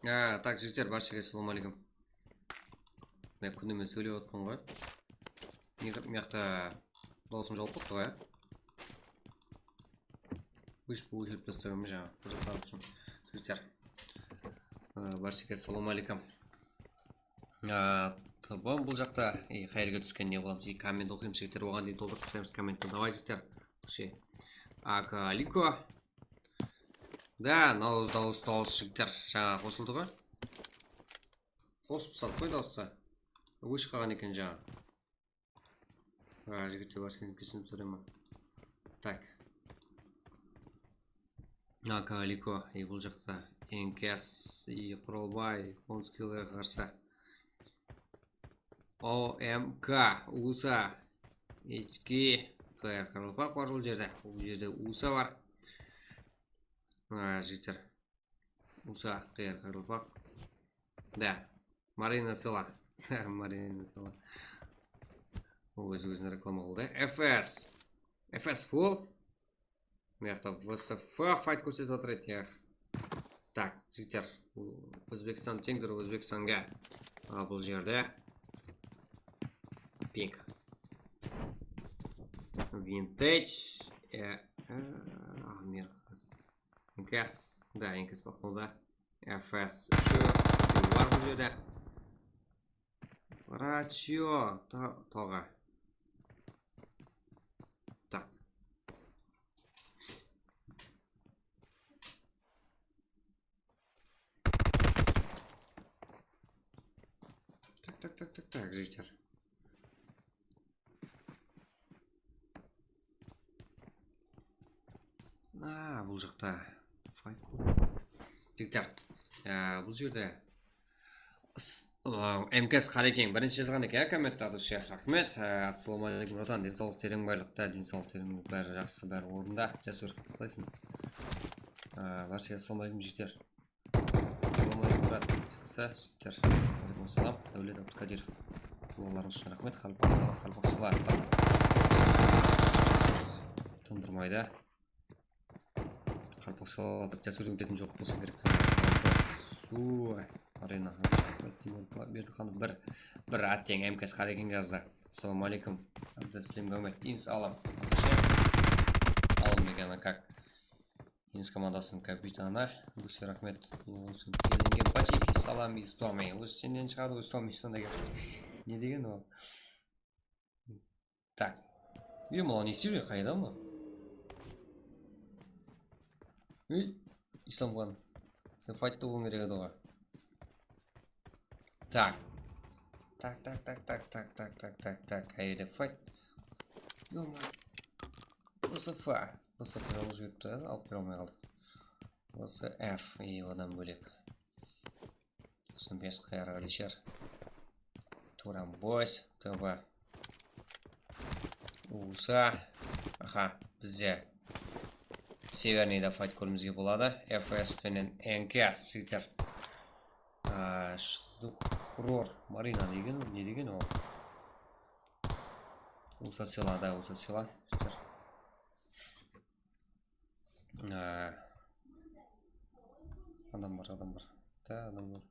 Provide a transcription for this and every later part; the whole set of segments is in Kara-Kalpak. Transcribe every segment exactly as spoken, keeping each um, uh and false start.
Á, tak, jigitler, bárshege assalawma áleykum. Men kúnde men sóylep atırman ǵoy. Nege mıyaqta dawısım jawıp qattı ǵoy, á? Óship, óshirip taslaǵanman jańa. Bir zat ushın. Jigitler. Á, bárshege assalawma áleykum. Á, tabam bul jaqta, e, qayerge túsken ne bolamız? E, komment oqıymız, jigitler, oǵan deyin toltırıp taslaymız kommentti. Davay, jigitler. Вообще. Akaliko. Da, nawız, dawıs, dawıs, jigitler. Jańa qosıldı ǵoy. Qosıp saldı ǵoy dawıstı. Óship qalǵan eken jańa. A, jigitler, bársheni kesinip sorayman. Tak. Akaliko, e, bul jaqta. Enkas, e, Quralbay, Xonskilge qarsı. O M K, usa, H K, K R Qaraqalpaq bar bul jerde. Bul jerde usa bar. A, jigitler. Usa, K R Qaraqalpaq. Da. Marina Sela. Marina Sela. Óz-ózine reklama qıldı. F S. F S full. Mına jaqta V S F fight kórsetip atır edi, ya. Tak, jigitler. Ózbekstan teńdir Ózbekstanga. A, bul jerde. Pink. Vintage. E, e, a, merkas. Enkas. Da, Enkas baqlawda. F S úshi. Bar bul jerde. Rachio. Ta-, toǵa. Tak. Tak, tak, tak, tak, tak, jigitler. A, bul jaqta fight. Jigitler, a, bul jerde s-, a, M K S Qarekeń birinshi jazǵan eken, ya, kommentti, Adushe, raxmet. A, assalawma áleykum, bratan, densawlıq, tereń, baylıqta, densawlıq, tereń, bári jaqsı, bári ornında. Jasur, qalaysıń? A, bárshege assalawma áleykum, jigitler. Assalawma áleykum, brat. Jaqsı, jigitler. Aleykum assalam. Dáwlet Abdukadırov. Qullawlarıńız ushın raxmet. Qaraqalpaqshalar, qaraqalpaqshalar. Tındırmaydı. Qaraqalpaqshalar dep Jasur deyin joq bolsa kerek. Suv. Arena. Berdiqanov bir, bir atteń M K S Qarekeń jazdı. Assalawma áleykum. Abduslim Gámet. Ins Alam. Alam degeni как? Tenis komandasınıń kapitanı. Dushe raxmet. Keldińge Pachiki, salam iz Tomi. Ózi sennen shıǵadı, ózi Tomi sonda gep. Ne degen ol? Tak. Ey, mınaw ne islew kerek, qayda mınaw? Ey, Islamxan. Sen faytta bolıwıń kerek edi ǵoy. Tak. Tak, tak, tak. Qayerde fayt? Ё-моё. V S F. V S F alıp jiberipti, alıp bere almay qaldıq. V S F, e, odan bólek. Toqsan bes Q R Alisher. Turan Boys, T B. Usa. Aha, bizde Severniyda fayt kóriwimizge boladı. F S penen N K S, jigitler. Aa, Shluxror Marina degen, ne degen ol? Usa Sela da, Usa Sela, jigitler. Aa, adam bar, adam bar. Da, adam bar.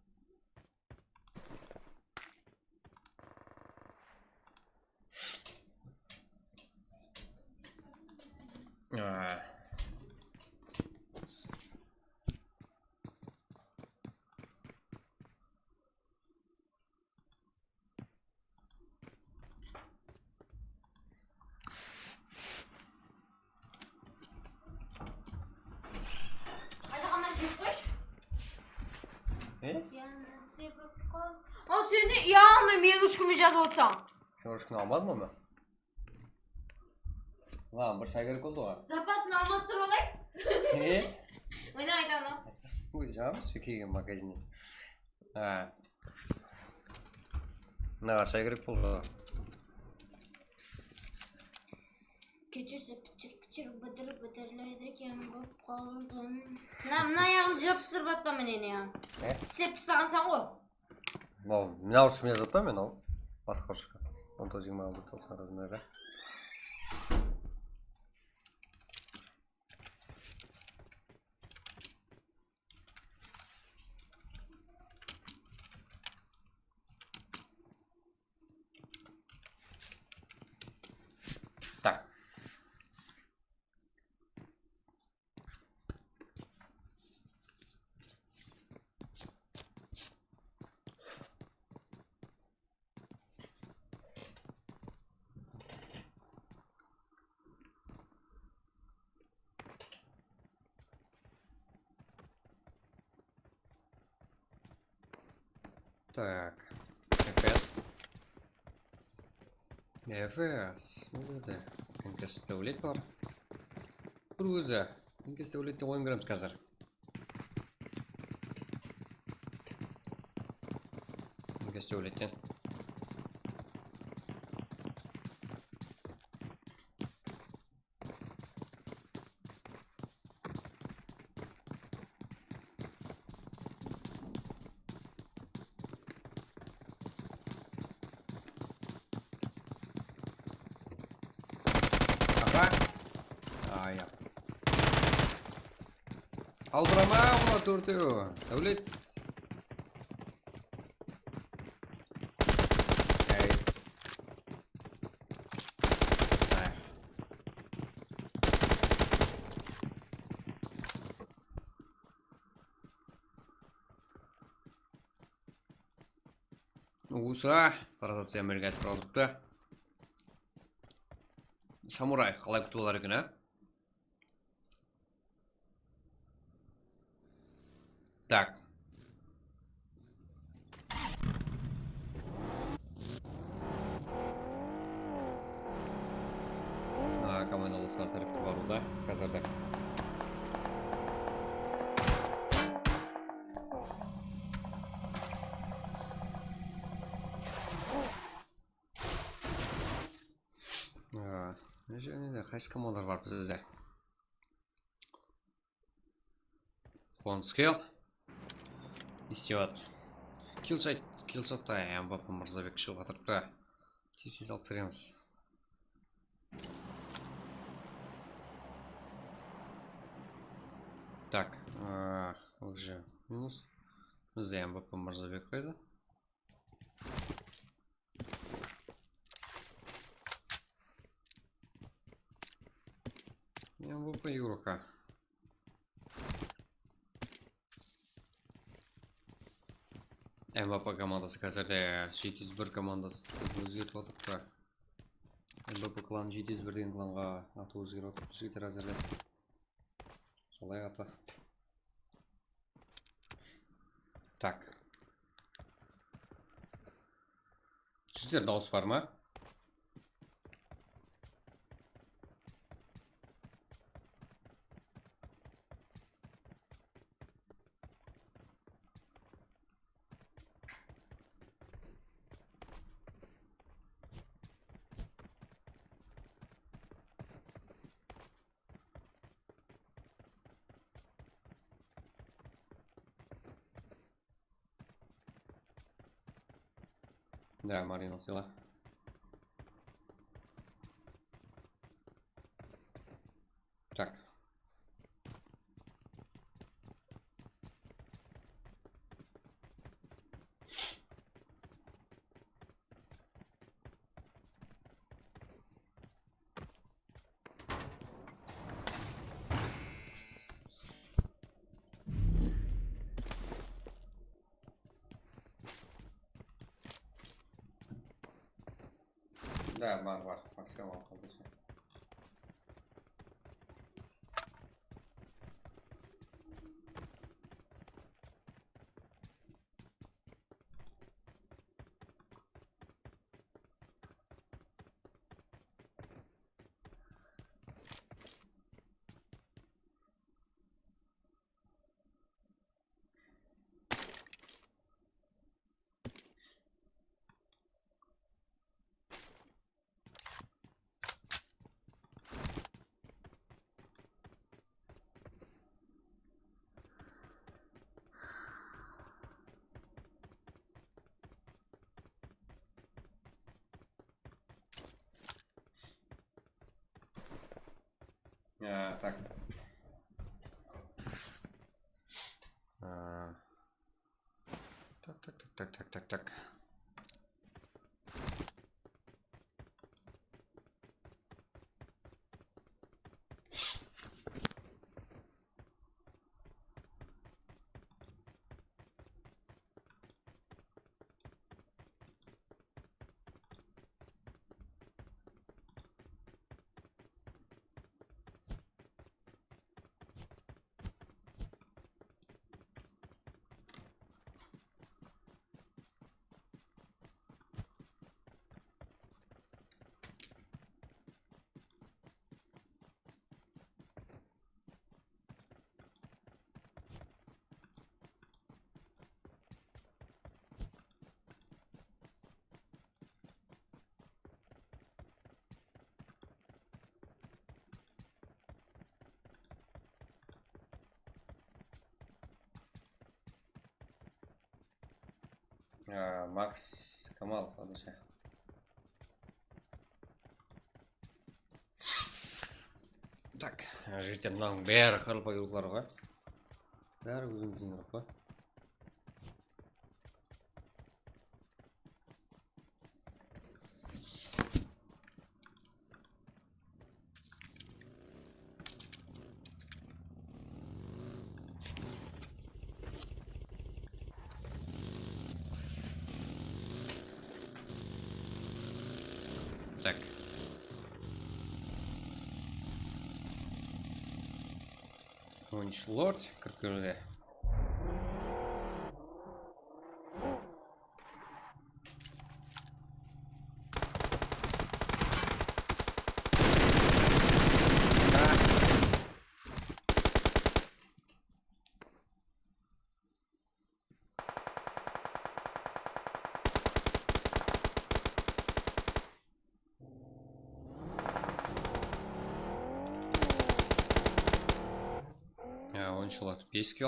Aa. Ajaǵamlar jep qoyshı. E? Yanına sebep qal. Al, sen de uya almay meni úsh kúnmen jazıp otsań. Sen úsh kún almadıń ba? Lan, bir shay kerek boldı ǵoy. Zapasın almastırıp alayın. E? Oyna, ayta anam. Ózi jańa emes pe kelgen magazinnen? Ha. Mınaǵa shay kerek boldı. Keshesi pichir-pichir bıdır-bıdırlaydı eken bolıp qaldım. Mına, mına ayaǵımdı jabıstırıp atpa mine ne? Ne? Tislep taslaǵansań ǵoy. Mınaw, mınaw urıs menen zat pa men al? Basqa urısqa. On toǵız jigirma altı toqsan razmerda. Tak. F S. F S. Bul jerde Enkes Dáwlet bar. Bir ózi Enkes Dáwletten oyın kóremiz házir. Enkes Dáwletten. Aha. Ay, ya. Aldırama, olar tórtew. Dáwlet. Ey. Ay. Usa, Tarazovtı Amerikaǵa qıra turıptı. Samuray, qalay kútip alar eken, á? Tak. A, komandalıslar tárepke barıwda, házirde. A, jáne de qaysı komandalar bar bizde? Qonıskel. Ne islep atır? Killshot, killshot, M V P Mırzabek shıǵıp atırıptı. Tez-tez alıp beremiz. Tak, a, уже minus. Bizde M V P Mırzabek qayda? M V P Yurka. M V P komandası házirde jeti júz bir komandası ózgertip atırıptı. M V P klanı jeti júz bir degen klanǵa atı ózgerip atır, jigitler, házirde. Solay atı. Tak. Jigitler, dawıs bar ma? Да, Марина, сыйла. Так. Да, bar, bar. Maksimal qaldırsın. Ya, tak. A. Tak, tak, tak, tak, tak, tak, tak. A, Max Kamal, hozircha. Tak, jigitler, mınanıń bári qaraqalpaq yurtları ǵoy. Bári ózimizdiń yurtlar ǵoy. Tak. Oyunshı Lord kirip keldi. Ya, oyunshı Lord, bes kill.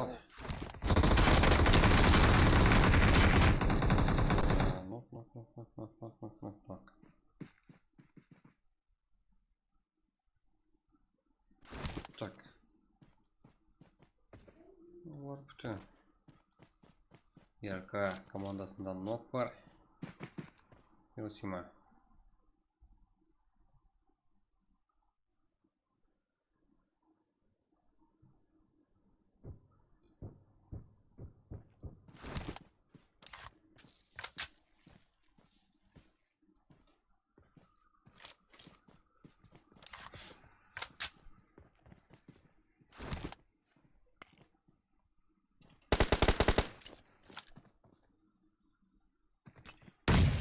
Nok, nok, nok. Tak. Olar pútin. R K komandasında nok bar. Hiroshima.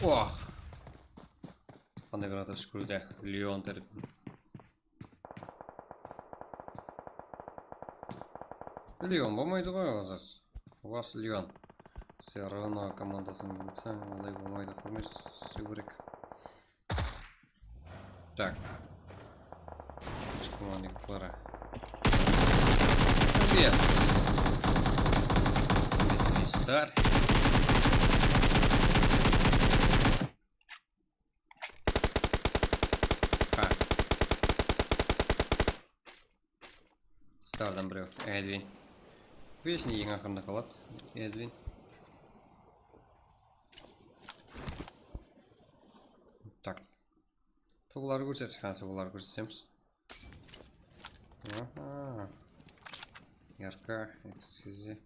Oh! Qanday granata túship keldi. Leon tárepinen. Leon bolmaydı ǵoy, Azat. Вас Leon. Все равно komandasın bilseń, olay bolmaydı. Húrmet súyip kerek. Так. Shıqmaǵan ekipları. Serbest. Serbest star. Ha. Stardan birew. Edwin. Вечно eń aqırında qaladı. Edwin. Так. Tıbılardı kórset. Ha, tıbılardı kórsetemiz. Aha. Yarka, eskizi.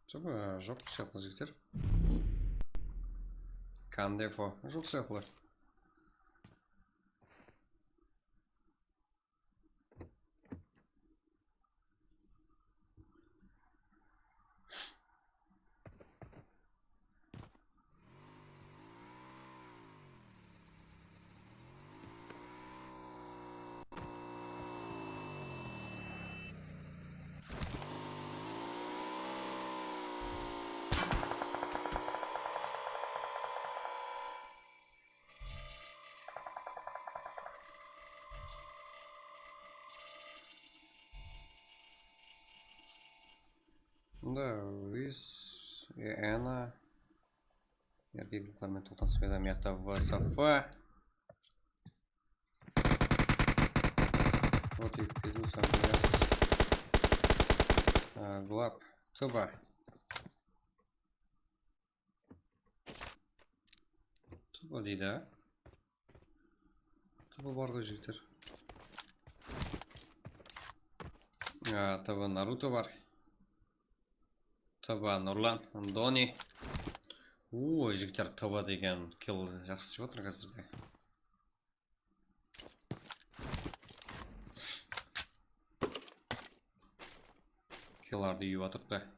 Tıbı joq sıyaqlı, jigitler. Kandefo joq sıyaqlı. Bunda Luis, e, Ana. Erkeklikler menen toqtasıp edi, mıyaqta V S F. Вот и Педуса, Глаб, Tıba. Tıba deydi, á? Tıba bar ǵoy, jigitler. A, Tıba Naruto bar. Tıba Nurlan, Doni. Uuu, jigitler, Tıba degen kill jaqsı túsip atır házirde. Killardı uyıp atırıptı.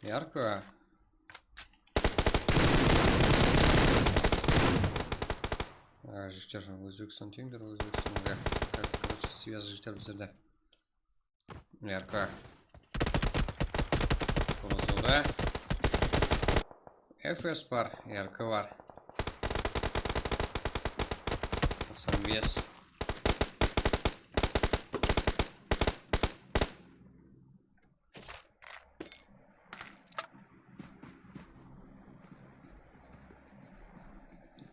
Yarko. A, jigitler, Ózbekstan teńdir, Ózbekstan. Kor-, короче, связь jigitler bizlerde. Yarko. Qurılısıwda. F S bar, Yarko bar. Toqsan bes.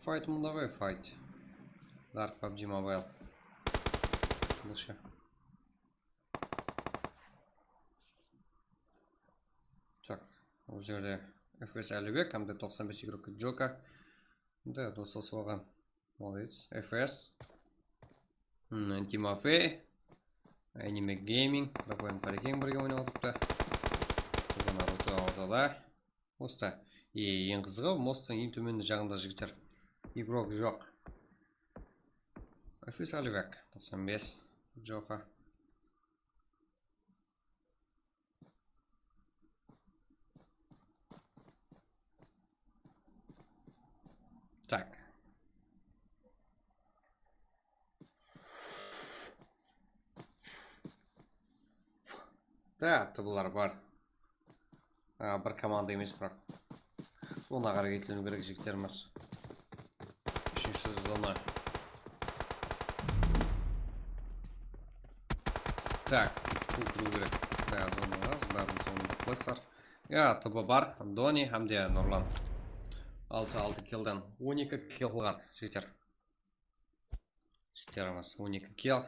Fight mında ǵoy, fight. Dark PUBG Mobile. Qılıshı. Tak, bul jerde F S Álibek, hám de toqsan bes игрок Joka. Endi doslasıp alǵan. Молодец. F S. Hmm, Timofey. Anime Gaming. Rafael Parekeng birge oynap atırıptı. Bul Naruto ortada. Mosta. E, eń qızıǵı, mosttıń eń tómen jaǵında jigitler. Игрок joq. F S Álibek, toqsan bes. Joqa. Tak. Da, tıbılar bar. A, bir komanda emes, biraq. Zona qarap etleniw kerek, jigitlerimiz. Úshinshi zona. Tak, full kiriw kerek. Da, zona az, bárimiz zonada qolaysızlar. Ya, T B bar, Doni hám de Nurlan. Altı, altı killdan on eki kill qılǵan, jigitler. Jigitlerimiz on eki kill.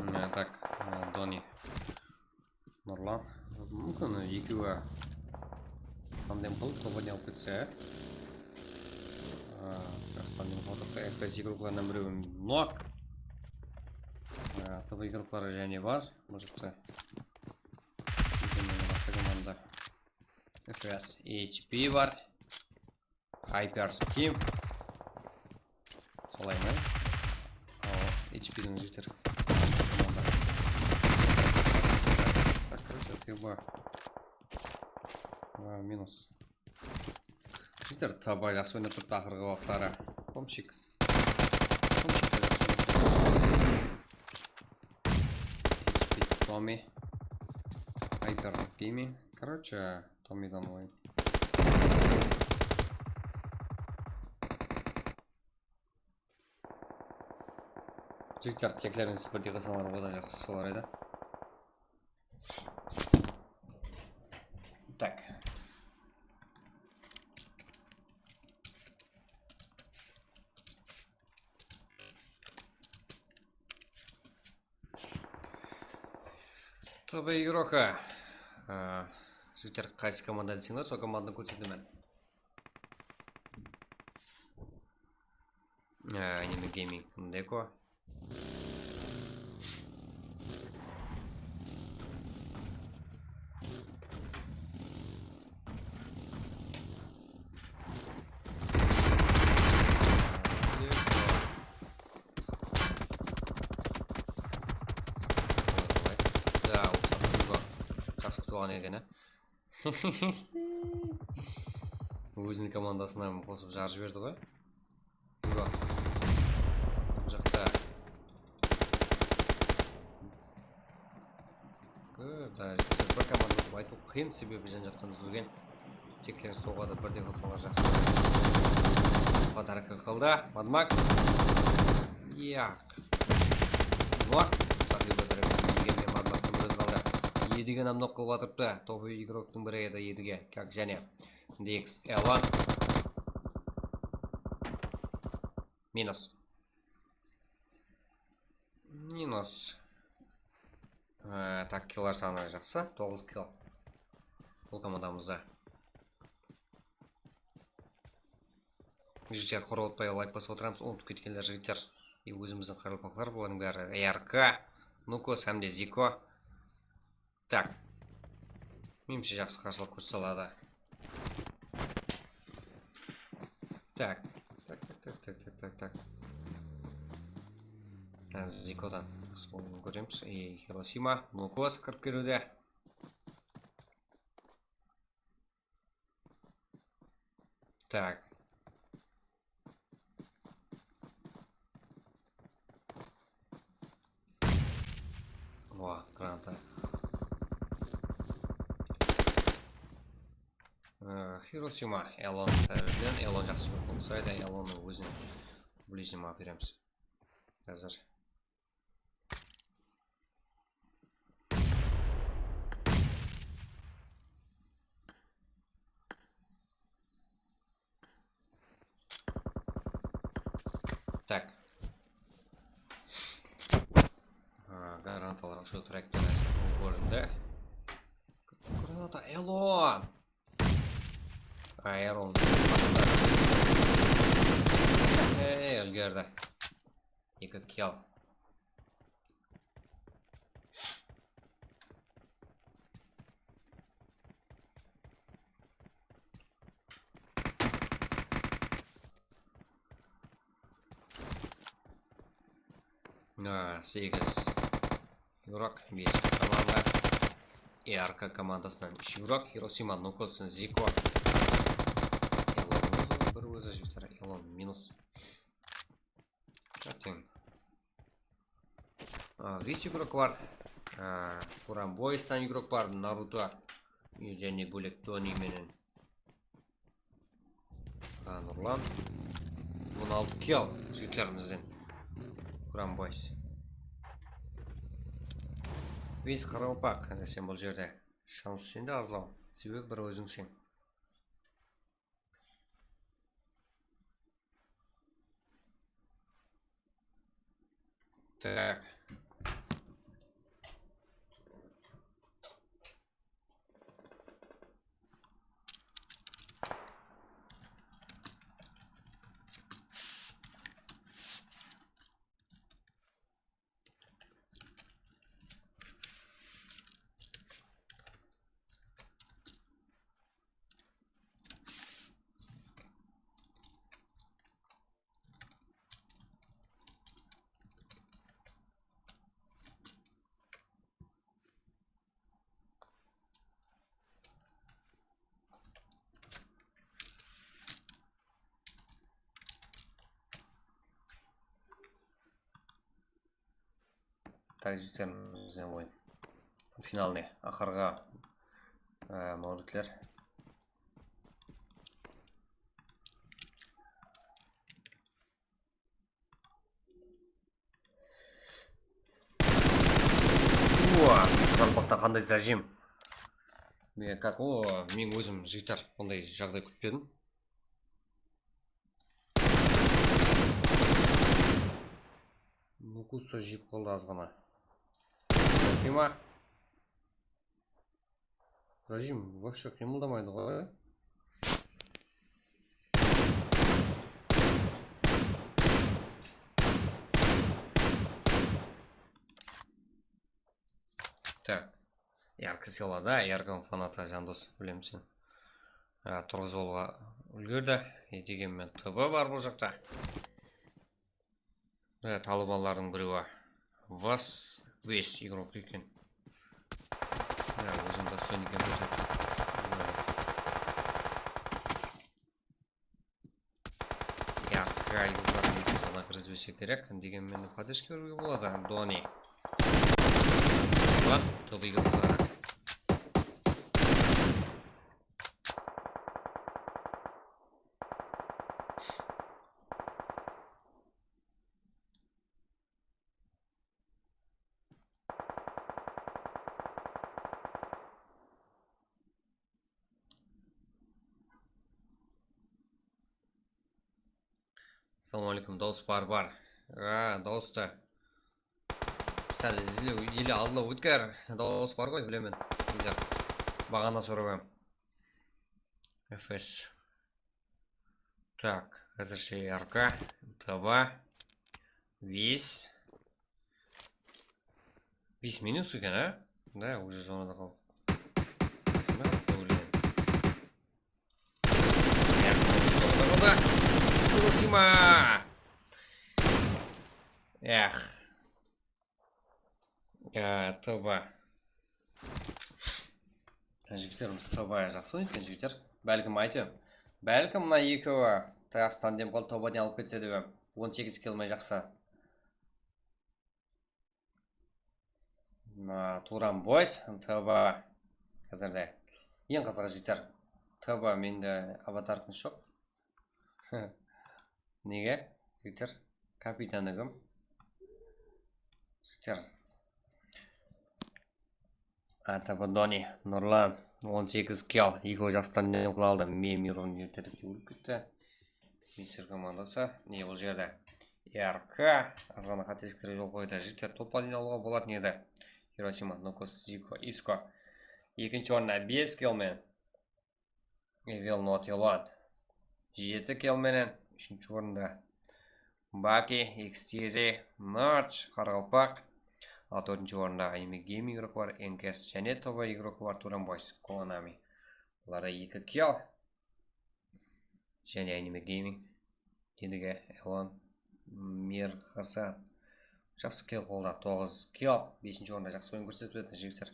Mine, tak, e, Doni. Nurlan. Múmkin, ekewi tandem qılıp, topa ne alıp ketse. E, jaqsı tandem qılıp atır. F S игрокlarınan birewi nok. E, T B игрокları jáne bar. Mına jaqta. Basqa komanda. F S H P bar. Hyper Team. Solay ma? Awa, H P-diń jigitler. Komanda. Tak, короче, T B. A, minus. Jigitler, T B jaqsı oynap turıptı aqırǵı waqıtları. Komshik. Komshik te jaqsı oynap turıptı. H P Tommy. Hyper Gaming. Короче, Tommydan oyın. Jigitler, teklerińiz birdey qılsańlar, odan jaqsı bolar edi. Tak. T B игрока. A, jigitler, qaysı komanda deseńler, sol komandanı kórsetemen. A, Anime Gaming, Ndeko. Ya, uqsap turǵan. Qasıq tuwǵan eken, á? Óziniń komandasına qosıp jarıp jiberdi ǵoy. Bul jaqta. Kó-, da, bir komanda dep aytıw qıyın, sebebi jan-jaqtan úzilgen. Tekler soǵadı, birdey qılsańlar jaqsı. Podarka qıldı, Mad Max. Yaq. Nok. Saxıy kóterip, Edigem men madmastım óz qaldı. Edige nam nok qılıp atırıptı. Tofu igroktıń biri edi Edige. Kak jáne. Dix, Elon. Minus. Minus. Ee, tak, killar sanı jaqsı. Toǵız kill. Bul komandamızda. Jigitler, qorotpay layk basıp otıramız, umıtıp ketkenler, jigitler. E, ózimizdiń qaraqalpaqlar, bulardıń bári R K, Nukos hám de Ziko. Tak. Menimshe, jaqsı qarsılıq kórsete aladı. Tak. Tak, tak, tak. Házir Zikodan qısqı oyın kóremiz. E, Hiroshima, Nukos kirip keliwde. Tak. Oa, granata. Ee, Hiroshima, Elon tárepinen, Elon jaqsı kórip uqsaydı, Elonnıń ózine ближний alıp beremiz. Házir. Tak. Ha, granatalar ushıp traktor házir kórindi. Granata, Elon! Ay, Elon, qashanda. Ey, úlgerdi. Eki kill. Ha, segiz igrok, bes komanda. R K komandasınan úsh igrok, Hiroshima, Nukos, Ziko. Elon ózi, bir ózi jigitler, Elon minus. Teń. A, bes igrok bar. A, Kuran Boystan igrok bar, Naruto. Jáne bólek Doni menen. A, Nurlan. On altı kill jigitlerimizden. Kuran Boys. Vince Qaraqalpaq, sen bul jerde. Shans sende azlaw. Sebebi bir ózińseń. Так. Tak, jigitler, bizden oyın. Finalnıy, aqırǵı, e, máwritler. Ua, Qaraqalpaqta qanday zajim. Men как, o, men ózim, jigitler, bunday jaǵday kútpedim. Nukusa jep qaldı azǵana. Sima. Zajim вообще qıymıldamaydı ǵoy. Так. Yarkı selada, Yarkın fanatı, Jandos, bilemiz sen. Ha, turǵızıp alıwǵa úlgerdi. E, degenmen T B bar bul jaqta. E, talıbanlardıń birewi. Vas, Ves igrok eken. Ya, ózim dostojnikken kórsetiw. Yarkı igroklardıń zona kirgizbese kerek. Degenmen podderjka beriwge boladı. Doni. Wan, T B igrokları. Assalawma aleykum, dawıs bar, bar. A, dawıstı sál izlew ele aldılaw ótker. Dawıs bar ǵoy, bilemen. Neyse, baǵana sorap em. F S. Так, házirshe R K, T B, Вис. Вис минус eken, a? Да, уже zonada qaldı. Mına, ólgen. Эх, sonda qaldı. Hiroshima! Эх. Ya, T B. Jigitler, biz T B jaqsı oynaydı eken, jigitler. Bálkim, aytıp, bálkim mına ekewi tayaqsıdan dem qaldı, T B-den alıp ketse dep em. On segiz kill mına jaqsı. Mına Turan Boys, T B. Házirde. Eń qızıǵı, jigitler, T B mende avatarkası joq. Nege? Jigitler, kapitanı kim? Jigitler. Atabadoni, Nurlan, on segiz kill, ekewi jaqsıdan nem qıla aldı. Men Miron ertelikte ólip ketti. Mister komandası, ne bul jerde? R K, azǵana qáteliklerge jol qoydı. Jigitler, topa deyin alıwǵa bolatın edi. Hiroshima, Nokos, Ziko, Isko. Ekinshi orında bes kill menen. Evil Not Elon. Jeti kill menen úshinshi orında. Baki, X T Z, Narch, Qaraqalpaq. Al tórtinshi orında Anime Gaming igrokı bar, N K S jáne T B igrokı bar, Turan Boys, Konami. Bularda eki kill. Jáne Anime Gaming. Endigi Elon Mirxasan. Jaqsı kill qıldı, toǵız kill. Besinshi orında jaqsı oyın kórsetip atır, jigitler.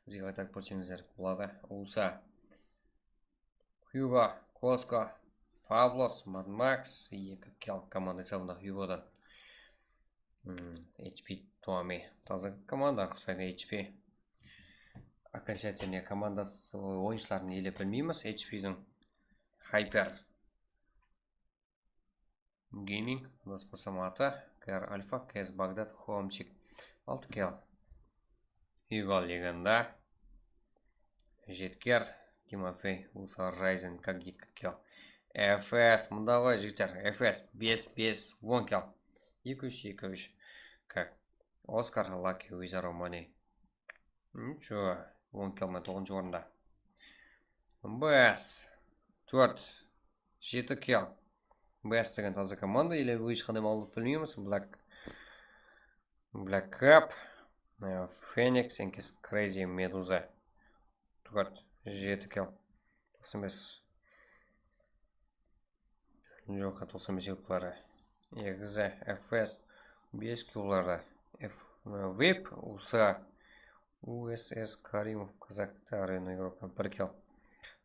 Bizge qaytarıp kórseńizler boladı. Usa. Hugo, Kosko, Pavlos, Mad Max, eki kill komanda esabında Hugodan. Hmm, H P Tomi. Taza komanda, qusaydı H P. Окончательный komandası, oyınshıların ele bilmeymiz. H P'diń Hyper Gaming, Dospasamatı, K R Alpha, K S Bagdad, Homchik. Altı kill. Hugo Legenda. Jetker, Timofey, Usa Ryzen, Kagik, kill. F S, mında ǵoy, jigitler, F S, bes, bes, on kill. Eki úsh, eki úsh. Kak. Oskar, Lucky, Wizard of Money. Ncho, on kill menen toǵızınshı orında. Bes, tórt, jeti kill. Bes degen taza komanda, ele hesh qanday maǵlıwmat bilmeymiz. Black, Black Cap, e, Phoenix, N K S Crazy, Meduza. Tórt, jeti kill. Toqsan bes. Joq, toqsan bes yılları. Egizi, F S, bes killları. F, Vip, Usa, U S S Karimov, Kazakta, Arena Evropa, bir kill.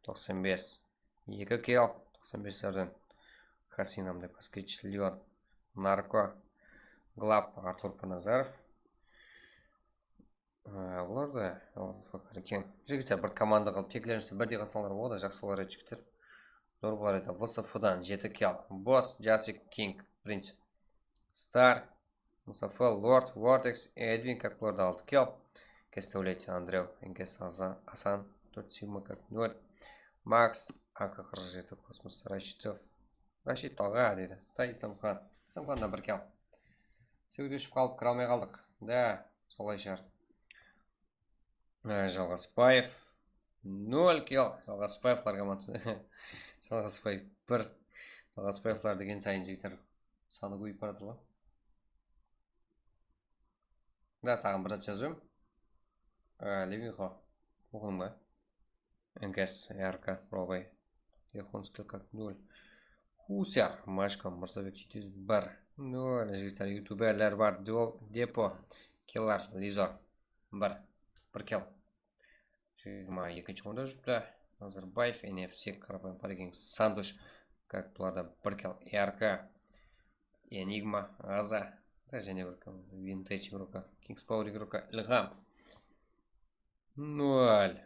Toqsan bes, eki kill, toqsan beslerden. Hasinam dep, Kaskich, Leon, Narko, Glab, Artur Panazarov. Aa, bular da, al, fakar eken. Jigitler, bir komanda qılıp, teklerińizdi birdey qılsańlar boladı, jaqsı bolar edi, jigitler. Zor bolar edi. V S F dan jeti kill. Boss, Jasik, King, Prince, Star, Mustafa, Lord, Vortex, Edwin, kak bularda altı kill. Kestavlet, Andrew, N K S, Aza-, Asan, tórt Sigma, kak nol. Max, A K qırq jeti, Kosmos, Rashitov, Rashid aǵa deydi. Da, Islamxan. Islamxan da bir kill. Sewdi ushıp qalıp, kire almay qaldıq. Da, solay shıǵar. Á, Jalǵasbaev. Nol kill. Jalǵasbaevlar komandası. Jalǵasbaev bir. Jalǵasbaevlar degen sayın, jigitler, sanı kóbeyip baratır ǵoy. Da, saǵan bir zat jazıp edim. Á, Levinxo. Oqıdıń ba? N K S, R K, Robay, Yexunskiy, kak nol. Husar, Mashko, Mırzabek, jeti júz bir, nol. Jigitler, youtuberler bar, Dio-, Depo, Killer, Lizo, bir, bir kill. Jigirma ekinshi orında júripti. Nazarbaev, N F C, Qarapayım Parking, Santush, kak bularda bir kill. R K, Enigma, Aza, da jáne bir kim, Vintage igroka, Kings Power igroka, Ilham. Nol.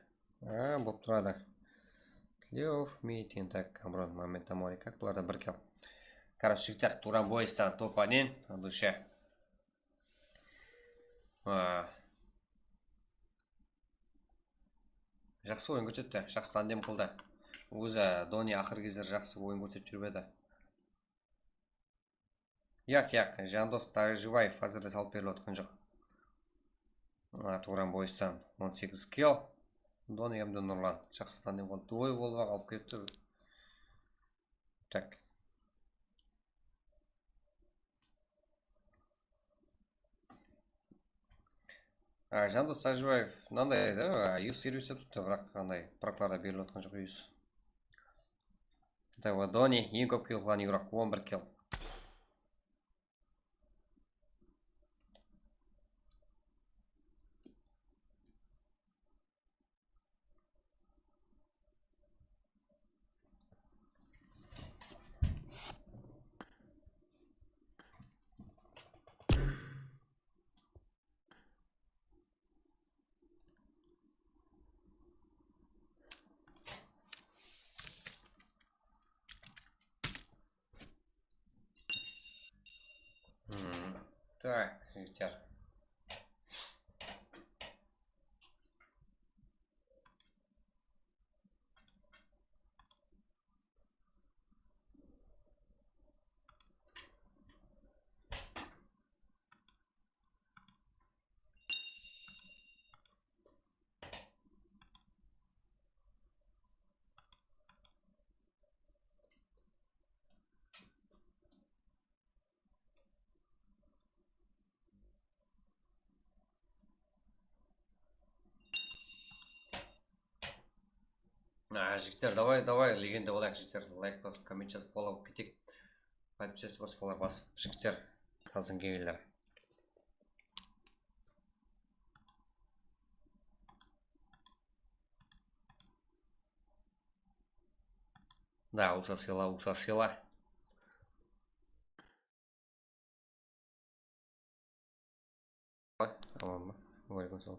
A, bolıp turadı. Тлеуов, Ми, Тентак, Камрон, Мамед, Тамори, kak bularda bir kill. Короче, jigitler, Turan Boystan topanen, dushe. A, jaqsı oyın kórsetti, jaqsı tandem qıldı. Ózi Doni aqırǵı gezleri jaqsı oyın kórsetip júrip edi. Yaq, yaq, Jandos Tájibaev házirde salıp berilip atqan joq. A, Turan Boystan on segiz kill. Doni hám de Nurlan. Jaqsı tanıy boldı. Duoy bolıp alıp ketti. Tak. A, Jandos Tájibaev mınanday da, a, yus servisler turıptı, biraq anday, biraqlarda berilip atqan joq yus. Doni eń kóp kill qılǵan igrok, on bir kill. Hmm. Tak, jigitler. A, jigitler, davay, davay, legenda bolayıq, jigitler. Layk basıp, komment jazıp, qol alıp keteyik. Podpisatsya basıp, qolar basıp, jigitler. Tazın kelingler. Da, usa sıyla, usa sıyla. Aman ba? Waleykum salam.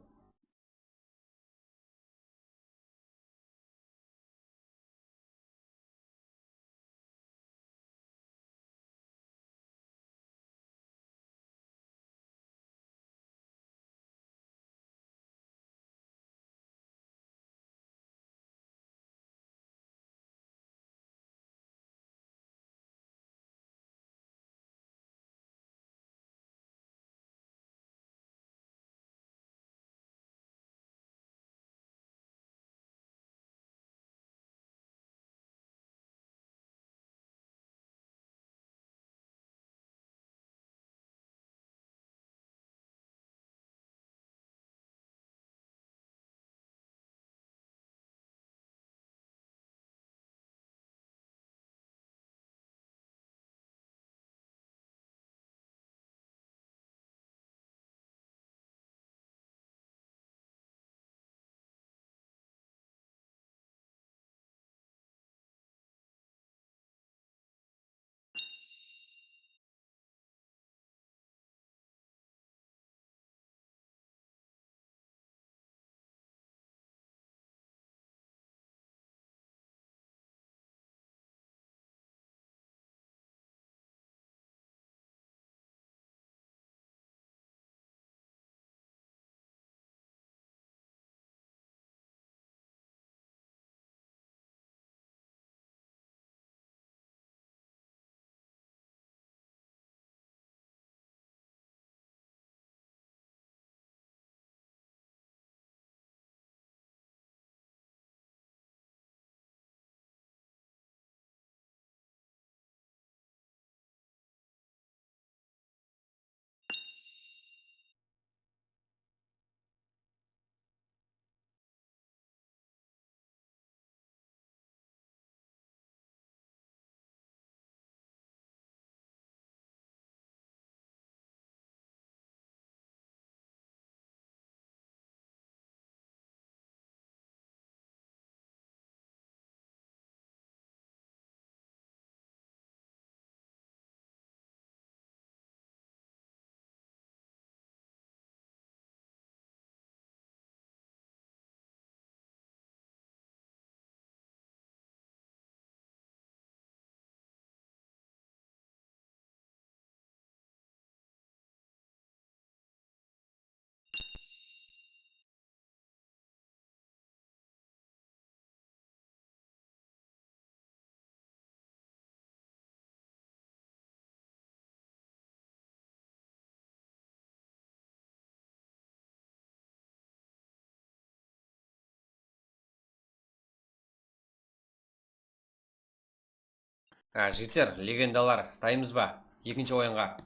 A, jigitler, legendalar, taymız ba? Ekinshi oyınǵa.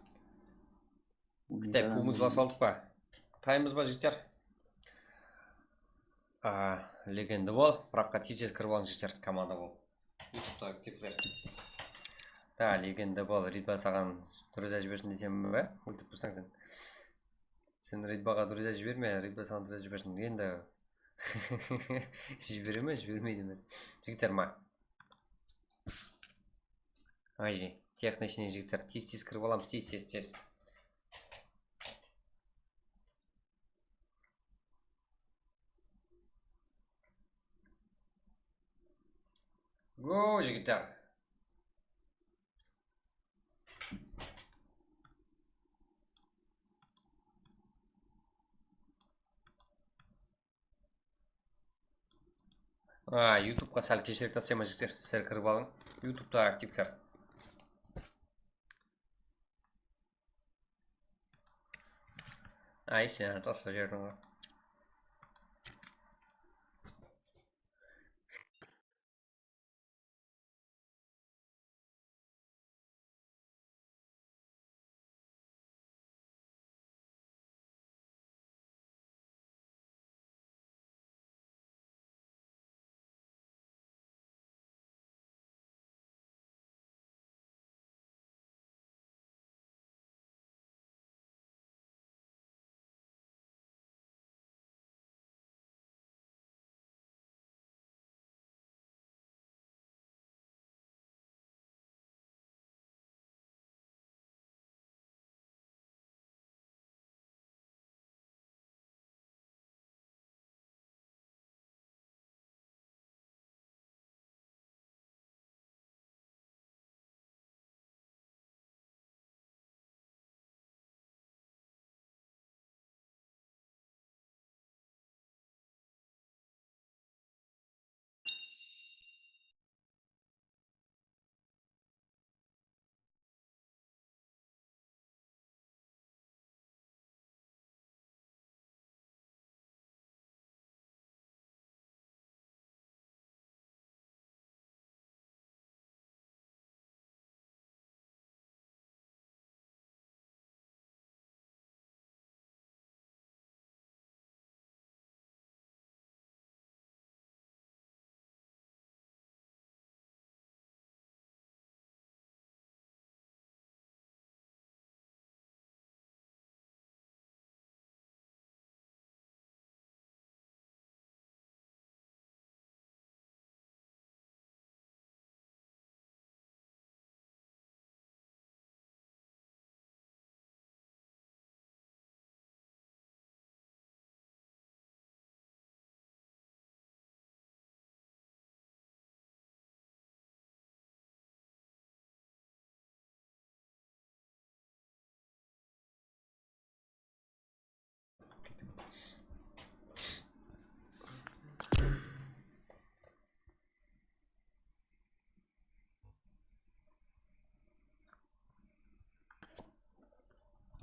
Kitaybımız basıp aldıq pa? Taymız ba, jigitler? A, legenda bol, biraqqa tez-tez kirip alıń, jigitler, komanda bol. YouTube'da aktivler. Da, legenda bol, Ridba saǵan durıza jibersin desem be? Óytip tursań sen. Sen Ridbaǵa durıza jiberme, Ridba saǵan durıza jibersin. Endi jibere me, jibermeydi emes. Jigitler ma? Ay, texnichniy jigitler, tez-tez kirip alamız, tez, tez, tez. Go, jigitler. A, YouTube'qa sál keshirik taslayman, jigitler. Sizler kirip alıń. YouTube'da aktivler. Ay, sen tasa jerdiń ǵoy.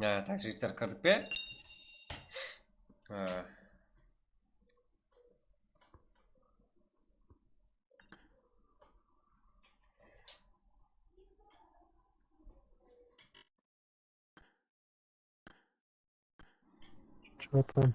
Há, tak, jigitler, kirdik pe? Há. Чё там?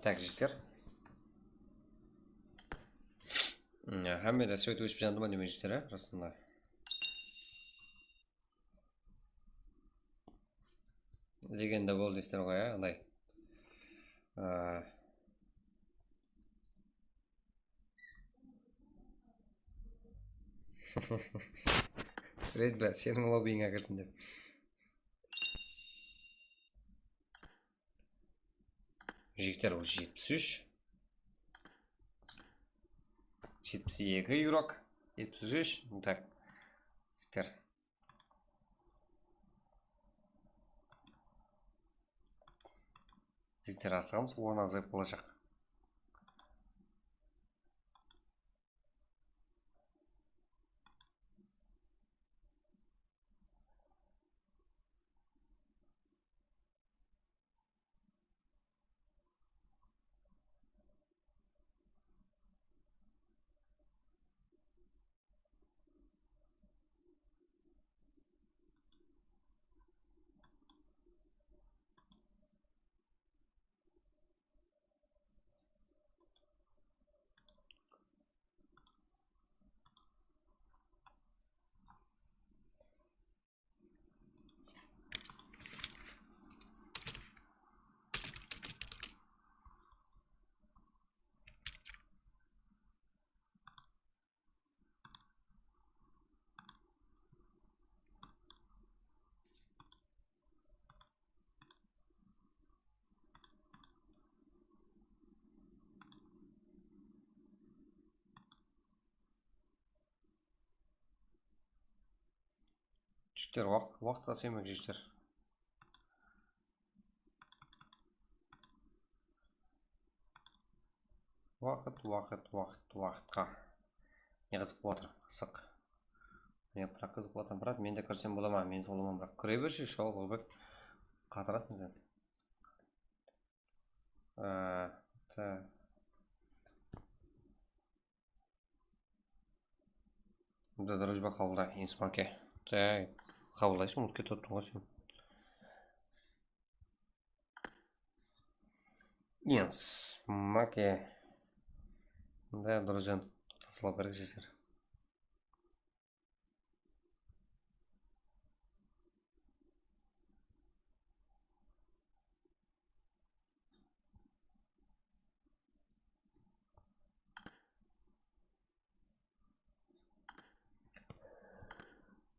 Tak, jigitler. Hámmede svet óship jandı ma, neme, jigitler, á, rasında. Legenda boldı deysizler ǵoy, á, anday. Aa. Red be, seniń lobbiyińe kirsin dep. Jigitler, уже jetpis úsh. Jetpis eki yurok. Jetpis úsh. Так. Jigitler. Jigitler, asıǵamız, orın azayıp qalajaq. Jigitler, waq-, waqıtqa sıymaq, jigitler. Waqıt, waqıt, waqıt, waqıtqa. Ne qızıq bolıp atır, qızıq. Mine, biraq qızıq bolıp atır. Brat, men de kirsem bola ma? Men solıman, biraq. Kire bershi, shol, Ulbek. Qatırasıń sen. Ee, ta- Bunda дружба qabılda, Insmake. Jay, qabıldaysıń, umıtıp ketip atırıń ǵoy sen. Insmake. Bunda дружба taslaw kerek, jigitler.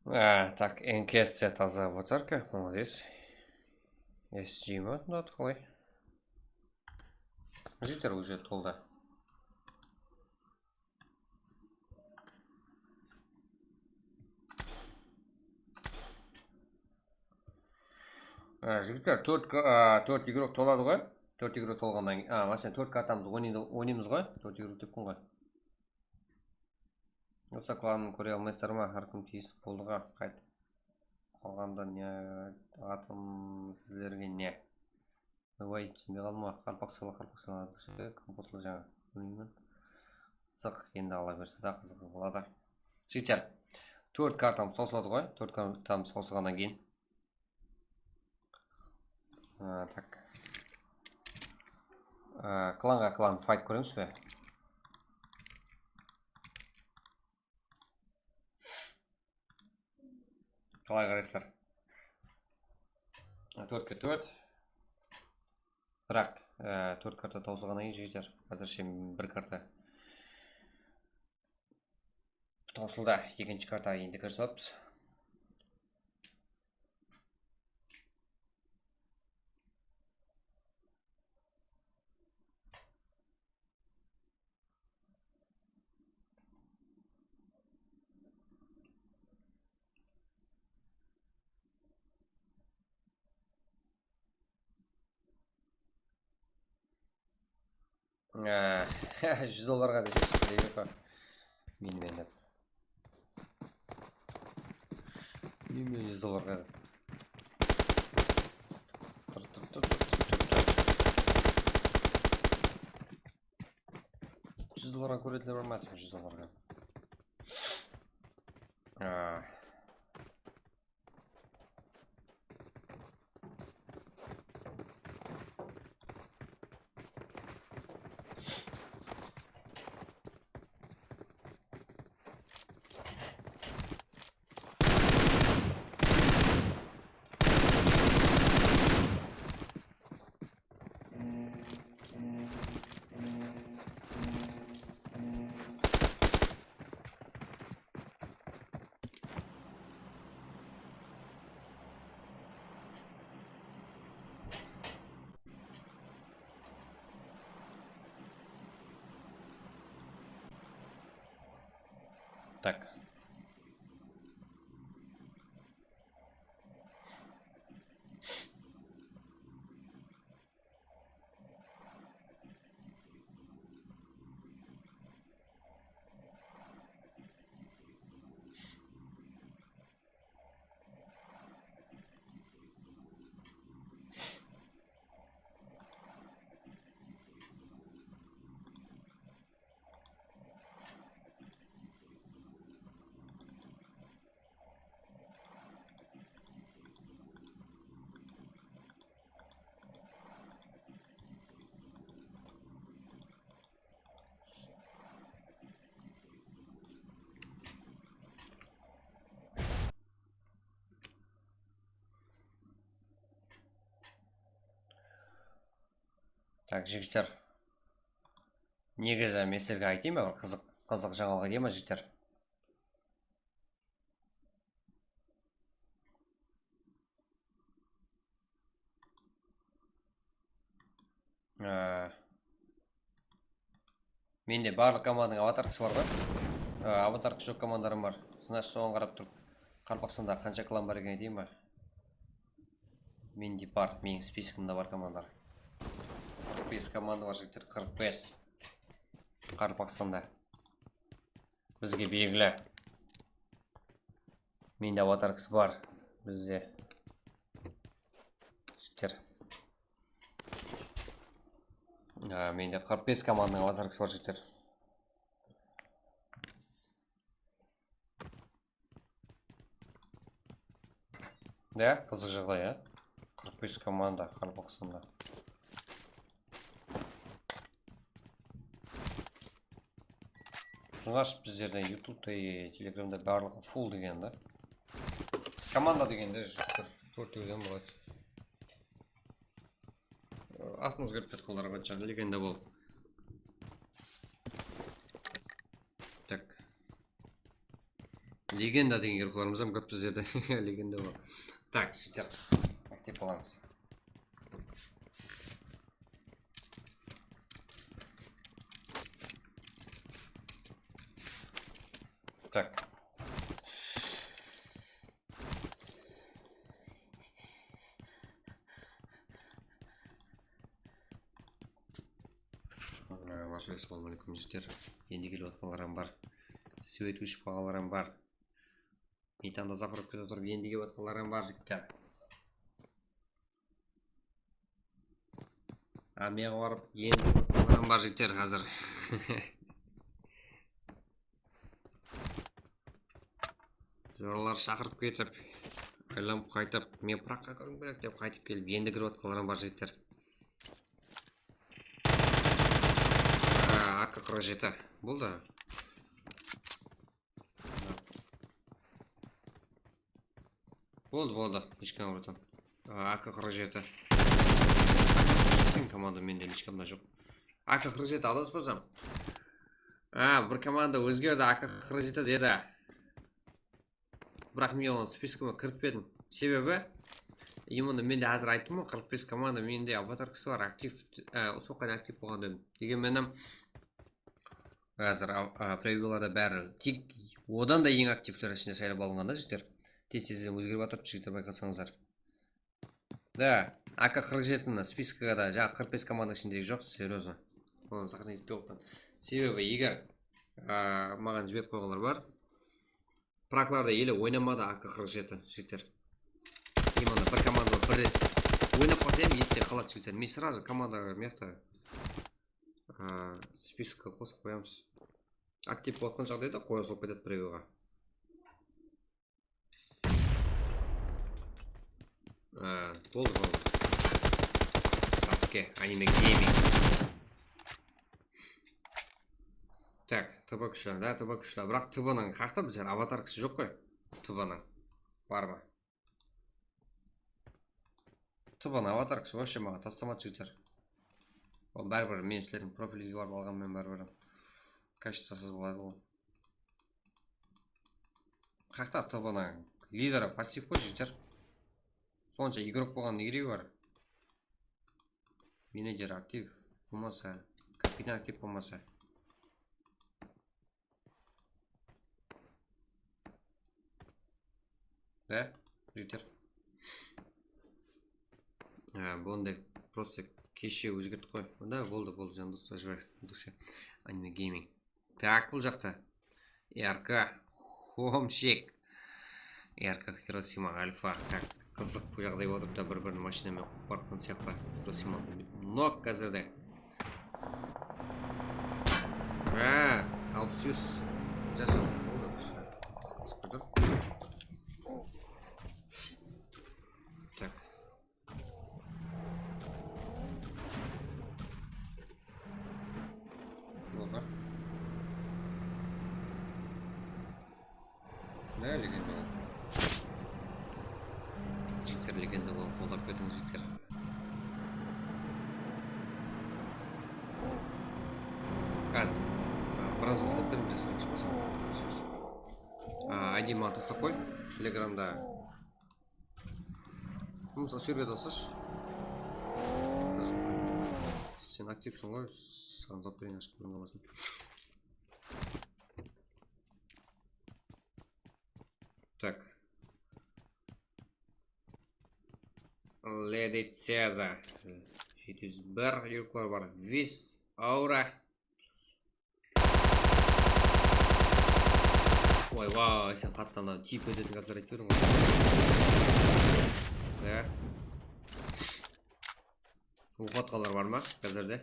Á, tak, N K S te taza votarka, молодец. S G ma, mında qalay? Jigitler, уже toldı. Á, jigitler, tórt ka-, á, tórt igrok toladı ǵoy. Tórt igrok tolǵannan keyin, á, máselen, tórt kartamızdı oynaydı, oynaymız ǵoy. Tórt igrok depken ǵoy. Usı klanın kóre almaysızlar ma? Hár kim tiyis boldı ǵa, qayt. Qalǵanda ne atım sizlerge ne? Давай, túsinbey qaldım ǵoy. Qarpaq sala, qarpaq sala, kompotlı jańa. Bilmeymen. Sıq, endi ala berse de qızıq boladı. Jigitler, tórt kartamız qosıladı ǵoy. Tórt kartamız qosılǵannan keyin. Á, tak. Á, klanǵa klan fayt kóremiz be? Qalay qaraysızlar? Tórtke tórt. Biraq, e, tórt karta tawsılǵannan keyin, jigitler, házirshe bir karta tawsıldı, ekinshi kartaǵa endi kirisip atırmız. Á, júz dollarǵa deseshi, Rebeka. Menmen dep. Menmen júz dollarǵa dep. Tur, tur, tur. Júz dollarǵa kórediler bar ma, júz dollarǵa? Á. Так. Tak, jigitler. Negizi men sizlerge aytayın ba, bir qızıq, qızıq jańalıq aytayın ba, jigitler? Ee, mende barlıq komandanıń avatarkası bar ǵoy. Ee, avatarkası joq komandalarım bar. Значит, soǵan qarap turıp, Qaraqalpaqstanda qansha klan bar eken aytayın ba? Mende bar, meniń spiskamda bar komandalar. Qırq bes komanda bar, jigitler, qırq bes. Qaraqalpaqstanda. Bizge belgili. Mende avatarkası bar. Bizde. Jigitler. Ha, mende qırq bes komandanıń avatarkası bar, jigitler. Ya, qızıq jaǵday, ya. Qırq bes komanda Qaraqalpaqstanda. Значит, bizlerde YouTubeta, Telegramda barlıǵı full degen da. Komanda degende bir tórtewden boladı. Atın ózgertip atqanlar, qanshaq legenda bol. Tak. Legenda degen yurıqlarımız hám kóp bizlerde. Legenda bol. Tak, jigitler. Aktiv bolamız. Tak. Barshagá assalawma áleykum, jigitler. Endi kelip atqanlar hám bar. Svet óship qalǵanlar hám bar. Meytanda zaprak kútip turıp, endi kelip atqanlar hám bar, jigitler. Armiyaǵa barıp, endi kelip atqanlar hám bar, jigitler, házir. Joralar shaqırıp ketip, aylanıp qaytıp, men Pragqa kiriwim kerek dep qaytıp kelip, endi kirip atqanlar hám bar, jigitler. A, A K qırıq jeti. Boldı. Boldı, boldı. Hech kim avratan. A, A K qırıq jeti. Keń komanda mende hech kimde joq. A K qırıq jeti, adaspasam. A, bir komanda ózgerdi, A K qırıq jeti dedi. Biraq men onı spiskama kiritpedim. Sebebi, именно mende házir ayttım ǵoy, qırq bes komanda mende avatarkası bar, aktiv, e, usı waqıtqa aktiv bolǵan dedim. Degen menen házir, a, a, pravilalarda bári tek odan da eń aktivler ishine saylap alınǵan da, jigitler. Tez-tezden ózgerip atırıptı, jigitler, bayqasańızlar. Da, A K qırıq jetini spiskaǵa da, jańa qırq bes komanda ishindegi joq, серьёзно. Onı saqlap etpey qoyıppan. Sebebi, eger, a, maǵan jiberip qoyǵanlar bar. Praglarda ele oynamadı A K qırıq jeti, jigitler. Именно bir komanda bir ret oynap qalsa hám este qaladı, jigitler. Men сразу komandaǵa mıyaqta, a, spiskaǵa qosıp qoyamız. Aktiv bolıp atqan jaǵdayda qoya salıp ketedi pravilaǵa. Á, boldı, boldı. Sasuke, anime gaming. Tak, T B kúshli, da, T B kúshli. Biraq T B-nıń qaqta bizler avatarkası joq qoy. T B-nıń. Bar ma? T B-nıń avatarkası вообще maǵan taslamadı, jigitler. Ol báribir men sizlerdiń profilińizge barıp alǵanman báribir. Kashtasız boladı ol. Qaqta T B-nıń lideri passiv qoy, jigitler. Sonsha igrok bolǵan ne keregi bar? Menejer aktiv bolmasa, kapitan aktiv bolmasa. Jeter. Ha, bunday prosta keshe ózgertip qoy. Da, boldı, boldı, jan dostlar, jibay, dusha. Anime Gaming. Tak, bul jaqta. R K, Homshik. R K, Hiroshima, Alfa. Tak, qızıq jaǵday otırıp ta bir-birin mashina menen quvıp baratqan sıyaqlı. Hiroshima. Nok házirde. Ha, alpıs úsh. Jasın. Qızıq tur. Tak. Boldı. Ne legenda ol? Jigitler, legenda bolıp qollap berdiń, jigitler. Házir, a, biraz ıslap beriń, biz sorashpasam. Sóz. A, I D maǵan taslap qoy. Telegramda. Mısalı, serverda taslash. Sen aktivseń ǵoy, saǵan zat bereyin, ashıp kórgen bolsın. Tak. Lady Ceza. Jeti júz bir yurıqlar bar. Vis Aura. Oy, vay, sen qattı anaw tiyip ótetin gaplar aytıp júrdiń ǵoy. Ya. Oq atqanlar bar ma házirde?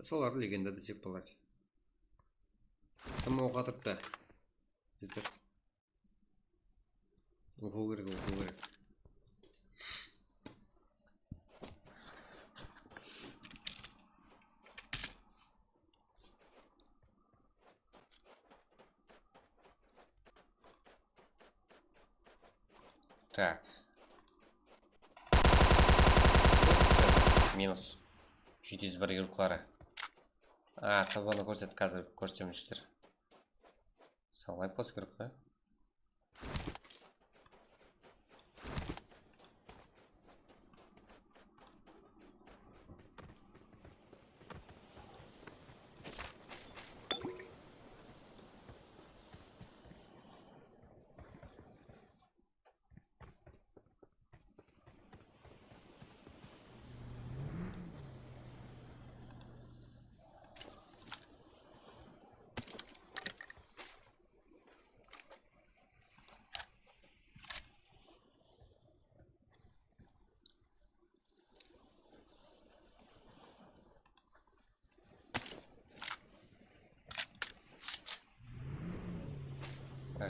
Solardı legenda desek boladı. Kim oq atıptı? Jeter. Oqıw kerek, oqıw kerek. Tak. Minus. Jeti júz bir yurıqları. A, tabanı kórset, házir kórsetem, jigitler. Salay pos kerek ǵoy.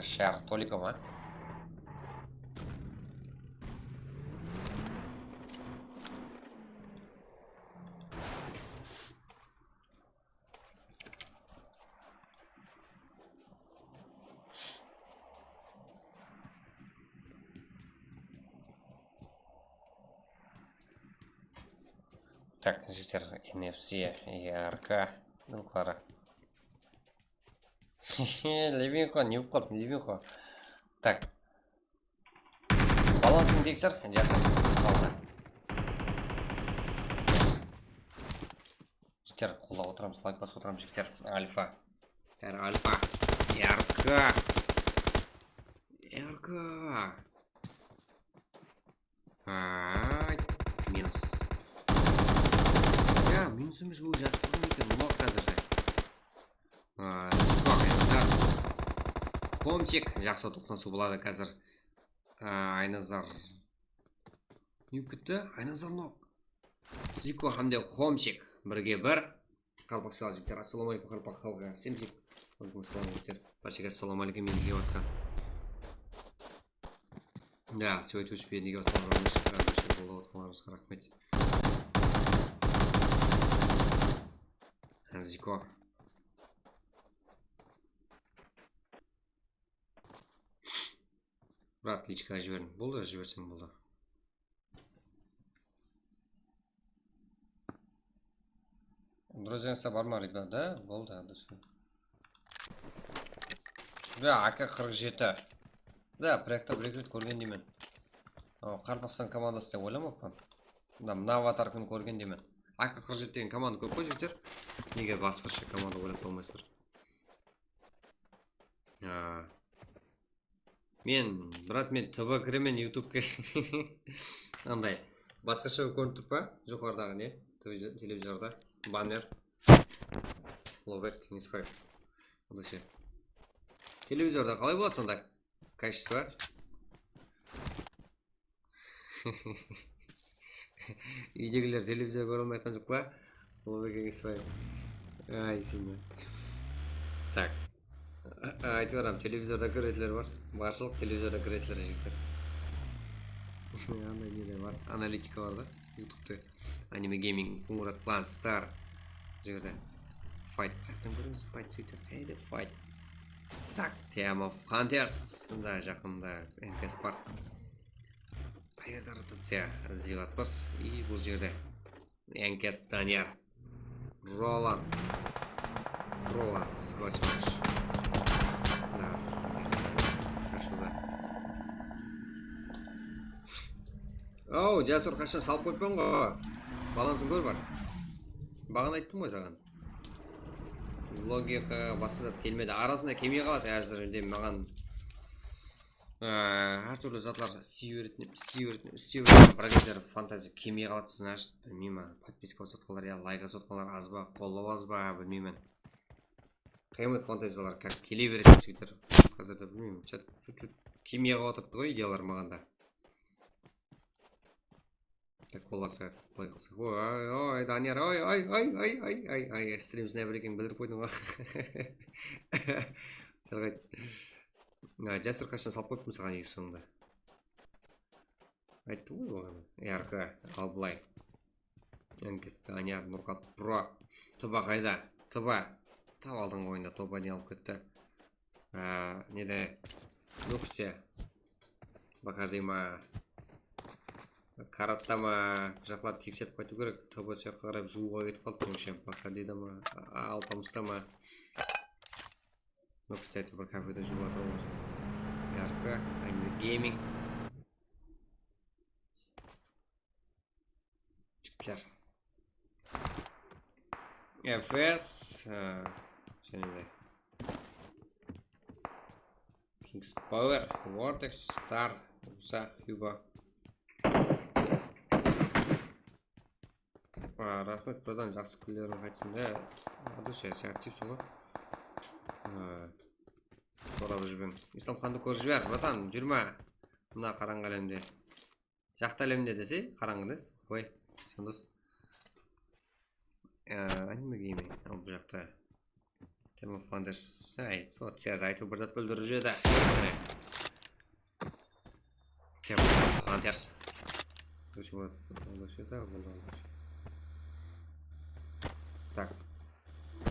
Shar Toliko ma? Tak, jigitler, N F C, E R K, yurıqları. Levinko, ne bolıp qaldı, Levinko? Tak. Balansın teksir, jasın. Saldı. Jigitler, qollap otıramız, layk basıp otıramız, jigitler. Alfa. Bári alfa. R K. R K. Ay, minus. Ya, minus emes, ol jatıp turǵan eken, nok házir de. A, Ziko, Aynazar. Homchik, jaqsı toqtasıw boladı házir. A, Aynazar. Ne bolıp ketti? Aynazar nok. Ziko hám de Homchik birge bir. Qaraqalpaq jigitler, assalamu aleykum, qaraqalpaq xalqı. Semsek. Aleykum assalam, jigitler. Bárshege assalamu aleykum, endi kelip atqan. Da, sóytip óship, endi kelip atqanlarımız, qaraqalpaq qollap atqanlarıńızǵa raxmet. Ziko. Brat, lichkaǵa jiberiń. Boldı, jiberseń boldı. Друзьяńızda bar ma, ребята? Boldı, durıs. Da, A K qırq jeti. Da, proektta bir-eki ret kórgen deymen. O, Qaraqalpaqstan komandası dep oylamappan. Mına, mına avatarkın kórgen deymen. A K qırq jeti degen komanda kóp ǵoy, jigitler. Nege basqasha komanda oylap tappaysızlar? Ha. Men, brat, men T V kiremen YouTubeke. Anday. Basqasha kórinip tur pa? Joqarıdaǵı ne? Televiz-, televizorda. Banner. Ullıbek Keńesbaev. Qıdıqshe. Televizorda qalay boladı sonda? Качество. Úydegiler televizor kóre almay atqan joq pa? Ullıbek Keńesbaev. Ay, sen de. Tak. A-, aytıp baraman, televizorda kóretuǵınlar bar. Barshılıq televizorda kóretuǵınlar, jigitler. Anday neler bar, analitika bar da, YouTubeta. Anime Gaming, Murat Klan Star. Bul jerde fight. Qayaqtan kóremiz? Fight, jigitler, qayda fight? Tak, Team of Hunters. Sonda jaqında N K S bar. Qayerda rotaciya? Izlep atpız. I, bul jerde. N K S Daniyar. Roland. Roland, squatch. Nar. Ashıwda. Aw, Jasur, qashan salıp qoyıppan ǵo. Balansın kór bar. Baǵana ayttım ǵoy saǵan. Logika, basqa zat kelmedi. Arasında kelmey qaladı házir de maǵan. Á, hár túrli zatlar isley beretin, isley beretin, isley beretin. Biraq ezleri fantaziya kelmey qaladı, значит, bilmeymen. Podpiska basıp atqanlar ya layk basıp atqanlar az ba, qollap az ba, bilmeymen. Qıyamet fantaziyalar как kele beredi, jigitler. Házir de bilmeymen, чё-то чуть-чуть kelmey qalıp atırıptı ǵoy ideyalar maǵan da. Tak, qollasa, qılay qılsa. Oy, oy, oy, Daniyar, oy, oy, strimsine bir eken bildirip qoydım ǵo. Sal qayt. A, Jasur, qashan salıp qoyıptım saǵan eki sońda. Ayttım ǵoy baǵana. R K, al bılay. N K S, Daniyar, Nurqat, bro. Tıba qayda? Tıba. Tap aldıńǵı oyında Tıba ne alıp ketti? A, nede? Nókiste. Bakardiyma. Karatta ma? Bir jaqlardı tekserip qaytıw kerek. T B C qarap juwıwǵa ketip qaldı, menimshe. Bakardiyda ma? A-, Alpamısta ma? Nókiste, bir kafede juwıp atır olar. Yarkı, Anime Gaming. Jigitler. F S, e, jáne de. Kings Power, Vortex, Star, Usa, Hugo. A, raxmet, bradan, jaqsı kunleriń qaytsın da. Adus, sen aktivseń ǵoy. A, sorap júrmeń. Islamxandı kórip jiber, bratan, júrme. Mına qarańǵı álemde. Jaqtı álemde dese, qarańǵı desiz. Qoy, Sandus. Ee, Anime Gaming. Al, bul jaqta. Team of Hunters. Ay, sot siyasi aytıw bir zat bildirip júredi. Qáne. Team of Hunters. Почему? Так.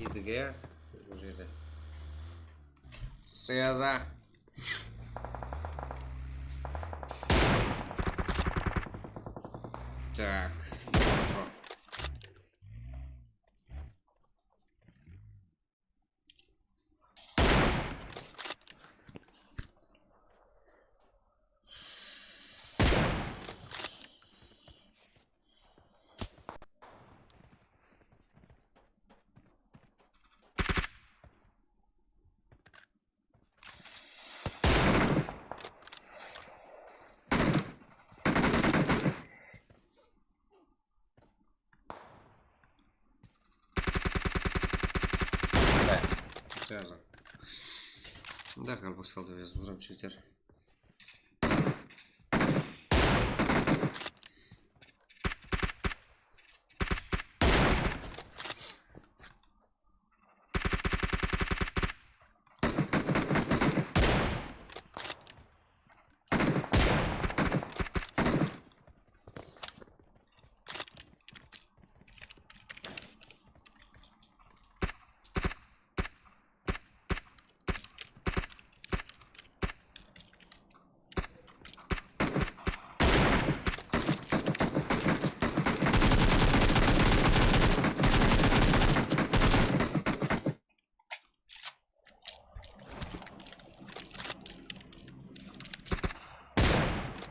Едіге. Bul jerde. Seza. Так. Srazı. Mında qalbaq saldı, ózi buram jigitler.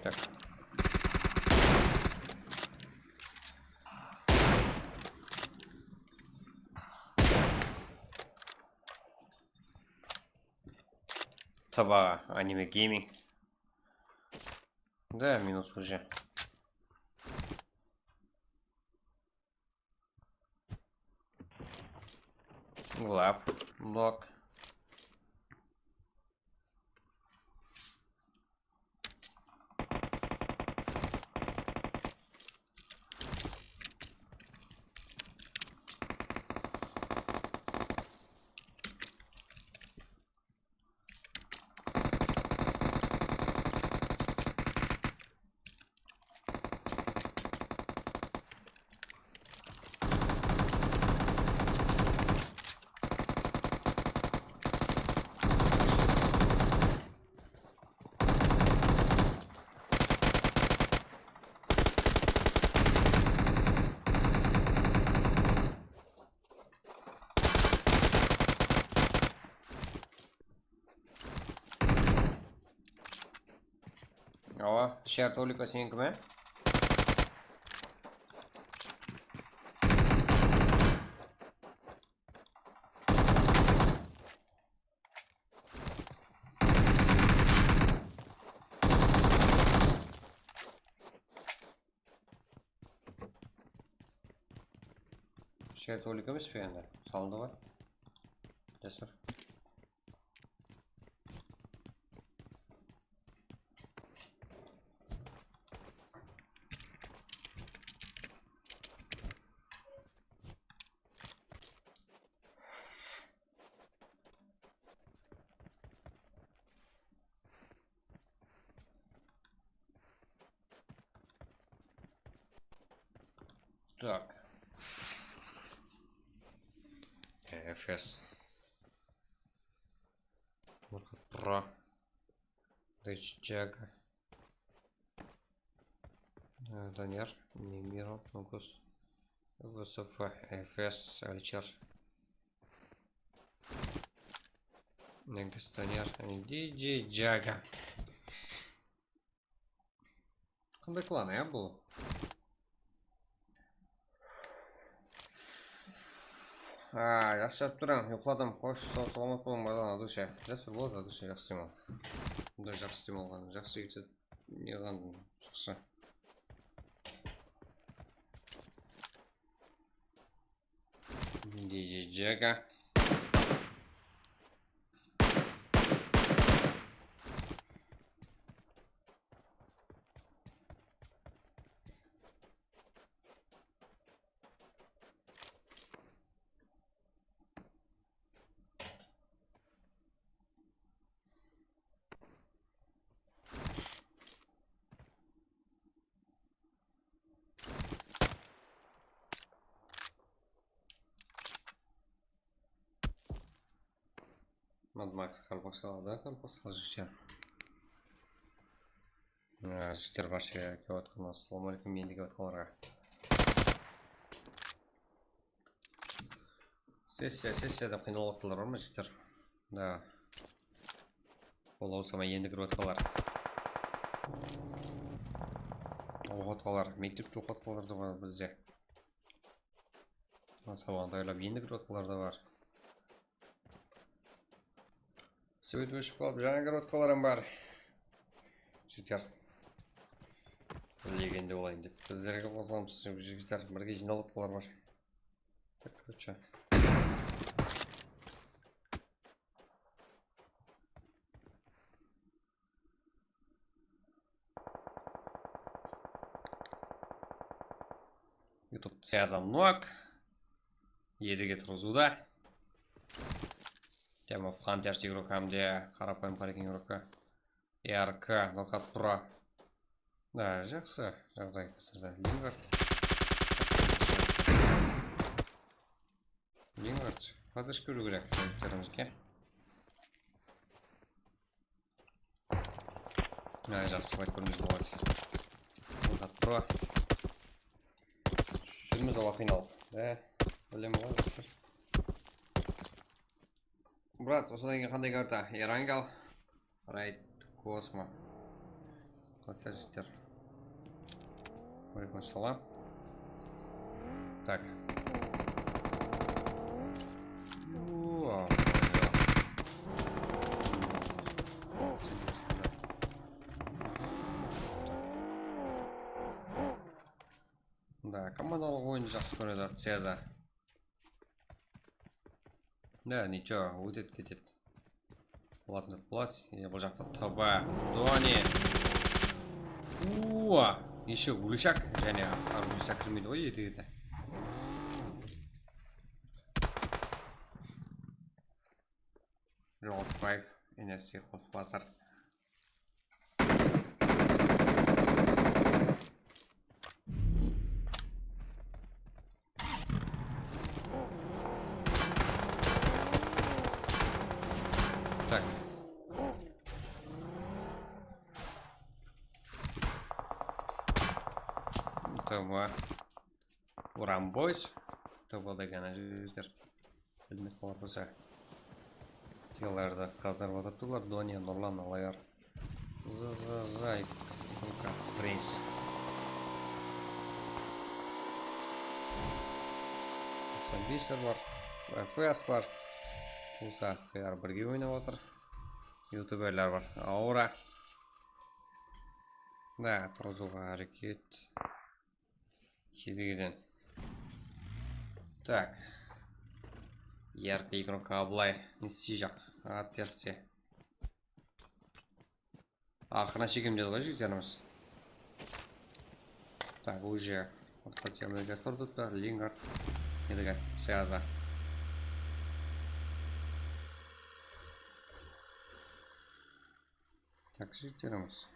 Так. Tıba, Anime Gaming. Да, минус уже. Глаб, блок. Awa, Sher Tolika seniki me? Sher Tolika emes pe endi? Salındı ǵoy. Jasır. Так. Э, Эфес. Мурат Про. Дэч Джага. Э, Данияр, Немиров, Нукус, В С Ф, Эфес, Альчер. Негис, Данияр, Ди Джей Джага. Qanday klan, ya, bul? Ha, yaqshılap turaman, uyqıladım. Xosh, saw salamat bolıń, Madan Adusha. Jasır boladı, Adusha, jaqsı dem al. Bunday jaqsı dem alǵanı jaqsı, eke, ne qılǵanı jaqsı. Ди Джей Джага. Mad Max qaraqalpaqshalar da, qaraqalpaqshalar jigitler. Mına jigitler, barshege kep atqan, assalawma aleykum, endi kep atqanlarǵa. Sessiya, sessiya dep qıynalıp atqanlar bar ma, jigitler? Da. Ol awsama endi kirip atqanlar. Oqıp atqanlar, mektepte oqıp atqanlar da bar bizde. Sabaǵın tayarlap endi kirip atqanlar da bar. Svet óship qalıp, jańa kirip atqanlar hám bar. Jigitler. Legende bolayın dep. Bizlerge qosılamız, jigitler, birge jıynalıp atqanlar bar. Так, короче. YouTube связан nok. Едіге turǵızıwda. Tema Fantastic игрок hám de qarapayım qareken игрокka. R K, Nokat Pro. Da, jaqsı jaǵday házirde. Lingard. Lingard, podrıjka beriw kerek jigitlerimizge. Ay, jaqsı fight kórmese boladı. Nokat Pro. Júrmiz awa qıynalıp. E, bilemen ǵoy. Brat, usıdan keyin qanday karta? Erangel, Raid, Kosmo. Qasiyar jigitler. Aleykum assalam. Tak. Uaa. Интересно, да. Da, komandalıq oyındı jaqsı kóredi Ceza. Da, nicho, ótedi ketedi. Boladı, boladı. E, bul jaqta T B. Doni. Uwa, еще Gulishak. Jáne Gulishak kirmeydi ǵoy, eti kete. Joǵıtpaev, N S C qosıp atır. Так. Tamam. Uramboyz. Тобада gana júrger. Bilmey qalar bolsa. Kiylardı qazdırıp atırıptılar. Doniya, Nurlan, Alayar. Za, za, za, Ikonka, Принц. Toqsan besler bar. F S bar. Bolsa, Qıyar birge oynap atır. Youtuberler bar. Aura. Da, turǵızıwǵa háreket. Kedigiden. Так. Яркий игрок Ablay. Ne isteyjaq? Отверстие. Aqırına shekem dedi ǵoy jigitlerimiz. Так, уже orta termilge sortıptı. Lingard. Edgar. Seaza. Так, jigitlerimiz.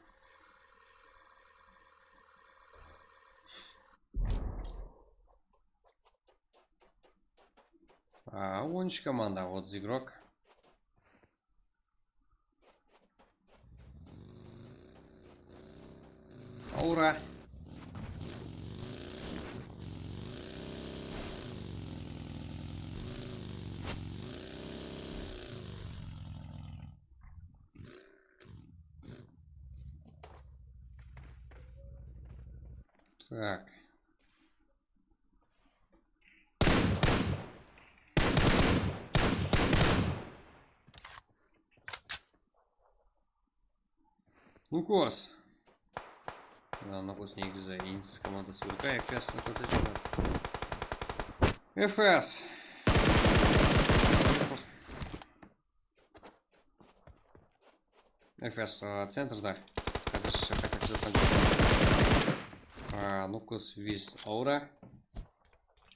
A, on úsh komanda, otız игрок. Aura. Так. Nukos. Mına Nukos negizi Insis komandası ólke F S ni kórsetedi. F S. F S, a, centrda. Házir shıqqa kizatqan joq. A, Nukos Vist Aura.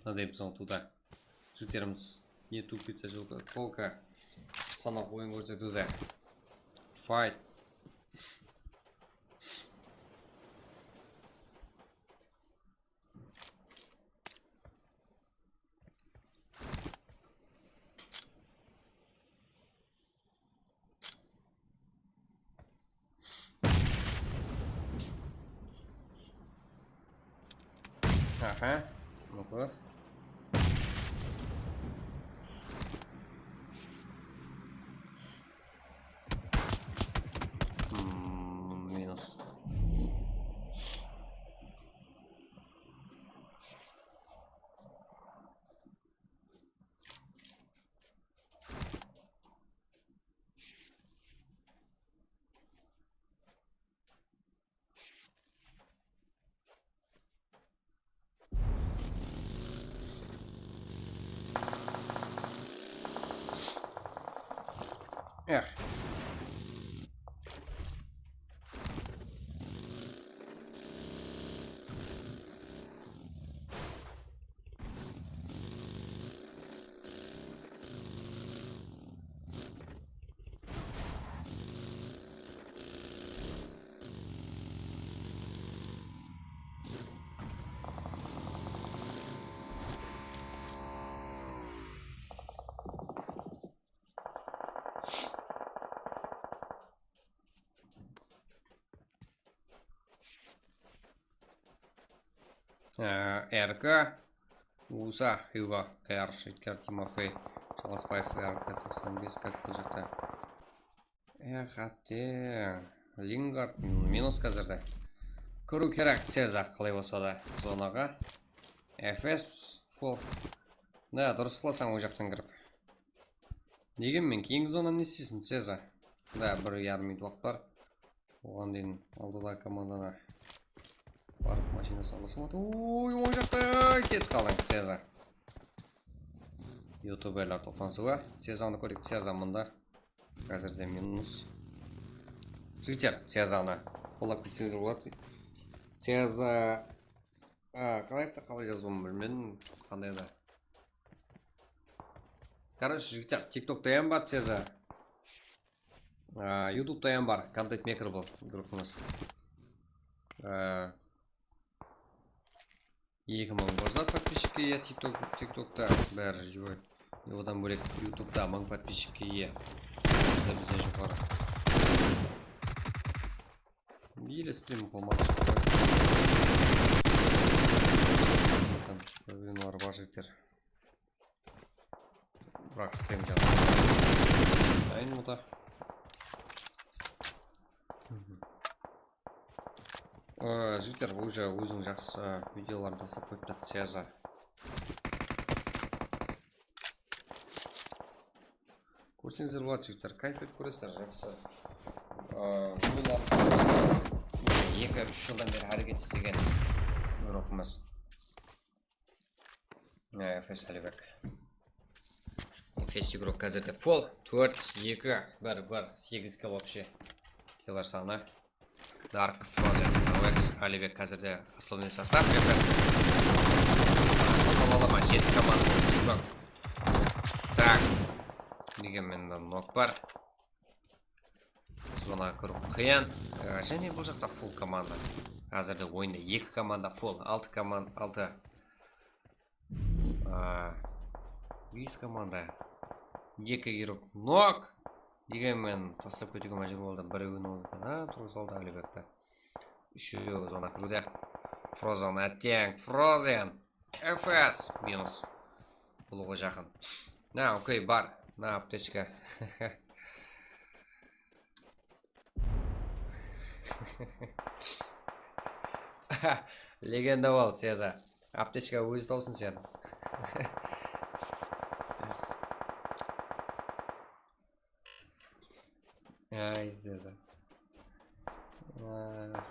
Mınaday bizden tuwda. Jigitlerimiz ne tupitsa jılqı, только tanaq oyın kórsetiwde. Fight. Aha. Nukos. Hmm, minus. Эх. Ee, R K, Usa, Hugo, Qıyar, Shayker, Timofey, Jalısbaev, R K toqsan bes, Gakpo jaqta. E, qátte. Lingard, minus házirde. Kóriw kerek, Ceza qalay bolsa da zonaǵa. F S, full. Da, durıs qılasań, ol jaqtan kirip. Degenmen, keyingi zonanı ne isteysiń, Ceza? Da, bir yarım minut waqıt bar. Oǵan deyin aldıda komandana barıp, Jine soǵılasam atır. Oy, oń jaqta ketip qaldıń, Ceza. Youtuberlar toqtanısıwa. Cezanı kóreyik, Ceza mında. Házirde minus. Jigitler, Cezanı qollap ketseńiz boladı. Ceza. A, qalayıqta qalay jazıwın bilmedim. Qanday da. Короче, jigitler, TikTokta ham bar Ceza. A, YouTubeta ham bar. Content maker bul grupamız. A, eki mıń bir zat подписчикке iye TikTok, TikTokta bári júwek. Odan bólek YouTubeta mıń подписчикке iye. Bizden joqarı. Ele strim qılmadı. Problemalari bar jigitler. Biraq strim jaǵı. Dayın bu da. Ee, jigitler, уже óziniń jaqsı videoların taslap qoyıptı, Ceza. Kórseńizler boladı, jigitler, kayf etip kóresizler, jaqsı. Ee, oynap, eki-úsh jıldan beri háreket islegen grupamız. Ee, F S Alibek. F S igrok házirde full, tórt, eki, bir, bir, segiz kill вообще. Killar sanı. Dark, Frozen, Avex, Alibek házirde основной состав, F S. Total alaman, jeti komanda, on segiz igrok. Так. Degen menda nok bar. Zona kiriw qıyın. Ee, jáne bul jaqta full komanda. Házirde oyında eki komanda full, altı komanda, altı. Aa, bes komanda. Eki igrok nok. Degen men taslap ketiwge májbúr boldı. Birewin oynaydı. Ha, turǵıza saldı Alibekti. Úshewi zona kiriwde. Frozen, átteń, Frozen. F S minus. Buluǵı jaqın. Na, okey, bar. Na, aptechka. Legenda bol, Ceza. Aptechka ózi tawsın sen. Ay, Ceza. Ah.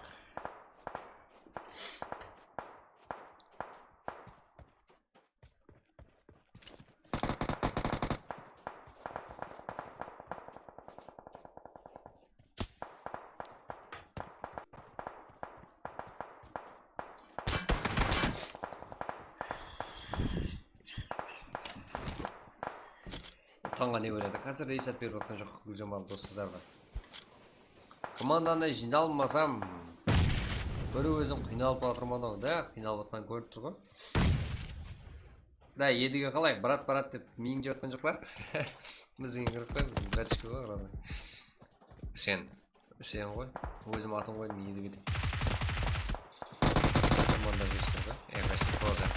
Tańǵa ne óyledi? Házir esap berip atqan joq, Gúljamal dosızlarǵa. Komandanı jıynalmasam, bir ózim qıynalıp atırman-aw da, qıynalıp atqanın kórip tur ǵoy. Da, Edige qalay? Brat, brat dep miying jep atqan joq pa? Biziń gruppa, biziń bratishka ǵoy, ravno. Sen, sen ǵoy. Ózim atın qoydım, Edige dep. Komanda júrsizler ǵoy. F S Frozen.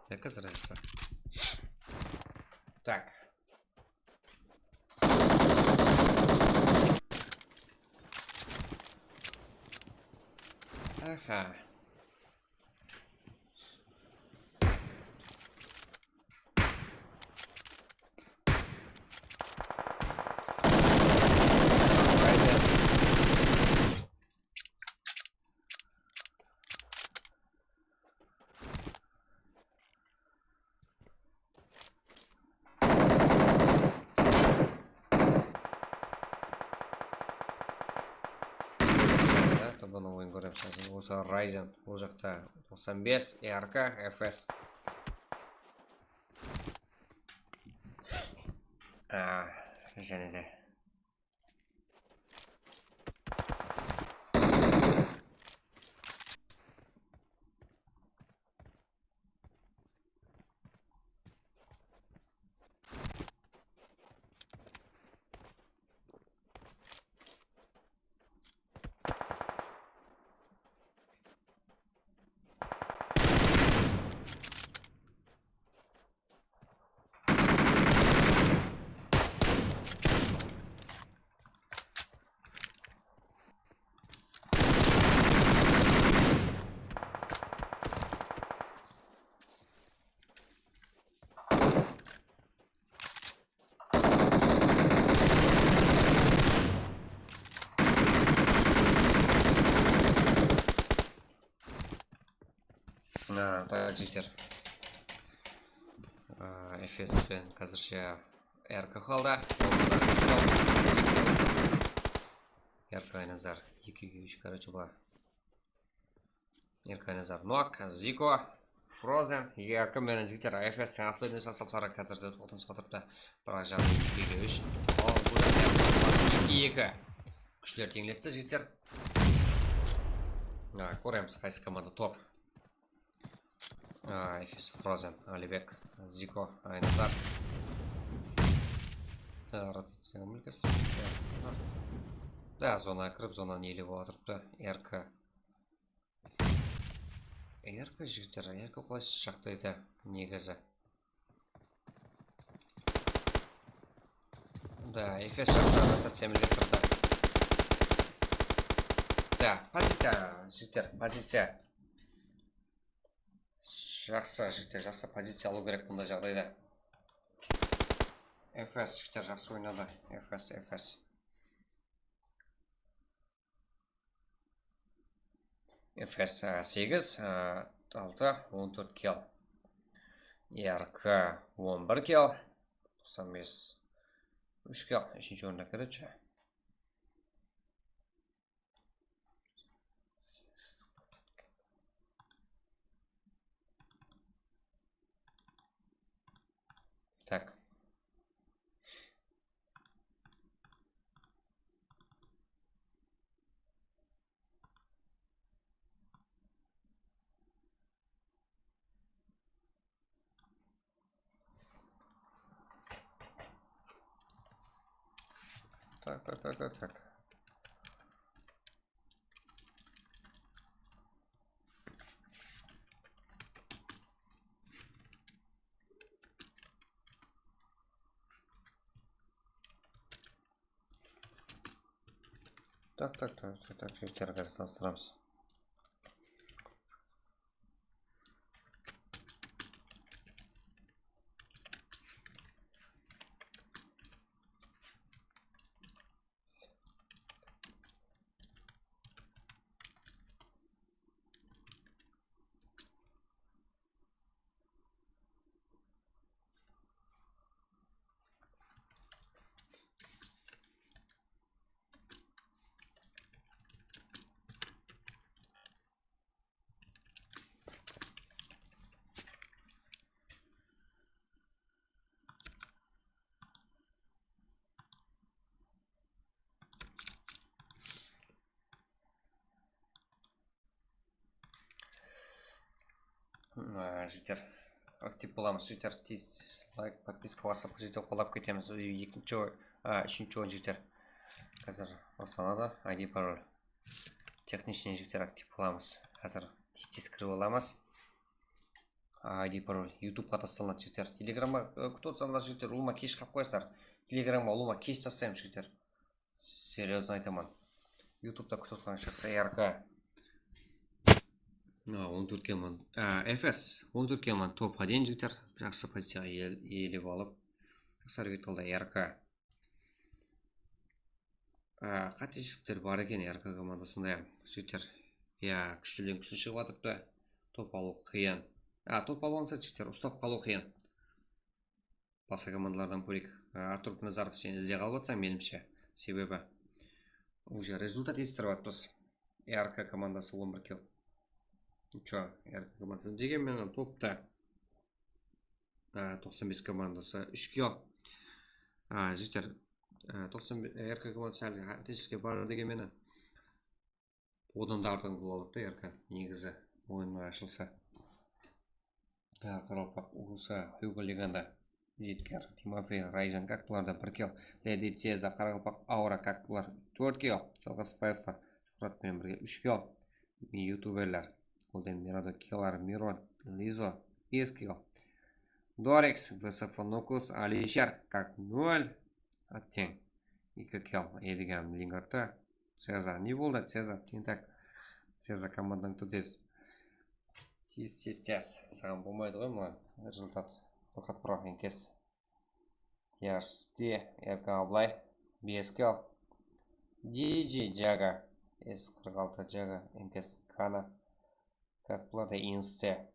Так, разница. Так. Aha. Тобаны ойын көрем, sazın. Osı Ryzen, ol jaqta toqsan bes, R K, F S. A, jáne de. A, tak, jigitler. A, Efes penen házirshe R K qaldı. R K Aynazar, ekige úsh, короче, bar. R K Aynazar, Nok, Ziko, Frozen, R K menen jigitler, Efes teń asıl oynaysa, asapları házirde toqtansıp atırıptı. Biraq jaǵday ekige úsh. Al, bul jaqta eki eki. Kúshler teńlesti, jigitler. A, kóremiz, qaysı komanda top. A, Efes, Frozen, Alibek, Ziko, Aynazar. Da, rotaciya. Da, zonaǵa kirip, zonanı iyelep atırıptı. R K. R K, jigitler, R K qolay jaqtaydı, negizi. Da, Efes jaqsı rotaciya milge sırtı. Da, poziciya, jigitler, poziciya. Jaqsı, jigitler, jaqsı poziciya alıw kerek bunday jaǵdayda. Efes, jigitler, jaqsı oynadı. Efes, Efes. Efes, á, segiz, á, altı, on tórt kill. R K on bir kill, toqsan bes, úsh kill, úshinshi orında, короче. Так. Так, так, так, так, так. Так, так, так, так, так, jigitler, házir tanıstıramız. Á, jigitler, aktiv bolamız, jigitler, tez, tez, layk, podpiska basıp, jigitler, qollap ketemiz. Ekinshi oy-, á, úshinshi oyın, jigitler. Házir baslanadı, I D, parol. Texnichniy, jigitler, aktiv bolamız. Házir tez-tez kirip alamız. I D, parol. YouTubeqa taslanadı, jigitler. Telegramǵa, e, kútip otsańlar, jigitler, ulıwma kesh qap qoyasızlar. Telegramǵa ulıwma kesh taslaymız, jigitler. Серьёзно aytaman. YouTubeda kútip otqan shıǵıssa, R K. A, on tórt kill man. A, Efes. On tórt kill man. Top один, jigitler. Jaqsı poziciyaǵa iye-, iyelep alıp, jaqsı háreket qıldı R K. A, qáteshilikler bar eken R K komandasında, ya, jigitler. Ya, kúshliden kúshli shıǵıp atırıptı. Top alıw qıyın. A, top alıp alsa, jigitler, uslap qalıw qıyın. Basqa komandalardan bólek. A, Artur Knazarov, sen izde qalıp atsań, menimshe. Sebebi, уже rezultat estirip atpız. R K komandası on bir kill. Чё, R K komandası degen menen topta. Á, toqsan bes komandası úsh kill. Á, jigitler, á, toqsan bes, R K komandası háligi qáteshilikler bar degen menen. Odan da artıǵın qıla aladı da R K, negizi, oyın ashılsa. Qaraqalpaq ulısı, Hugo Legenda, Jetker, Timofey, Rayzan, kak bularda bir kill. Ledi Ceza, Qaraqalpaq Aura, kak bular tórt kill. Jalǵasbaevlar, Shuhrat penen birge úsh kill. Youtuberler, Golden Mirado, Kilar, Miro, Lizo, bes kill. Dorex, V S F Nokus, Alisher, kak nol. Atteń, eki kill. Edigam Lingardta. Ceza, ne boldı, Ceza? Tentak. Ceza, komandańdı tez. Tez, tez, tez. Saǵan bolmaydı ǵoy mına rezultat. Furqat, bro, enkes. T R T, R K Ablay, bes kill. D J Jaga, S qırq altı Jaga, enkes, Kana. Kak bularda, Inste.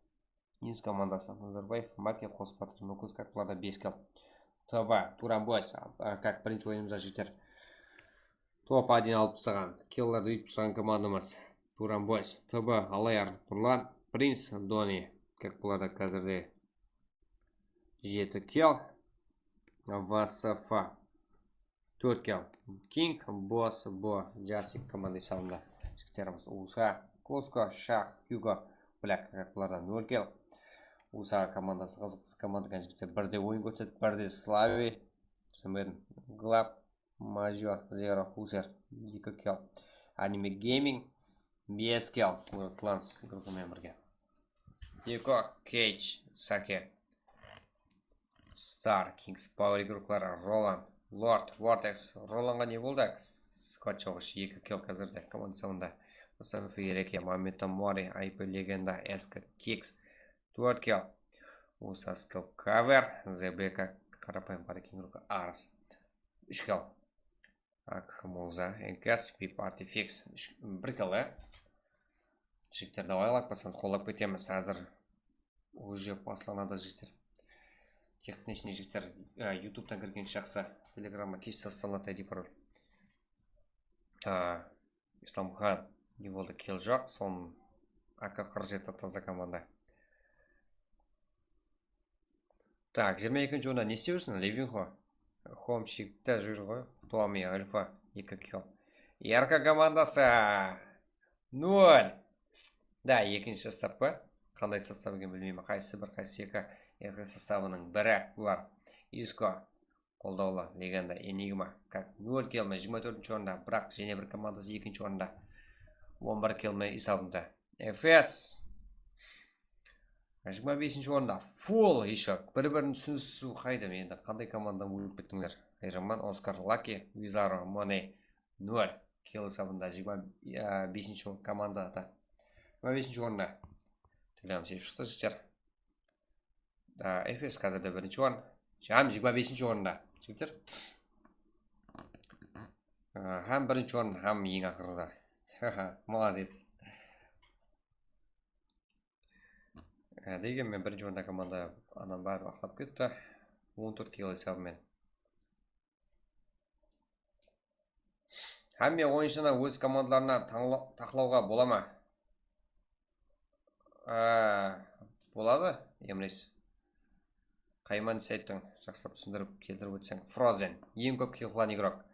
Minsk komandası. Nazarbaev, Make qosıp atır. Nukus, kak bularda bes kill. T B, Turan Boys, a, kak birinshi oyınımızda jigitler. Top один alıp taslaǵan. Killlerdi úytip taslaǵan komandamız. Turan Boys, T B, Alayar, Nurlan, Prince, Doni. Kak bularda házirde jeti kill. V S F. Tórt kill. King, Boss, Bo, Jasik komanda esabında. Jigitlerimiz U S A, Kosko, Shah, Hugo, Black, bularda nol kill. U S A komandası qızıq, qızıq komanda eken, jigitler. Birde oyın kórsetip, birde Slavi, túsinbedim. Glab, Major, Zero, Huser, eki kill. Anime Gaming, bes kill. Clans gruppamen birge. Deko, Cage, Sake. Star, Kings, Power igruklari, Roland, Lord, Vortex, Rolandǵa ne boldı? Squad joq, eki kill házirde, komanda esabında. Mustafa Ereke, Mameta Mori, I P Legenda, Eska, Kicks, tórt kill. U S A skill cover, Z B K, qarapayım, Power igruka, Ars, úsh kill. Ak, Muza, Enkas, V P Artifix, úsh, bir kill, e? Jigitler, davay, lak basıp, qollap ketemiz. Házir уже baslanadı, jigitler. Tek nesine, jigitler, e, YouTube'tan kirgen jaqsı. Telegramma keshte salınatay dep parol. A, Islamxan, ne boldı, kill joq, son A K qırq jeti taza komanda. Tak, jigirma ekinshi orında ne islep júrsiń, Levinxo? Homshikte júr ǵoy. Tomi, Alfa, eki kill. R K komandası, nol. Da, ekinshi sostav pa? Qanday sostav eken bilmeymen. Qaysı bir, qaysı eki. R K sostavınıń biri bular. Isko, qoldawlı, Legenda, Enigma. Kak, nol kill me, jigirma tórtinshi orında. Biraq jáne bir komandası ekinshi orında. On bir kill me esabında. Efes. Jigirma besinshi orında. Full ещё. Bir-birin túsinisiw qayda endi? Qanday komandadan ólip kettińler? Qıyraman, Oskar, Laki, Vizaro, Money. Nol. Kill esabında jigirma besinshi komanda da. Jigirma besinshi orında. Tólem sepip shıqtı, jigitler. A, Efes házirde birinshi orın. Hám jigirma besinshi orında, jigitler. A, hám birinshi orın, hám eń aqırda. Molodec. E, degenmen, birinshi orında komanda adam bári aqlap ketti. On tórt kill esabımen. Hámme oyınshını óz komandalarına tańla-, taqlawǵa bola ma? Á, boladı, Emres. Qayman sayttıń, jaqsılap túsindirip, keltirip ótseń. Frozen, eń kóp kill qılǵan igrok.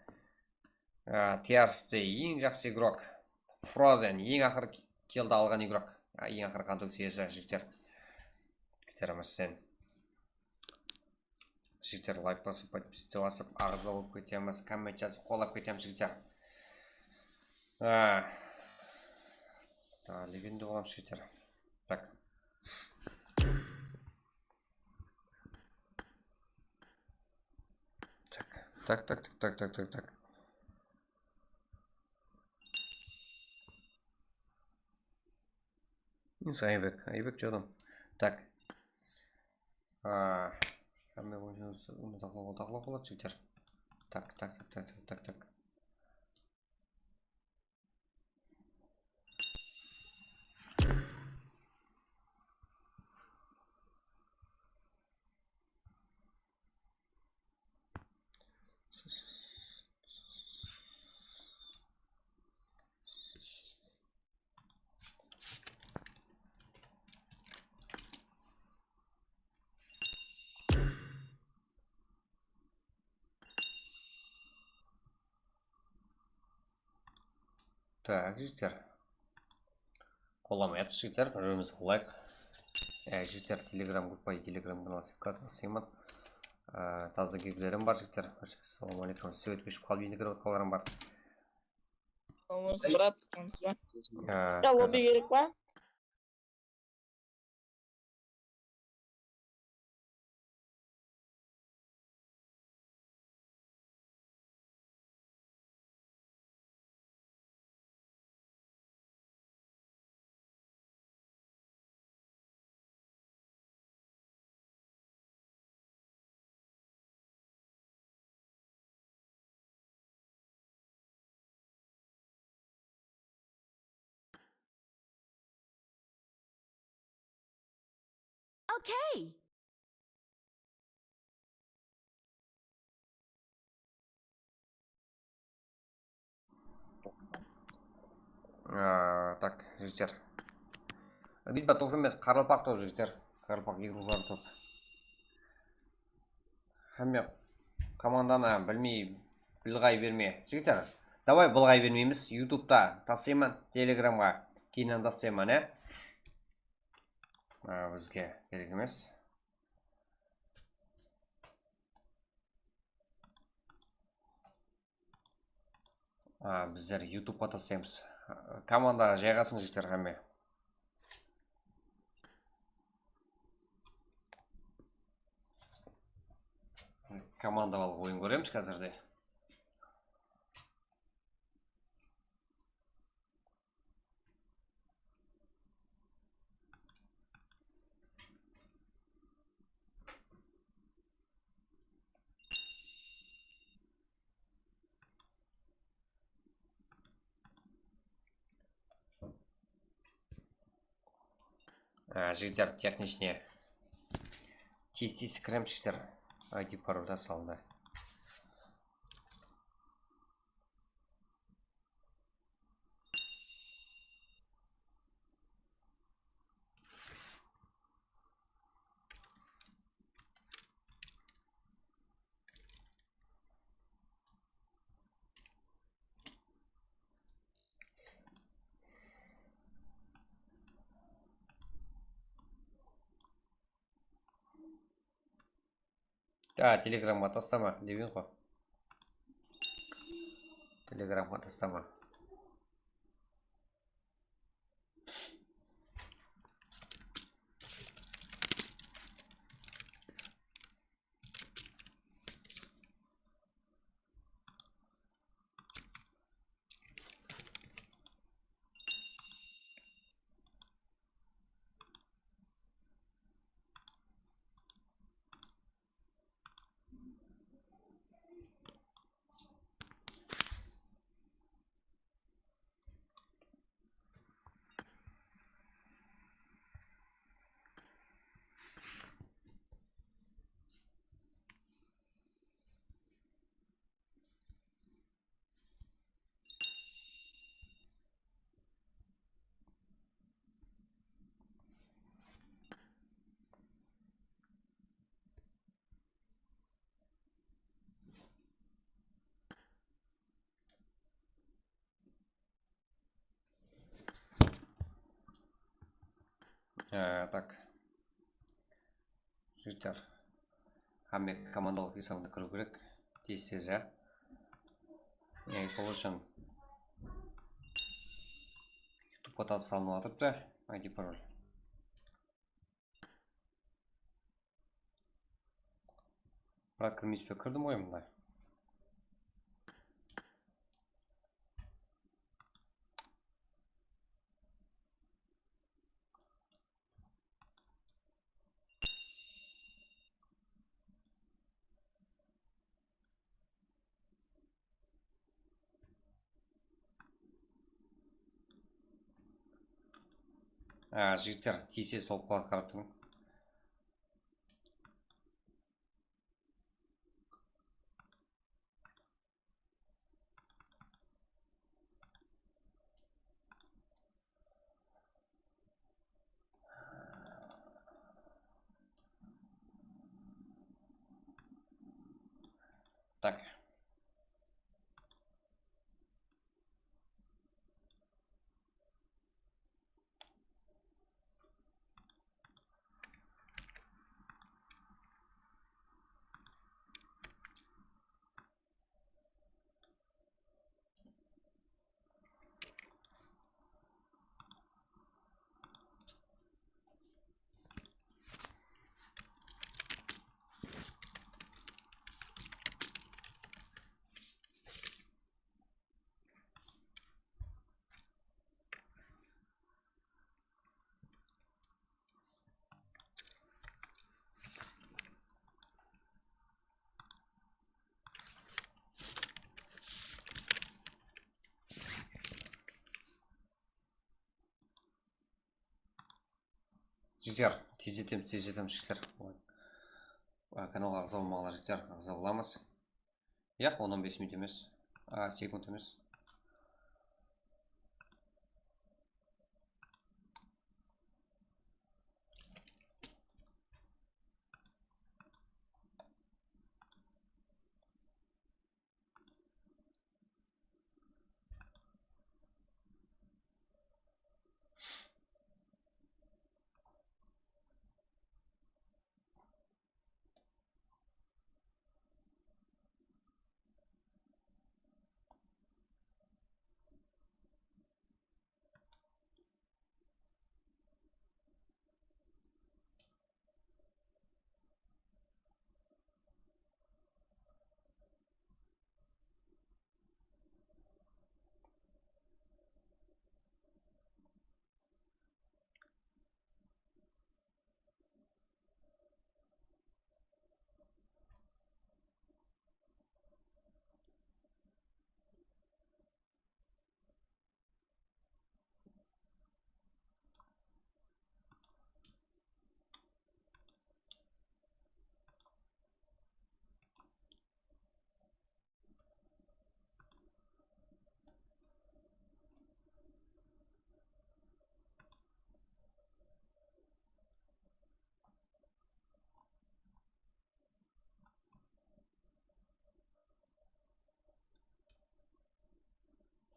Á, T R S T, eń jaqsı igrok. Frozen, eń aqır killdi alǵan igrok. Á, eń aqır qantaw siyesi, jigitler. Jigitler, sen. Jigitler, layk basıp, podpisaciya basıp, aǵza bolıp ketemiz, komment jazıp, qollap ketemiz, jigitler. Ah. Da, legenda bolamız, jigitler. Tak. Tak, tak, tak. Minsk, Aybek, Aybek, jodam. Tak. A, hámme boyınsha uni taqlap, taqlap qaladı, jigitler. Tak, tak, tak. Tak, jigitler. Qollamayapsız, jigitler, bir-birimizge layk. E, jigitler, Telegram gruppa, Telegram kanal ssılkasın taslayman. E, taza giflerim bar, jigitler. Assalamu aleykum. Svet óship qalıp, endi kirip atqanlarım bar. Murat, onısı ba? E, ya, lobby kerek pa? Okay. A, tak, jigitler. Bilba top emes, qaraqalpaq top, jigitler. Qaraqalpaq igroklar top. Hámme komandanı bilmey, bılǵay berme. Jigitler, davay bılǵay bermeymiz. YouTube'ta taslayman, Telegramǵa keyin taslayman, e. A, bizge kerek emes. A, bizler YouTube'qa taslaymız. Komandaǵa jayǵasıń, jigitler, hámme. Komandalı oyın kóremiz házirde. A, jigitler, texnichne. Tez-tez kirem, jigitler. I D parolda saldı. A, Telegramǵa taslama, degen ǵo. Telegramǵa taslama. Ee, tak. Jigitler, hámme komandalıq esańdı kiriw kerek. Tez-tez, ya. Yaǵnıy, sol ushın YouTube kanal salınıp atırıptı. I D parol. Biraq kirmeysiz be? Kirdim ǵoy mında. A, jigitler, tiyse sol qulaq qarap turıń. Tak. Jigitler, tezletemiz, tezletemiz, jigitler. A, kanalǵa aǵza bolmaǵanlar, jigitler, aǵza bolamız. Yaq, on, on bes minut emes. A, sekund emes.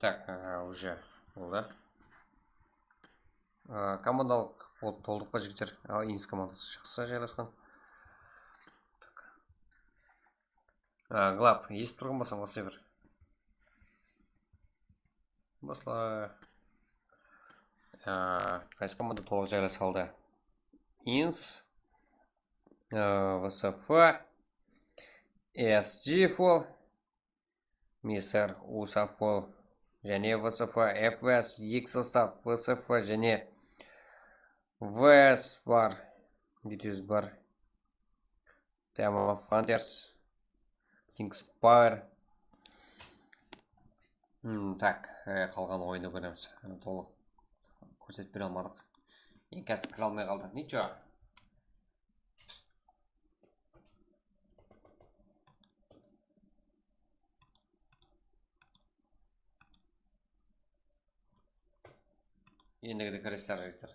Tak, a, уже boldı. A, komandalıq bolıp toldıq pa, jigitler? A, Ins komandası shıǵıssa jaylasqan. A, Glab, esitip turǵan bolsań, basla bir. Basla. A, qaysı komanda tolıq jaylasa aldı? Ins, a, V S F, S G Full, Mister Usa Full, jáne V S F, F S, X Staff, V S F jáne V S bar, G T S bar. Tamam, Hunters, Kings Power. Hmm, tak, e, qalǵan oyındı kóremiz. Tolıq kórsetip bere almadıq. Enkası kire almay qaldı. Nicho. Endigi de kiresiz, jigitler.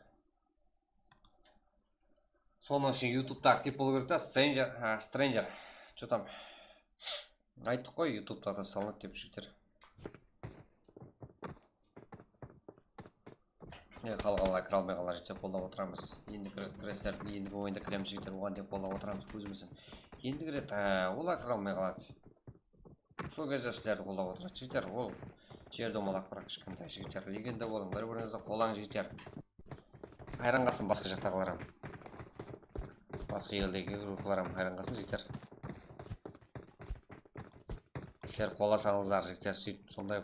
Sonıń ushın YouTube'da aktiv bolıw kerek ta, Stranger, ha, Stranger. Что там? Ayttıq ǵoy, YouTube'da da salınadı dep, jigitler. E, qalǵanlar kire almay qalǵan, jigitler, qollap otıramız. Endigi ret, kiresiz, endigi oyında kiremiz, jigitler, oǵan deyin qollap otıramız, kózimizden. Endigi ret, ha, olar kire almay qaladı. Sol gezde sizlerdi qollap otırayıq, jigitler. Ol jer domalaq, biraq kishkentay, jigitler. Legenda bolıń, bir-birińizdi qollań, jigitler. Hayran qalsın basqa jaqtaǵılar hám. Basqa eldegi gruppalar hám hayran qalsın, jigitler. Sizler qollasańızlar, jigitler, sóytip, sonday,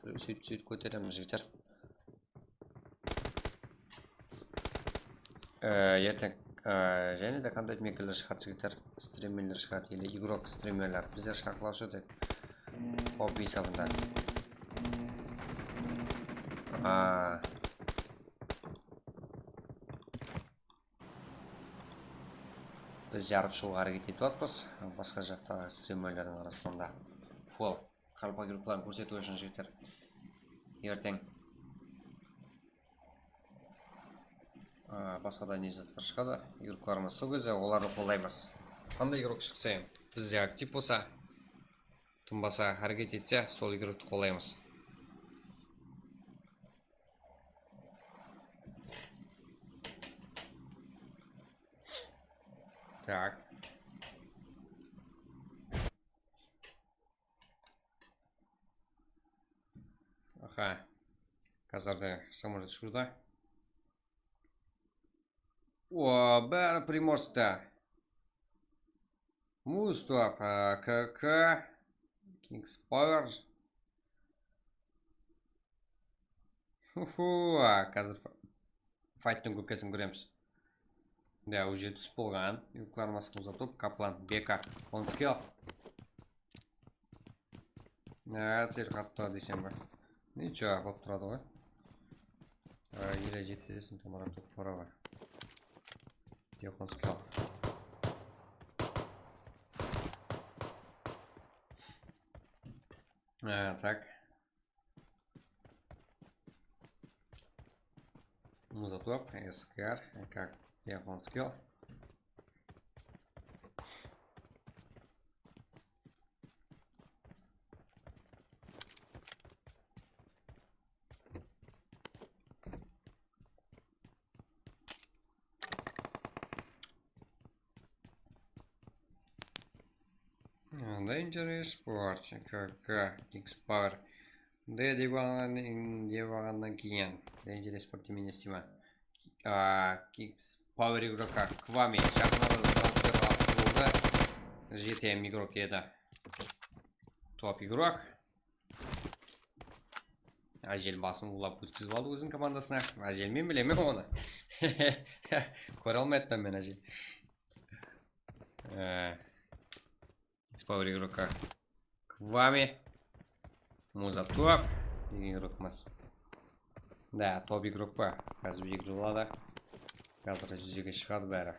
sóytip, sóytip kóteremiz, jigitler. Ee, erteń, ee, jáne de qanday mekkeler shıǵadı, jigitler? Strimerler shıǵadı, ele igrok strimerler. Bizler shaqlawshı dep. Hobbi esabında. Aa. Biz jarıp shıǵıwǵa háreket etip atırmız. Basqa jaqtaǵı strimerlerdiń arasında. Full. Qaraqalpaq igrokların kórsetiw ushın, jigitler. Erteń. Aa, basqa da ne zatlar shıǵadı. Igroklarımız sol gezde olardı qollaymız. Qanday igrok shıqsa, bizde aktiv bolsa, tınbasa, háreket etse, sol igrokti qollaymız. Tak. Aha. Házirde samolyot ushıwda. O, bári Primorskta. Mustap, a, K K, Kings Power. Huhu, a, házir fa-, fayttıń kókesin kóremiz. Ya, уже túsip bolǵan. Yuklarmasqımız top, Kaplan, Beka, Onskill. Ya, ter qaptı deyseń be. Nicho, bolıp turadı ǵoy. A, ele jeteseń, tamara top, porava. Японский. А, так. Музатоп, эскер, как японский. Dangerous Sport, K K, X Power. D dep alǵan, dep alǵannan keyin Dangerous Sport demeydi, isteymen. A, X Power игрока, Kvami, jaqın arada transfer boldı. G T M игрок edi. Top игрок. Ájel basın ulap ótkizip aldı óziniń komandasına. Ájel, men bilemen onı. Kóre almay atırman men ájel. Ee, X Power игрока. Kvami. Muza top. Degen игрокımız. Da, top игрок pa? Házir belgili boladı. Házir júzege shıǵadı bári.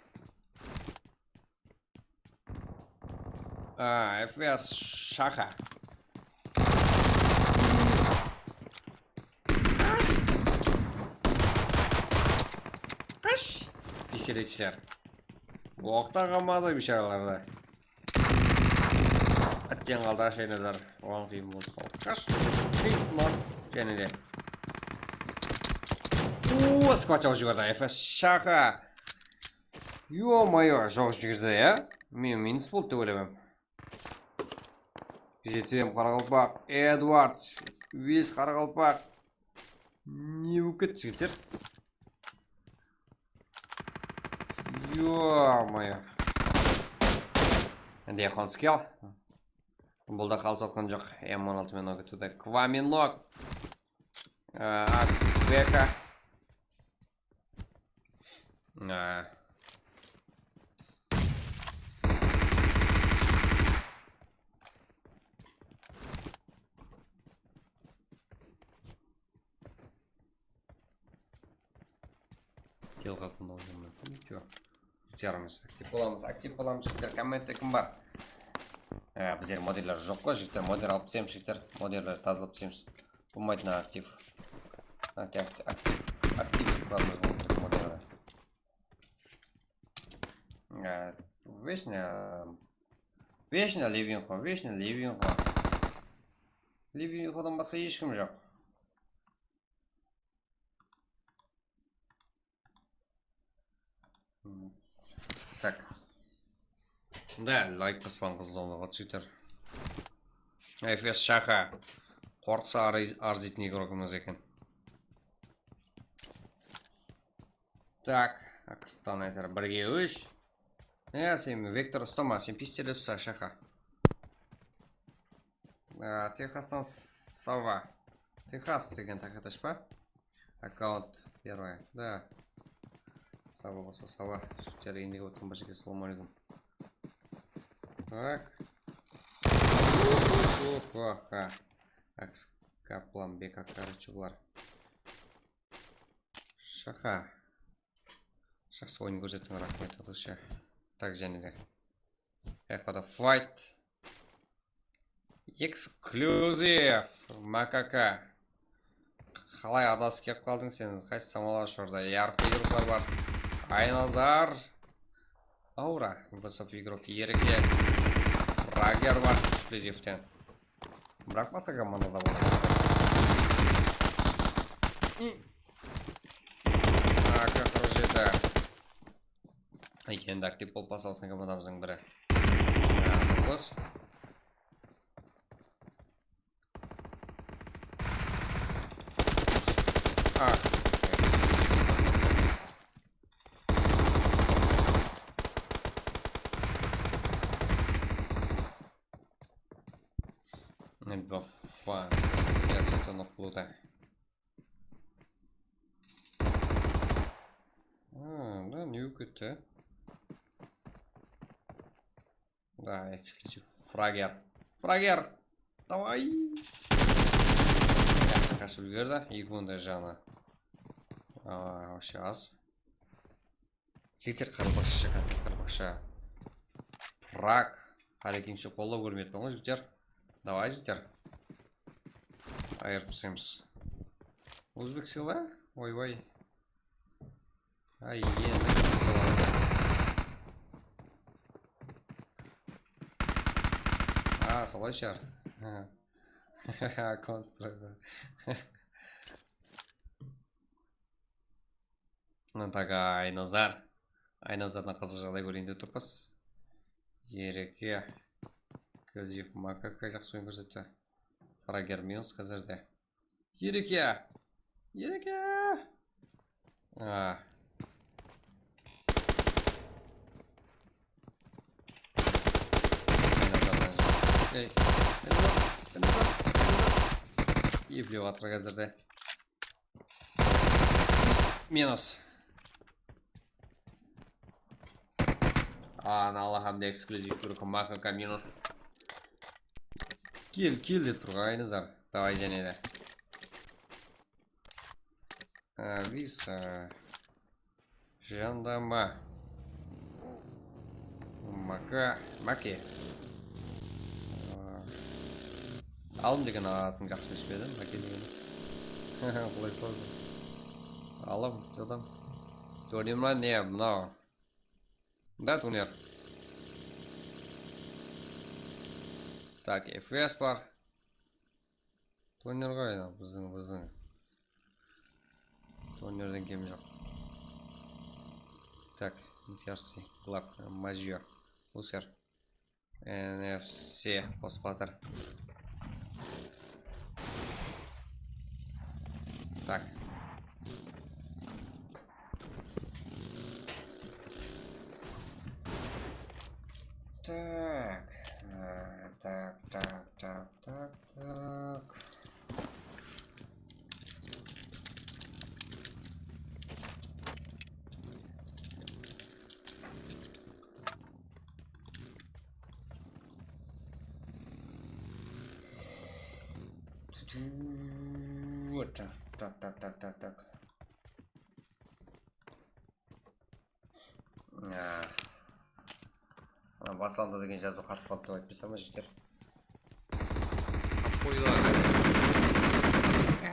A, F S Shaxa. Qash! Qash! Piseretshler. Oqta qalmadı biysharalarda. Atken qaldı, áshaynalar. Oǵan qıyın boldı sol. Qash! Ey, mınaw jáne de. Uuu, skvatchal jiberdi F S Shaxa. Ё-моё, joq júrdi ya. Men minus boldı dep oylayman. G T M qaraqalpaq, Edward, Wis qaraqalpaq. Ne bolıp ketti, jigitler? Ё-моё. Endi Yaxonskiy al. Bul da qalısatqan joq. M on altı men oga tudı. Kvami nok. Aks Beka. Á. Tel qalqında oynamay. Nичего. Jigitlerimiz aktiv bolamız, aktiv bolamız, jigitler. Kommentte kim bar? Á, bizler modeller joq ǵoy, jigitler. Model alıp isleymiz, jigitler. Modellerdi tazalap isleymiz. Bolmaydı mına aktiv. Aktiv, aktiv, aktiv modeller. Á, вечно, вечно Levinxo, вечно Levinxo. Levinxodan basqa hesh kim joq. Tak. Da, layk baspaǵan qızıqlanǵanlar, jigitler. F S Shaxa. Qorqsa arz-, arzıytuǵın igrogımız eken. Tak, Akstan aytar, birge úsh. Ya, sen vektor ustama, sen pistolet usta, Shaxa. Á, Texastan Sava. Texas degen taqatash pa? Akkaunt первый. Da. Sava bolsa Sava. Shıqıp endigi otırǵan bir jerge, assalamu aleykum. Tak. Oha. Aks Kaplan, B K, короче, bular. Shaxa. Jaqsı oyın kórsettiń, raxmet, Atasha. Tak, jáne de. Ayaqlarda fight. Eksklyuziv. Makaka. Qalay adasıp kelip qaldıń sen? Qaysı samalar ushırdı? Yarqı yurtlar bar. Aynazar. Aura. Vısıp igrok. Erke. Frager bar. Ekskluzivten. Biraq basqa komandada bar. A K qırq jeti. Endi aktiv bolıp baslayotqan komandamızdıń biri. Bos. Ah. Endi bu fa-, siyasattan oqılıwda. Ha, da ne bolıp ketti? Da, ekskluzivniy frager. Frager! Davay! Yaqshı qashıp úlgerdi. Eki onday janı. Aa, вообще az. Jigitler, qaraqalpaqsha, jigitler, qaraqalpaqsha. Prak. Hárekenshe qollap kórmeyatpan ǵoy, jigitler. Davay, jigitler. Ayırıp taslaymiz. Uzbek sila? Oy, oy. Ay, endi. A, solay shıǵar. Kontra. Tak, Aynazar. Aynazardan qızıq jaǵday kóreyin dep turıppız. Jereke. Kozyev Makaka jaqsı oyın kórsetti. Frager minus házirde. Jereke! Jereke! A. Aynazardan. Ey, Aynazar, Aynazar, Aynazar. Eplep atır házirde. Minus. Ana, Alla hám de eksklyuziv turkı Makaka minus. Kel, kel dep turǵan Aynazar. Davay, jáne de. A, Visa. Jandama. Maka, Make. A, Alım degen atın jaqsı bilip edim, Make degen. Qolay sordı. Alım, jadam. Turnirim ne, mınaw. Da, turnir. Tak, F P S bar. Turnir ǵoy, bizdiń, bizdiń. Turnirden kemi joq. Tak, N F C, Glak, Mazio, User, N F C, qosıp atır. Tak. Tak, e, tak, tak, tak, tak, tak. Tak, tak, tak, tak, tak, tak. Á. Mına baslandı degen jazıw qatıp qalıptı dep aytpaysań ba, jigitler? Qoydı.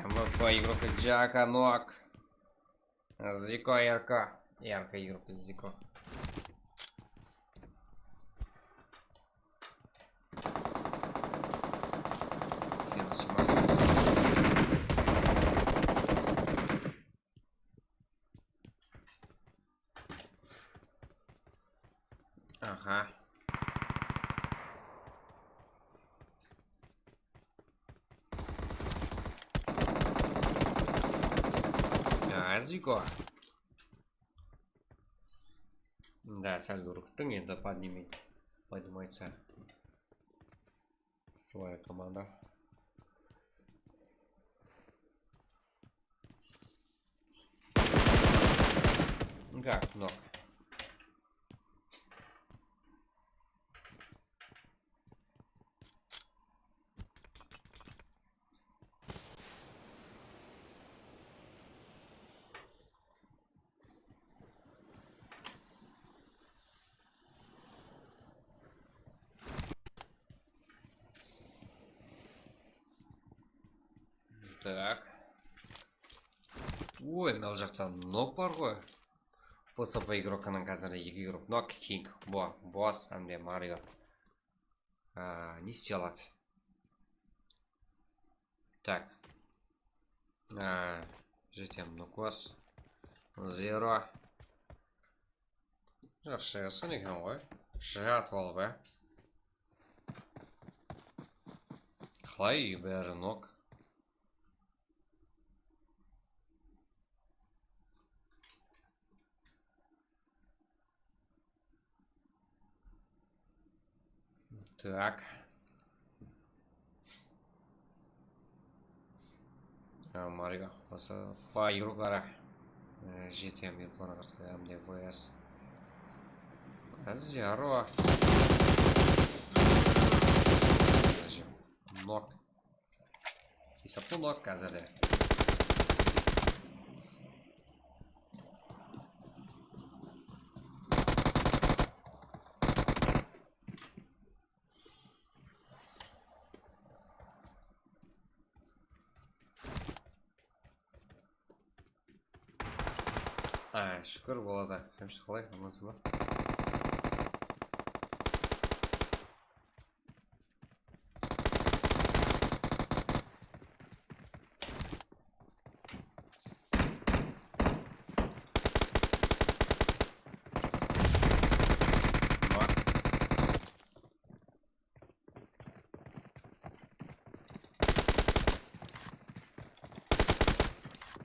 M V P игрок Jaka nok. Ziko R K. R K игрок Ziko. Aha. Naziko. Da, sál úrkittiń, endi поднимать. Подниматься. Своя команда. Как, нок. Так. Oy, mına jaqta nok bar ǵoy. F S P игрокаnan házir eki игрок. Nok, King, Bo, Boss hám de Mario. A, ne isley aladı? Tak. A, jetem Nukos. Zero. Jaqsı jayasqan eken ǵoy. Jay atıp alıp, á. Qalay bári nok? Так. A, Mario, F S P игроклары. E, G T M игрокларına qarsı, M D V S. Házir jarı. Nok. Esapta nok házirde. Ay, shúkir boladı. Jamshid, qalay? Amansız ba?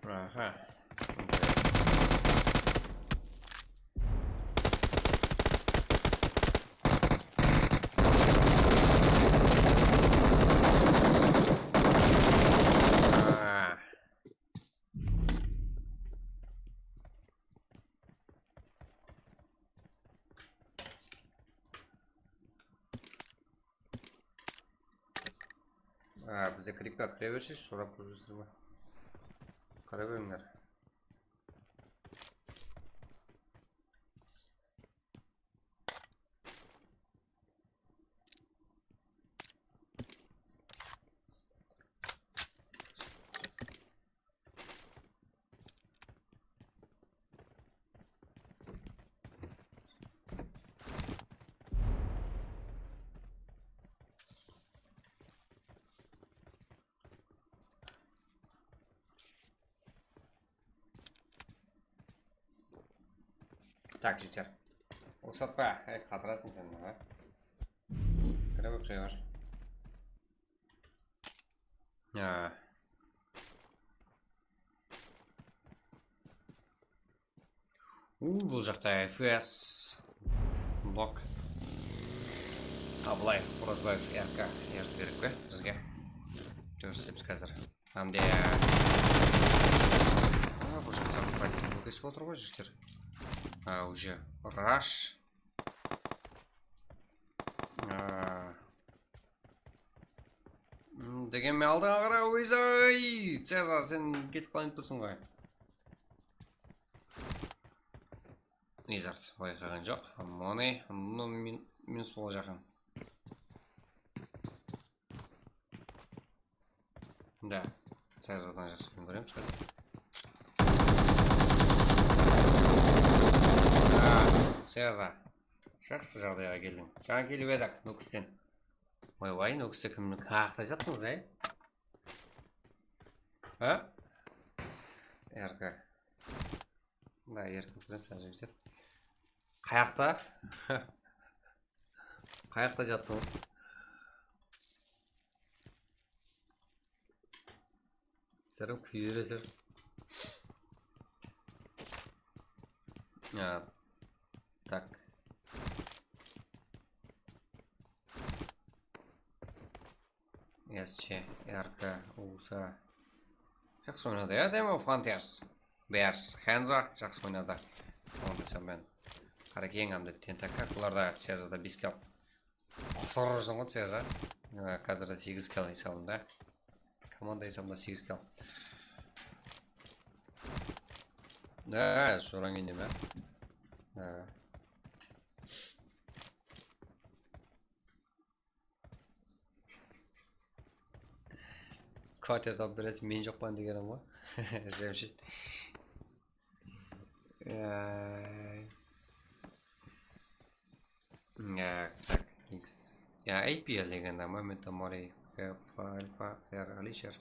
Aha. A, bizde kripka kire bershi, shorap kózgesizler ma? Kire berińler. Tak, jigitler. Ruxsat pa? Ey, qatırasıń sen maǵan. Kire bep jay bar. Ya. U, bul jaqta F S. Blok. A, bılay, Orazbaev R K, R K berip pe bizge? Júrsebiz házir. Hám de. A, bul jaqta kesip otır ǵoy, jigitler. A, уже rush. A. Hmm, degen men aldıńa qara, óyzay! Ceza, sen ketip qalayın tursıń ǵoy. Izard bayqaǵan joq. Money, no, min-, minus bola jaqın. Da, Cezadan jaqsı kún kóremiz házir. A, Ceza. Jaqsı jaǵdayǵa keldiń. Jańa kelip edik Nókisten. Oy-oy, Nókiste kimniń, qayaqta jattıńız, ey? Ha? R K. Da, R K kóremiz házir jigitler. Qayaqta? Qayaqta jattıńız? Sizler kúyeresizler. Ya, tak. S C, R K, U S A. Jaqsı oynadı, ya, Demo Frontiers. Bears, Hanzo, jaqsı oynadı. Onda sen men. Qara keń, hám de Tentakak, bular da Cezada bes kill. Qutqarırsın ǵoy, Ceza. Há, házir de segiz kill esabında. Komanda esabında segiz kill. Há, soran kende me? Há. Kvartir tawıp beredi, men joqpan degenim ǵoy. Jamshid. Ay. Ya, tak, X. Ya, A P L degende Momento Mori, F Alfa, Her Alisher.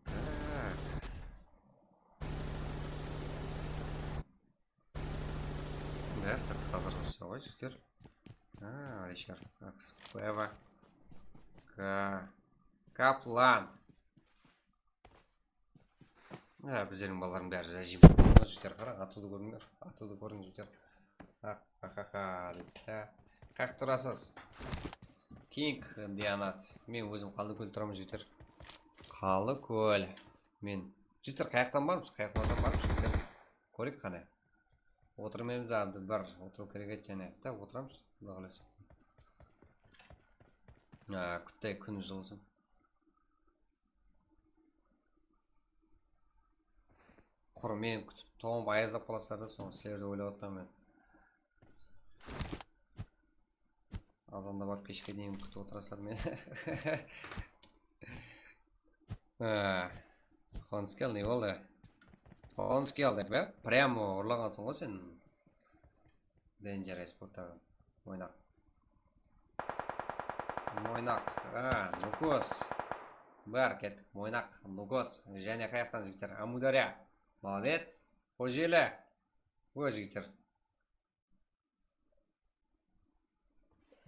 Tak. Bári sırtqa házir ursa ǵoy, jigitler. Ha, Alisher, Akspeva. Ka-, Kaplan. Ya, bizlerdiń balalardıń bári zajim. Jigitler, qara, atıwdı kórdińler. Atıwdı kóriń, jigitler. Ha, ha, ha, ha, deydi. Ha. Qayaqta turasız? King, Dianat. Men ózim Qallıkól turaman, jigitler. Qallıkól. Men, jigitler, qayaqtan barmız? Qayaqlardan barmız, jigitler? Kóreyik qáne. Otırmaymiz abi, bir otırıw kerek edi jáne. Da, otıramız, Quda qálese. A, kúttay kún jılısın. Qur meni kútip, tońıp, ayazlap qalasızlar da, sonı sizlerdi oylap atırman men. Azanda barıp, keshke deyin kútip otırasızlar meni. Á, Xonskel, ne boldı? Konskiy aldı be? Прямо urlaǵansań ǵoy sen. Danger esporttaǵı. Moynaq. Moynaq. A, Nukos. Bar, kettik. Moynaq, Nukos. Jáne qayaqtan jigitler? Amudárya. Молодец. Xojeli. Oy, jigitler.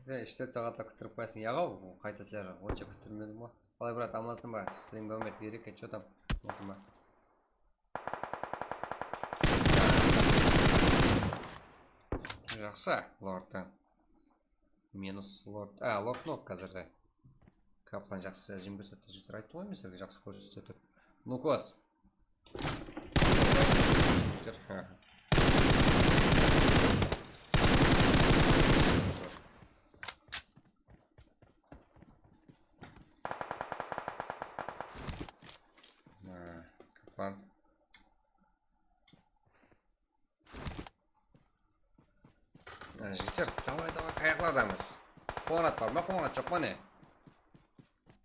Sen ishte saatlar kúttirip qoyasań, yaǵo, qayta sizler onsha kúttirmedim ǵoy. Qalay, brat, amansıń ba? Slim Gomet, Ereke, что там? Amansıń ba? Jaqsı, Lordtan. Minus Lord. A, Lord nok házirde. Kaplan jaqsı, jigirma bir saatta jigitler ayttı ǵoy men sizlerge, jaqsı kórsetedi. Nukos. Jigitler, ha. Ha, Kaplan. Jigitler, davay, davay, qayaqlardamız? Qońırat bar ma? Qońırat joq pa ne?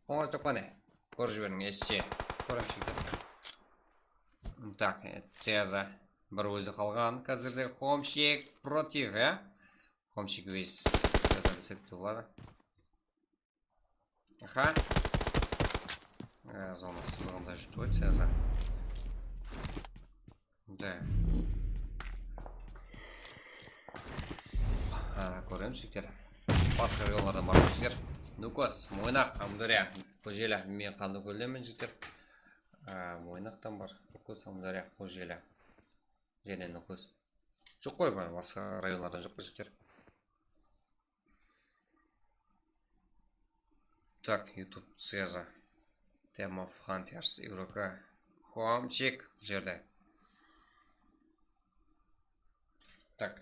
Qońırat joq pa ne? Kórip jiberiń, eshe. Kóremiz, jigitler. Так, Ceza. Bir ózi qalǵan. Házirde Homchik против, ya? Homchik весь Ceza desek te boladı. Aha. E, zona sızǵanda júrdi ǵoy, Ceza. Da. Ha, kóremiz, jigitler. Basqa rayonlardan bar, jigitler. Nukos, Moynaq, Amudárya, Xojeli, men Qanlıkóldemen, jigitler. A, Moynaqtan bar. Nukos, Amudárya, Xojeli. Jáne Nukos. Joq ǵoy, ba-, basqa rayonlardan joq pa, jigitler? Так, YouTube Ceza. Team of Hunters, Euroka. Homchik bul jerde. Так.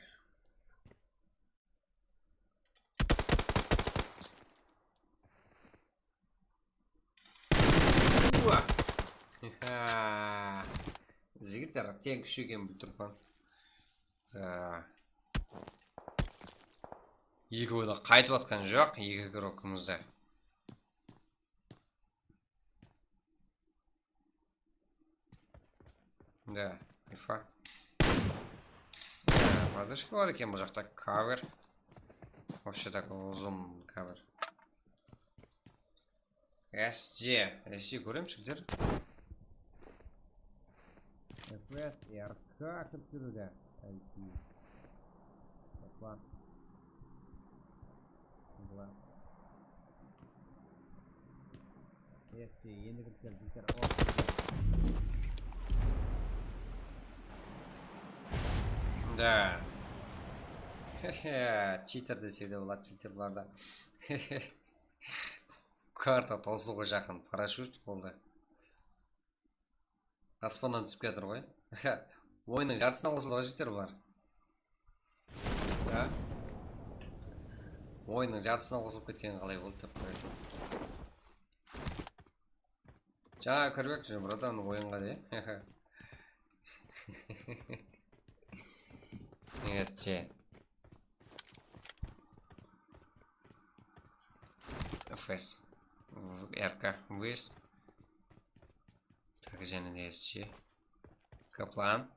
Ua! Jigitler, teń kúsheygen bilip turıppan. Za. Ekewi de qaytıp atqan joq, eki igrókımız da. Da, ifa. Da, podышка bar eken bul jaqta, cover. Вообще так uzın cover. S C, S C kóremiz, jigitler. F S, R K kirip júrdi. L P. Hoppa. Bular. S C, endi kirip keldi, jigitler. Oh. Da. Cheater dese de boladı, cheater bularda. Karta tozılıwǵa jaqın, parashyut qolda. Aspannan túsip kiyatır ǵoy. Oyınnıń jartısına qosıldı ǵoy, jigitler, bular. Ya. Oyınnıń jartısına qosılıp ketken qalay boldı dep qoyayın. Jańa kirip edi, bratan, oyınǵa de. Esche. F S. V-, R K. Выезд. Так, jáne de S C. Kaplan.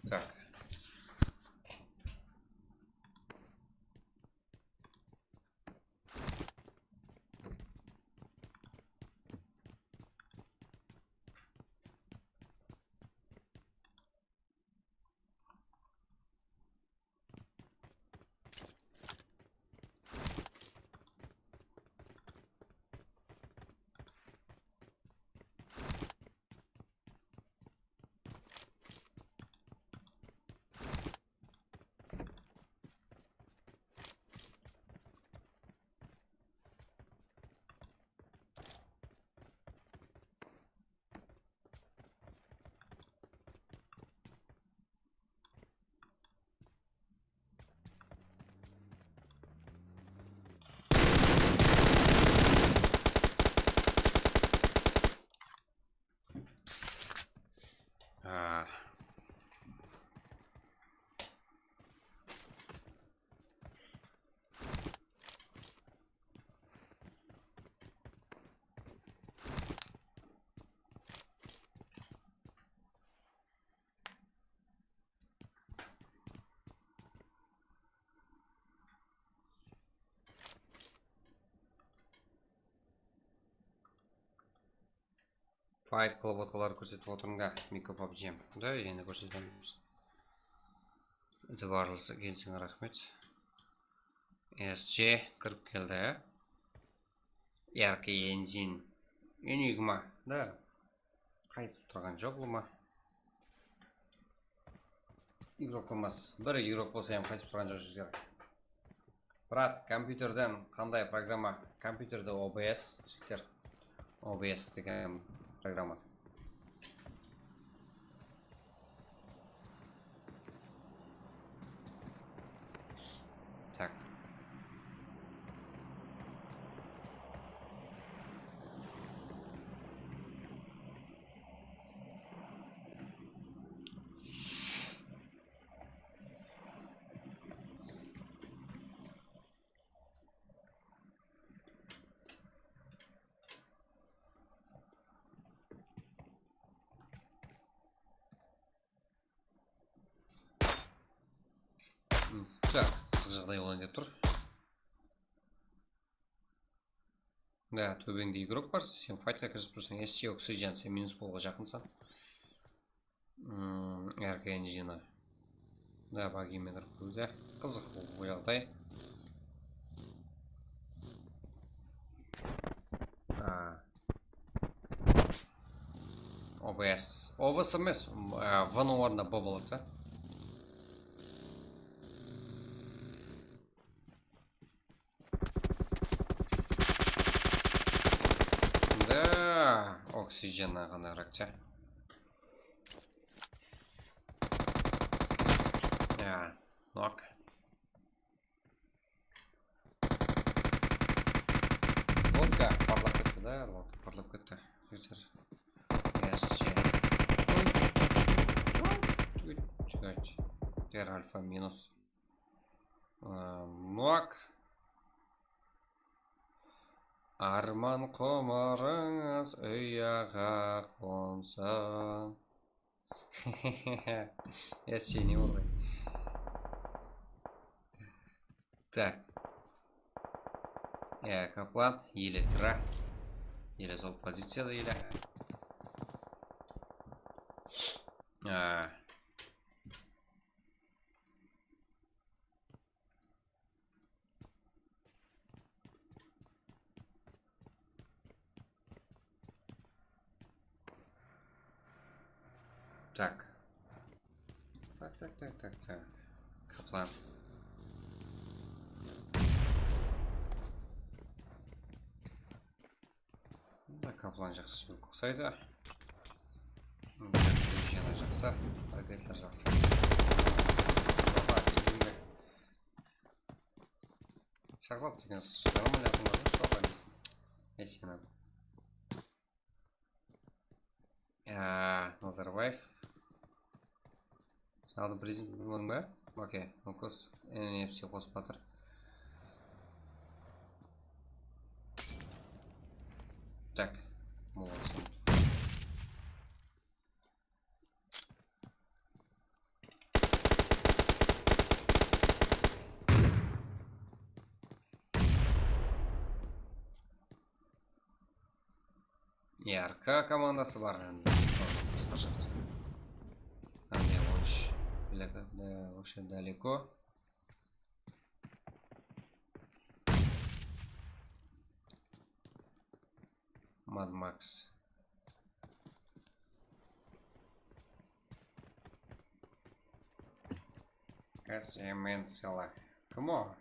Так. Bayt qılıp otqanlardı kórsetip otırmın ga, Miko pabjim. Da, endi kórsetemiz. Itibarlısı kelsiń, raxmet. S C kirip keldi. Yarkı Engine. Enigma, da. Qaytıp turǵan joq, ulıwma. Igrok bolmas. Bir igrok bolsa hám qaytıp turǵan joq, jigitler. Brat, kompyuterden qanday programma? Kompyuterde O B S, jigitler. O B S degen programma. Tak. Tak, qızıq jaǵday bolayın dep tur. Da, tóbeńde igrok bar, sen faytqa kirip tursań, S C oksigen, sen minus bolıwǵa jaqınsań. Hmm, R K N G-ni. Da, bagi men urıp kóriwde. Qızıq bul jaǵday. A. O B S. O B S emes, a, V-nıń ornına B boladı da. Da, oksigen ǵana rakça. Ya, nok. Lodka partlap ketti da, lodka partlap ketti. Jigitler. S C. Oy. Oy. Oy. Jigit. Ter alfa minus. Aa, nok. Arman qumarıńız uyaǵa qonsın. Yassi, ne boldı? Tak. Ya, Kaplan, ele tura. Ele sol poziciyada ele. Aa. Tak. Tak, tak, tak, tak, tak. Kaplan. Da, Kaplan jaqsı júrip uqsaydı. Jana jaqsı, raketler jaqsı. Opa, túrme. Shaqzat degen nормальный atım bar ǵoy, shaqzat. Esena. Ya, Nazarbaev. Aldı prezident bilmediń be? Okey, Nukos N F C qosıp atır. Tak, молодцы. R K komandası bar endi. Qısqa shıqtı. Mine, on úsh. Вообще далеко. Mad Max. S M N целая. Kim o?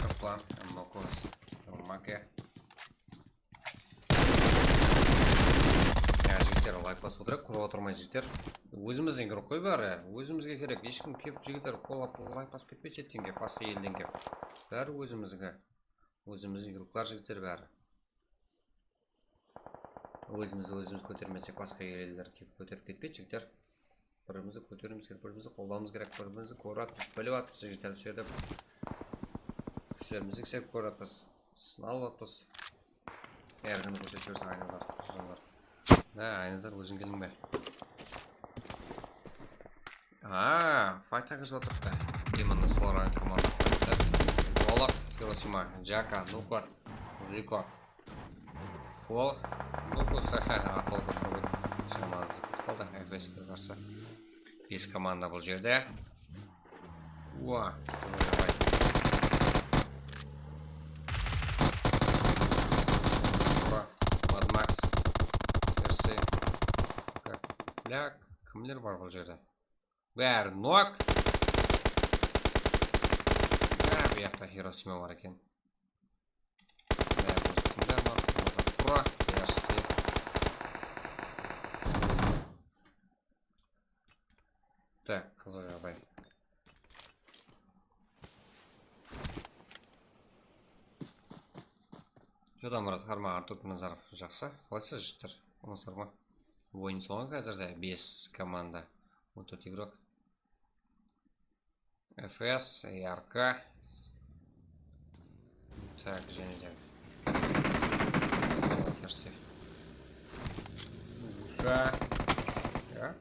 Kaplan, Mokos, Make. Ya, jigitler, layk basıp otırayıq, qurıp otırmay, jigitler. Ózimizdiń igrok qoy bári, ózimizge kerek. Hesh kim kelip, jigitler, qollap, layk basıp ketpeydi, shetten kelip, basqa elden kelip. Bári ózimizge. Ózimizdiń igroklar, jigitler, bári. Ózimiz ózimiz kótermesek, basqa ellerden kelip kóterip ketpeydi, jigitler. Birimizdi kóteriwimiz kerek, birimizdi qollawımız kerek, birimiz kórip atırmız, bilip atırmız, jigitler, usı jerde kúshlerimizdi islep kórip atırmız, sınap atırmız. Erkinni kórsetip jiberseń, Aynazar, janlar. Há, Aynazar, óziń keldiń be? Aa, fayt qızıp atırıptı. Именно solarǵa komanda fayttı. Olaq, Hirosima, Jaka, Nukas, Ziko. Fol, Nukas, ha, atıldı turıp. Jama zıt qaldı, F S ke qarsı. Bes komanda bul jerde. Ua, qızıq jaǵday. Ura, Mad Max, Kersi, Koplyak, kimler bar bul jerde? Bári nok. Há, bu jaqta Hirosima bar eken. Mına jaqta kimler bar? Tura, Kersi. Tak, qızıq jaǵday. Joda Murat, Harma, Artur Nazarov, jaqsı. Qalaysızlar, jigitler? Amansalar ma? Oyın sońı házirde bes komanda, on tórt igrok. F S, R K. Tak, jáne de. Kersi. Usa. Ya.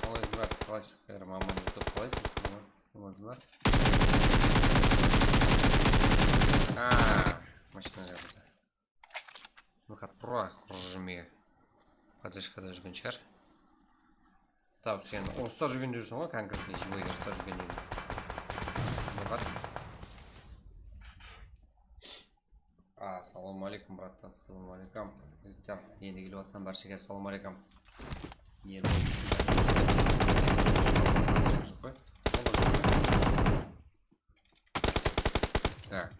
Qalaysızlar, qalaysızlar, aman, YouTube, qalaysızlar? Aman, amanlar. Aa, mashina jaqtı. Mına qat bura, qurı júrmege. Podrejkada júrgen shıǵar. Tap, sen urısta júrgen deyseń ǵoy, konkretno живой urısta júrgen deydi. Mına qat. Assalawma aleykum, brat, assalawma aleykum. Jigitler, endi kelip atqan bárshege assalawma aleykum. Ne, bu, bismillah. Tak.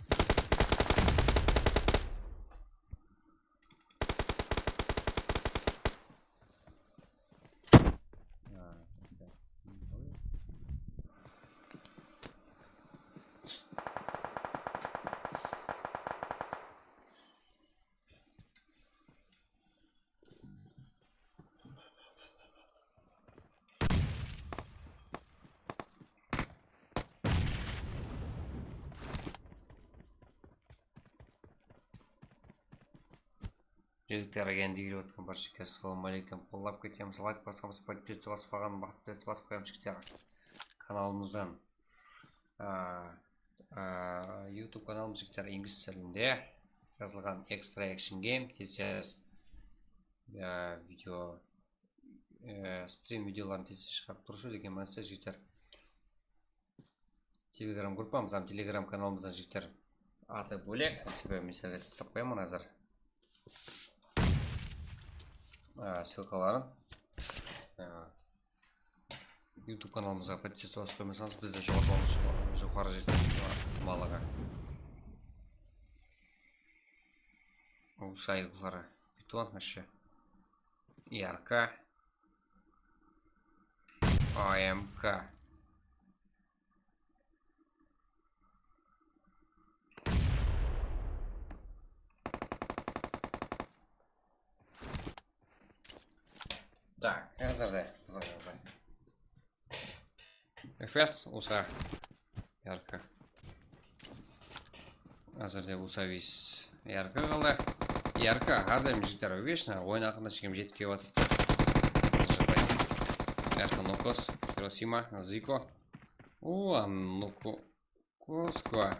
Jigitler, endi kelip atqan bárshege assalawma aleykum. Qollap ketemiz, layk basamız, podpiska baspaǵan, basıp qoyamız, jigitler. Kanalımızdan, a, a, YouTube kanalımız, jigitler, inglis tilinde jazılǵan Extra Action Game, tez-tez, a, video, e, strim videoların tez-tez shıǵarıp turıwshı degen maqset, jigitler. Telegram gruppamızdan, Telegram kanalımızdan, jigitler, atı bólek, sebebi men sizlerge taslap qoyaman házir. Á, ssılkaların. Á, YouTube kanalımızǵa podpiska basıp qoymasańız, bizdi joǵaltıwımız joqarı jerde ıhtımallıǵı. Usa igrokları. Python, вообще. R K. A M K. Tak, házirde qızıq jaǵday. F S, usa. R K. Házirde usa bes R K qaldı. R K, hár dayım jigitler, vesh oyın aqırına shekem jetip kelip atırdı. Qızıq jaǵday. R K, Nokos, Hirosima, Ziko. Ua, Noko-, Kosko.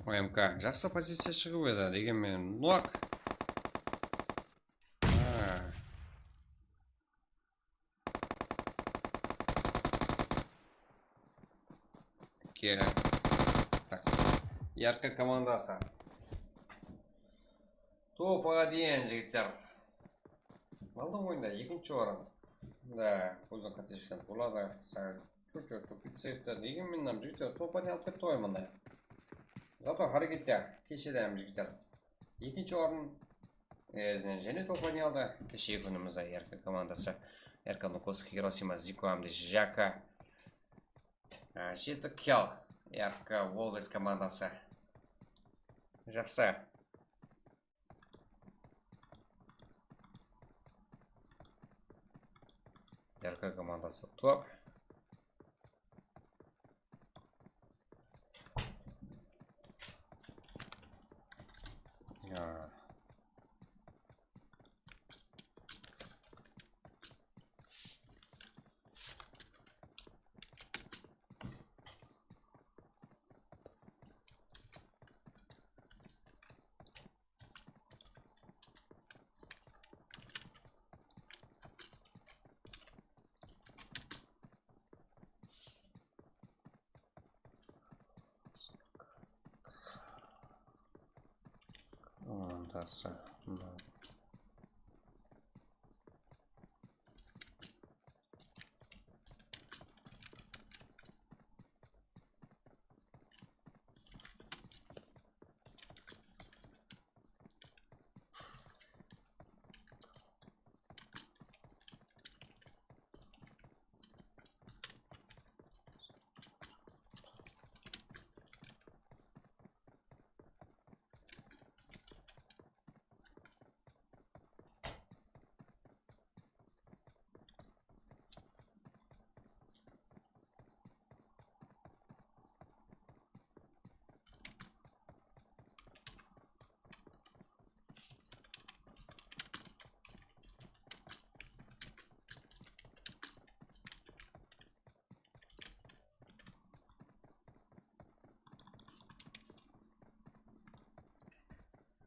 O M K. Jaqsı poziciya shıǵıp edi, degen menen nok. Ha. Keli. Tak. Yarkı komandası. Topaǵa deyin, jigitler. Aldın oyında ekinshi orın. Da, ózin qátelesken boladı. Saǵan chut-chut tupitseevdi. Degen menen jigitler topa ne alıp ketti ǵoy mında. Zato hárekette. Keshede hám jigitler. Ekinshi orın. Ózinen jáne topa ne aldı. Keshegi kúnimizde Yarkı komandası. R K Nukovskiy, Hirosima, Ziko hám de Jaka. Á, jeti kill. R K Volgas komandası. Jaqsı. R K komandası top. Ya. Ondan soń mına.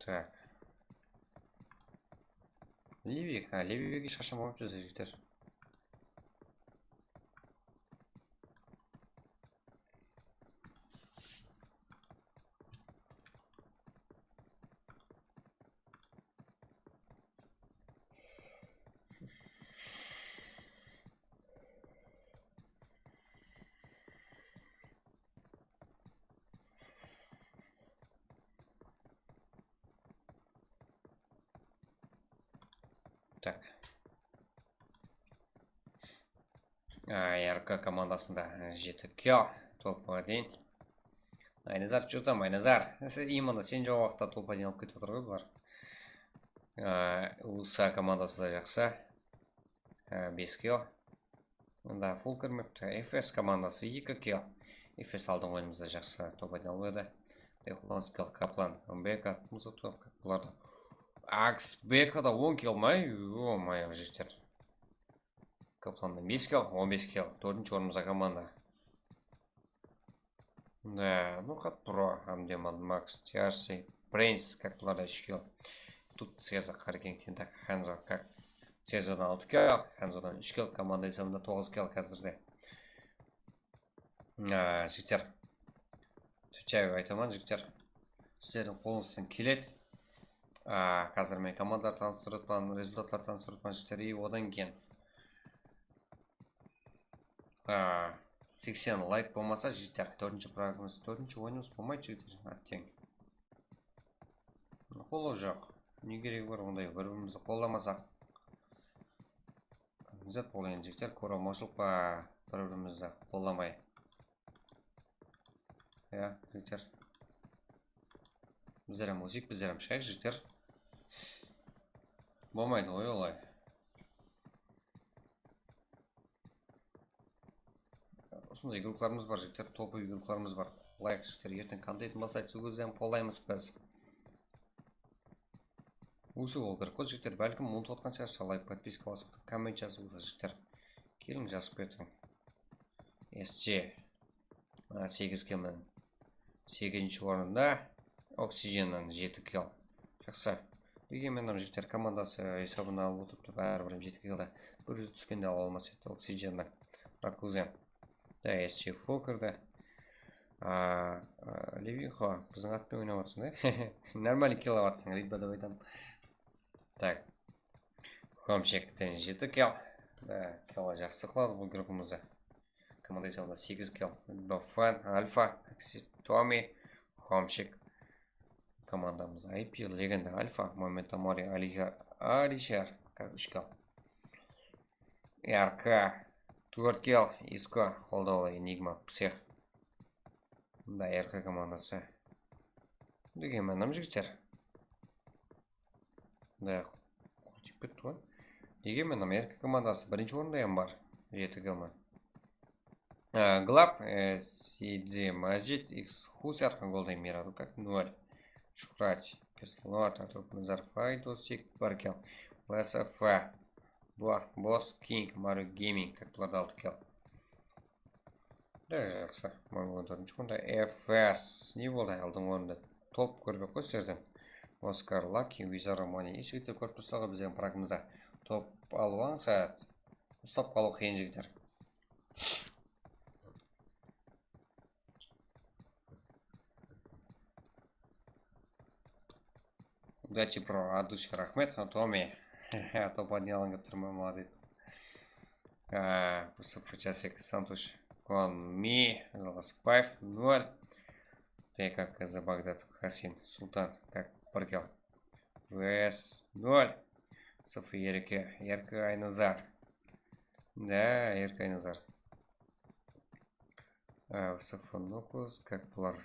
Tak. Livik, ha, Livik hesh qashan bolıp júrse, jigitler. Tak. Ay, R K komandasında jeti kill, topqa deyin. Aynazar, что там, Aynazar? Sen именно sen joq waqıtta topqa deyin alıp ketip atır ǵoy bular. Ay, U S A komandası da jaqsı. Á, bes kill. Onda full kirmepti. F S komandası eki kill. F S aldın oyınımızda jaqsı top oynay almadı. Dexlonskiy, Kaplan, Beka, Musatov, bularda. Aks Beka da on kill ma? Yo-moyo, jigitler. Kaplannan bes kill, on bes kill. Tórtinshi orınımızda komanda. Да, Nurqat Pro, hám de Mad Max, T R C, Prince, как bularda úsh kill. Тут Ceza, Qarkeń, Tentak, Hanzo, как Cezadan altı kill, Hanzodan úsh kill, komanda esabında toǵız kill házirde. Á, jigitler. Tútcháyip aytaman, jigitler. Sizlerdiń qolıńızdan keledi. Á, házir men komandalar tanıstırıp atpan, rezultatlar tanıstırıp atpan, jigitler. И odan keyin Á, seksen layk bolmasa, jigitler, tórtinshi programmamız, tórtinshi oyınımız bolmaydı, jigitler, átteń. Qollaw joq. Ne keregi bar onday bir-birimizdi qollamasaq? Ne zat boladı endi, jigitler, kóre almawshılıq pa bir-birimizdi qollamay? Ya, jigitler. Bizler hám óseyik, bizler hám shıǵayıq, jigitler. Bolmaydı ǵoy olay. Usınday igroklarımız bar, jigitler, topoy igroklarımız bar. Qolayıq, jigitler, erteń kontent baslayıq, sol gezde hám qollaymız biz. Ósiw bolıw kerek ǵoy, jigitler, bálkim umıtıp atqan shıǵarsız, layk, podpiska basıp, komment jazıp, jigitler. Keliń, jazıp ketiń. S C. Mına segiz kill menen segizinshi orında. Oksijennen jeti kill. Jaqsı. Degen menen jigitler komandası esabına alıp otırıptı, báribir jeti kill da. Bir júz túskende ala almas edi Oksijendi. Rakuzen. Da, S C Fokker da. A, a, Levinxo, biziń atpen oynap atırsań da. Normalno kill alıp atırsań, Ridba dep aytaman. Tak. Homşekten jeti kill. Da, kill jaqsı qıladı bul igrokımızdı. Komanda esabında segiz kill. Bafan, Alfa, Aksi, Tomi, Homşek. Komandamız I P, Legenda, Alfa, Muhammed Tamari, Alişer, Alişer, úsh kill. R K, Twerkel, Isko, qoldawlı Enigma, Psix. Mında R K komandası. Degen mánam, jigitler. Mında qol tiyip ketti ǵoy. Degen mánam, R K komandası birinshi orında ham bar. Jeti kill man. Á, Glab, e, Sidzi, Majid, X, Husar, Golden Mirado, как ноль. Shuhrat, Kislot, Artur, Nazar, Faydos, Sik, bir kill. B S F, Bo-, Boss, King, Mario Gaming, как bularda altı kill. Da, jaqsı. Mario on tórtinshi kúnde F S. Ne boldı aldın orında? Top kórip qoy sizlerden. Oscar, Lucky, Wizard, Romani. Jigitler kórip tursalar bizden pragımızda. Top alıp alıń saat. Uslap qalıw qıyın, jigitler. Udachi pro, от души raxmet, Tomi. Top один alıń dep turman, молодец. Á, P S F Chasik, Santush, Konmi, Zalgasbaev, nol. T K K Z, Bagdad, Hasin, Sultan, как bir kill. V S, nol. Sıfır, R K, R K Aynazar. Da, R K Aynazar. Á, Sıfır, Nokus, как bular?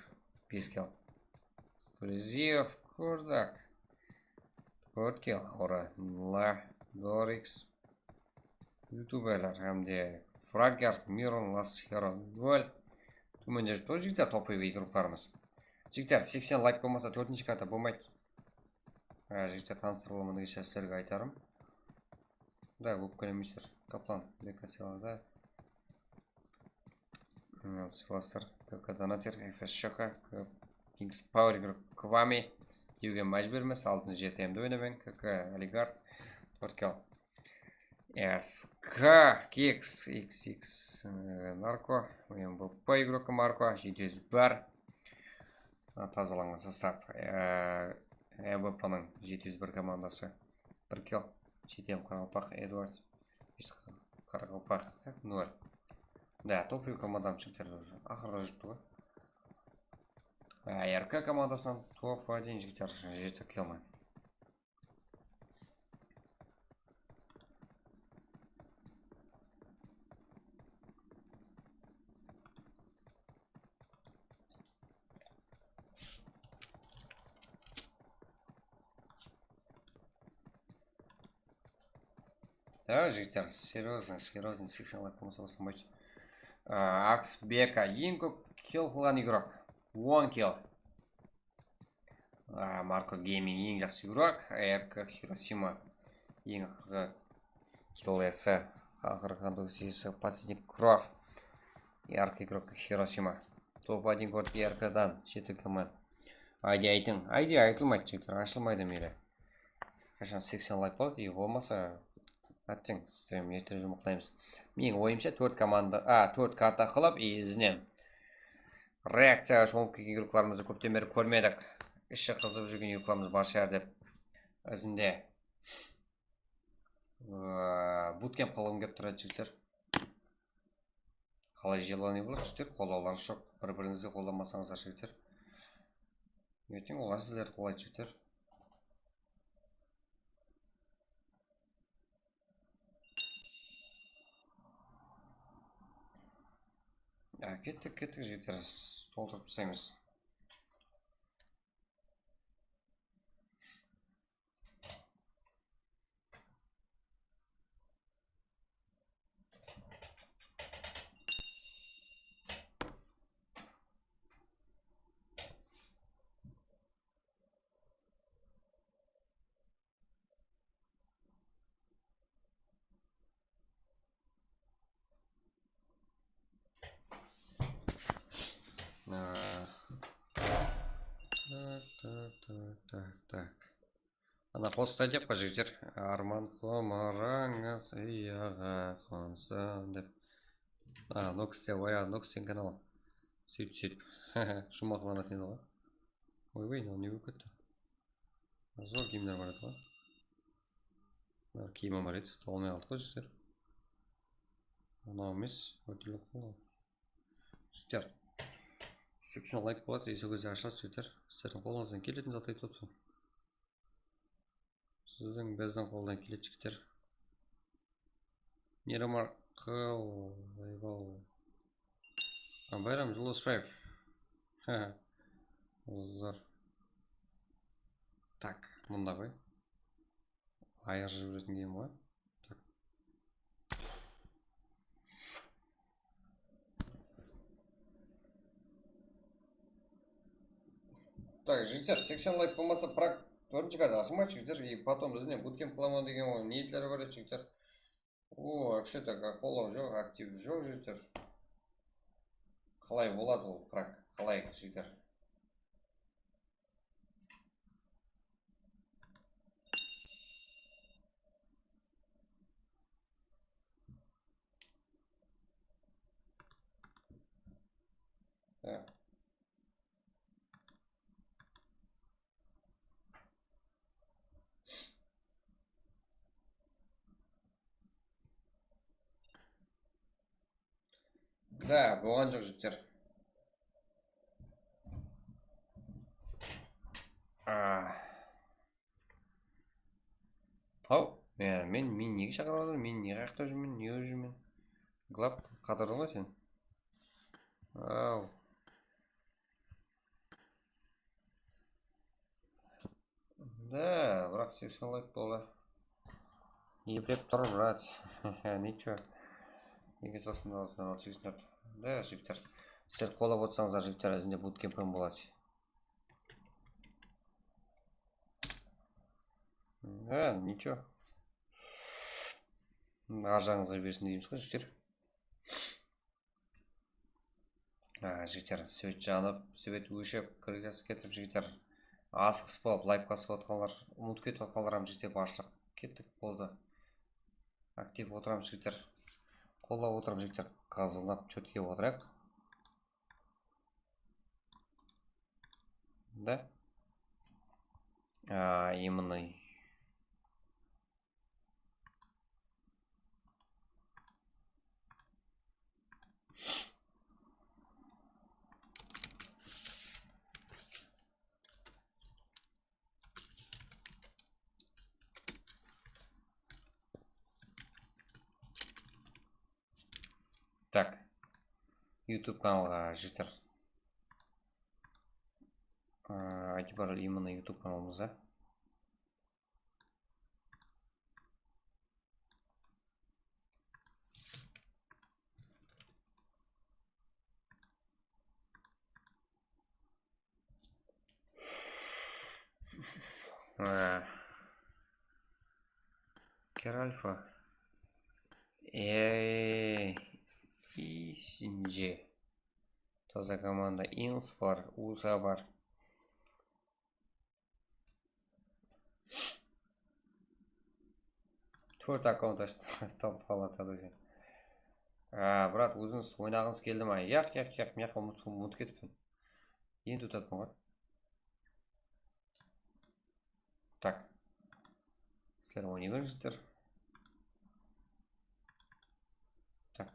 Bes kill. Skleziev, Kordak. Tórt kill, Aura, Nla, Dorix. Youtuberler hám de Frager, Miron, Las Hero, nol. Tómende júripti ǵoy, jigitler, topovıy gruppalarımız. Jigitler, seksen layk bolmasa, tórtinshi karta bolmaydı. Á, jigitler, tanıstırıp alaman degenshe sizlerge aytarım. Da, ópkelemeysiz. Kaplan, B K sıyladı. Sıylaslar, K K Donater, F S Shaka, Kings Power, Igor Kvami. Dewge májbúrmiz, altınshı G T M-di oynamań, K K Oligarh, tórt kill. S K, Keks, X X, e, Narko, M V P igrokı Marko, jeti júz bir. A, tazalanǵan sostav. E, M V P-nıń jeti júz bir komandası. Bir kill. G T M Qaraqalpaq, Edward. Qaraqalpaq, nol. Da, topovıy komandam jigitler, aqırda júripti ǵoy. A, R K komandasınan top один, jigitler, jeti kill man. Da, jigitler, серьёзно, серьёзно, seksen layk bolmasa baslanbaydı. A, Aksbeka, eń kóp kill qılǵan igrok. On kill. A, Marko Gaming, eń jaqsı igrok. R K Hiroshima, eń aqırǵı killesi, aqırǵı qandı seyisi, последний кровь. Яркий игрок Hiroshima. Top один kórdi R K-dan, jeti kill man. I D aytıń. I D aytılmaydı, jigitler, ashılmaydı meyli. Qashan seksen layk boladı, e, bolmasa, átteń, stream erte juwmaqlaymız. Meniń oyımsha, tórt komanda, a, tórt karta qılıp, e, izinen reakciyaǵa shomılıp kelgen igroklarımızdı kópten beri kórmedik. Ishi qızıp júrgen igroklarımız bar shıǵar dep, izinde, ıı, butkemp qılǵım kelip turadı, jigitler. Qalay желание boladı, jigitler? Qollawlarıńız joq. Bir-birińizdi qollamasańızlar, jigitler. Erteń olar sizlerdi qollaydı, jigitler. Ya, kettik, kettik, jigitler. Toltırıp taslaymız. A. Tak, tak, tak, tak, tak. Ana, qosıqtı aytayıq pa, jigitler? Arman qumarıńız uyaǵa qonsın dep. A, Nox te, oya, Nox ten kanal. Sóytip, sóytip. Shumaq alamat edi ǵoy. Oy, oy, mınaw ne bolıp ketti? Zor kiyimler bar edi ǵoy. Mınaw kiyim bar edi, tolmay qaldı ǵoy, jigitler. Mınaw emes, ótirilip qaldı ǵoy. Jigitler, seksen layk boladı, e, sol gezde ashadı, jigitler. Sizlerdiń qolıńızdan keletin zat aytıp otırman. Siziń bizdiń qoldan keledi, jigitler. Miramar Qıl, Bayram Julasbaev. Zor. Tak, mında qoy. Ayırıp jiberetin game ǵoy. Tak. Tak, jigitler, seksen layk bolmasa, Prag tórtinshi karta ashılmaydı, jigitler. И потом izinen bootcamp qılaman degen ol niyetleri bar edi, jigitler. O, вообще так, qollaw joq, aktiv joq, jigitler. Qalay boladı ol, Prag? Qalay, jigitler? Ya. Da, bolǵan joq, jigitler. Ah. Haw, ya, men, men nege shaqırıp atır? Men ne qayaqta júrmen? Ne qılıp júrmen? Glab, qatırdıń ǵoy sen. Aw. Da, biraq seksen layk boldı. Eplep tur, brat. Nicho. Nege sasın alasın, seksen tórt. Da, jigitler. Sizler qollap otsańızlar, jigitler, izinde bootcamp hám boladı. Ha, nicho. Arjaǵıńızǵa bersin deymiz ǵoy, jigitler. A, jigitler, svet janıp, svet óship, krıkası ketip, jigitler. Asıǵıs bolıp, layk basıp atqanlar, umıtıp ketip atqanlar hám, jigitler, barshaq kettik, boldı. Aktiv otıramız, jigitler. Qollap otıramız, jigitler. Qızınap, chótke otırayıq. Da. A, именно. Так. YouTube kanalǵa jigitler. Aa, aytıp bar, именно YouTube kanalımızda. Ha. Keralfa. Ey, isince. Taza komanda. Ins bar, uza bar. Tórt akkaunt ashtı, tap qaladı sen. A, brat, ózińiz oynaǵıńız keldi ma? Yaq, yaq, yaq, mıyaqqa umıt, umıt ketiptin. Endi utappan ǵoy. Tak. Sizler oynay berińizler. Tak.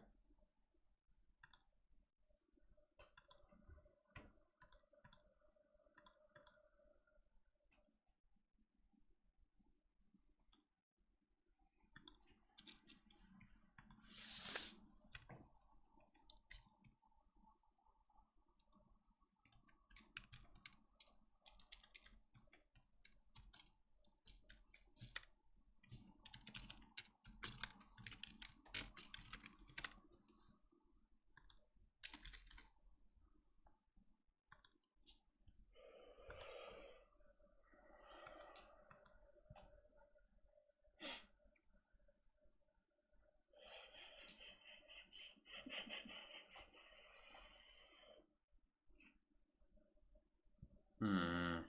Hmm.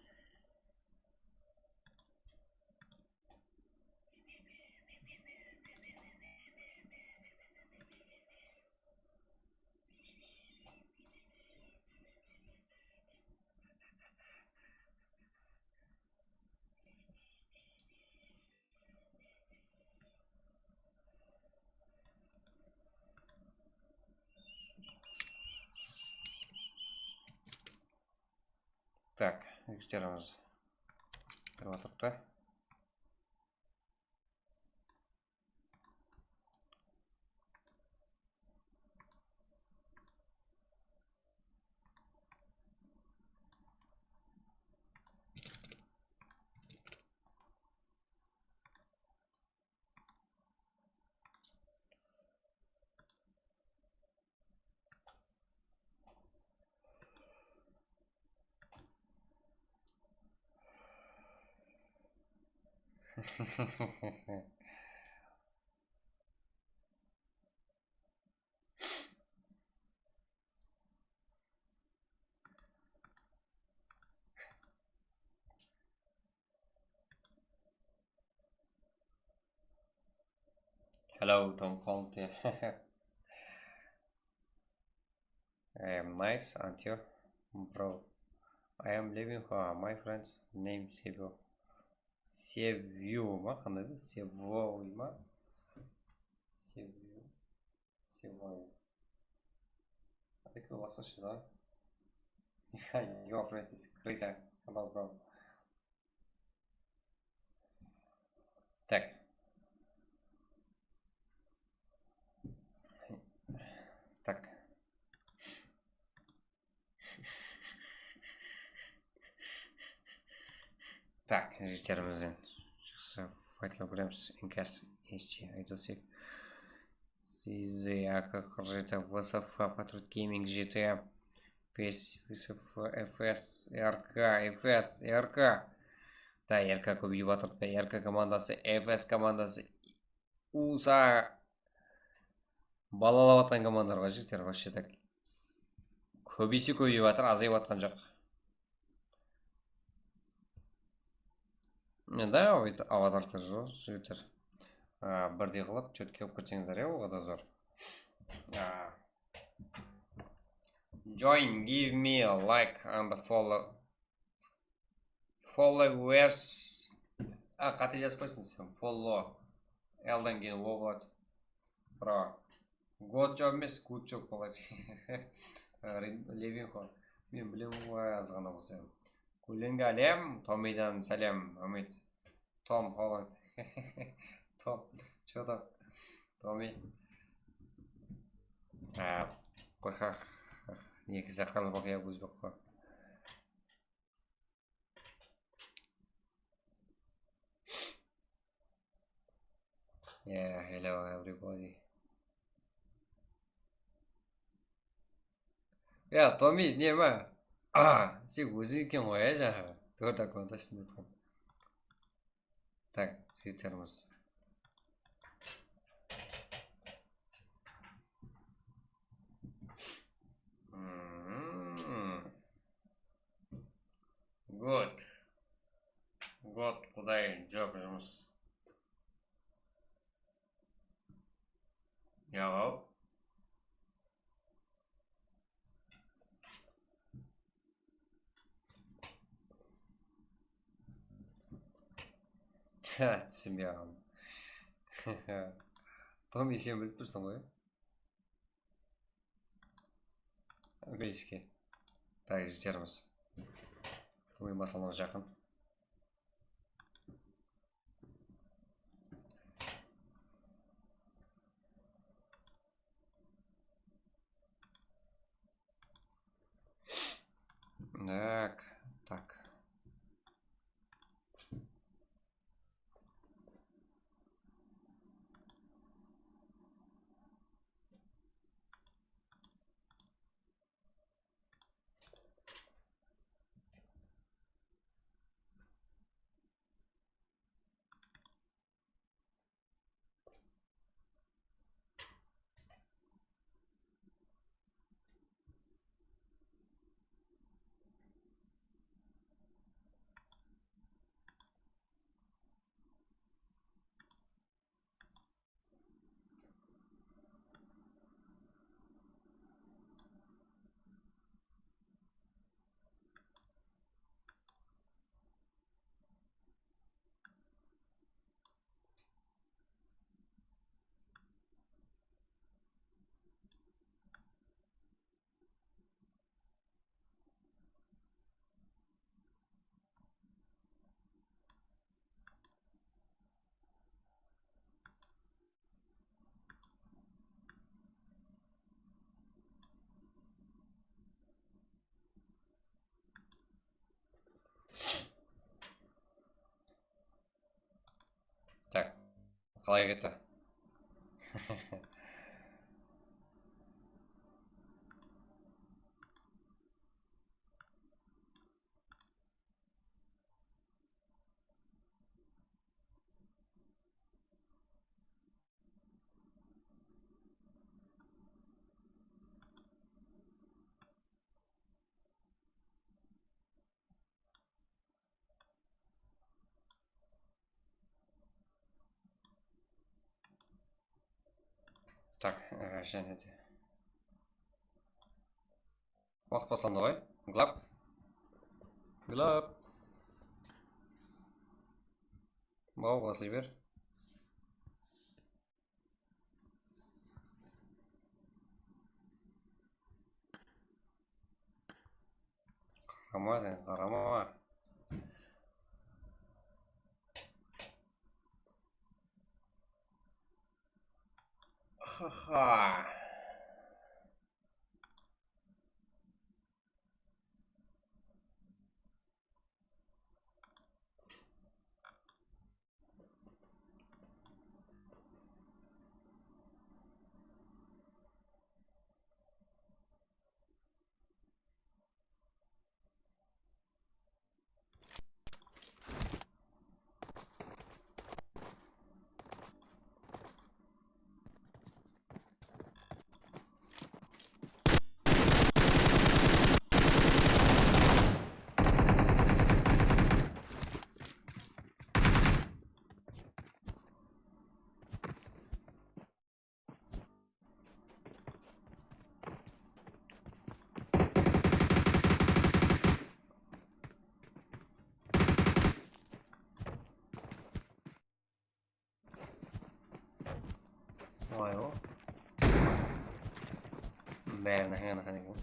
Tak, jigitlerimiz kirip atırıptı. Hello, don't call it. I am nice, aren't you, bro? I am living for my friend's name Sevio. Sevio ma? Qanday edi? Sevoy ma? Sevio. Sevoy. Aytılıp basqasha da. Your friend is crazy. Hello, bro. Так. Так. Так, jigitlerimizden jaqsı faytlar kóremiz. Inkas, Eschi, Aydosik, Sizi, Aka, Qırjeti, V S F, Patriot Gaming, G T A, P S, V S F, F S, R K, F S, R K. Da, R K kóbeyip atır, da, R K komandası, F S komandası, U S A balalap atqan komandalar bar, jigitler, вообще так. Kóbeyse kóbeyip atır, azayıp atqan joq. Endi avayt-, avatarka zor, jigitler. A, birdey qılıp, chetke alıp ketseńizler, ya, oǵada zor. A, join, give me a like and follow. Followers. A, qáte jazıp qoysın sen. Follow. L-dan keyin O boladı. Bro. Good job emes, good job boladı. Levinxo. Men bilemen ǵoy, azǵana bolsa. Gúlenge álem, Tomiydan sálem, Umid. Tom Holland. Tom, что там? Tomiy. A, qoy, ha, ha, negizi qaraqalpaq ya, ózbek ǵoy. Yeah, hello everybody. Ya, Tomiy, ne ma? A, sen óziń eken ǵoy, ya, jańaǵı. Toǵrı, так, onda shunday aytqan. Tak, jigitlerimiz. Hmm. Good. Good, quday, job, jumıs. Yaǵaw. Túsinbey qaldım. Tomiy, sen bilip tursıń ǵoy. Angliyskiy. Tak, jetermiz. Tomiy masalımız jaqın. Так, так. Так, qalay ketti? Tak, e, jáne de. Waqıt baslandı ǵoy. Glap. Glap. Baw, baslay ber. Qarama sen, qarama. Ha-ha. Vay o. Bárin hán hán eken.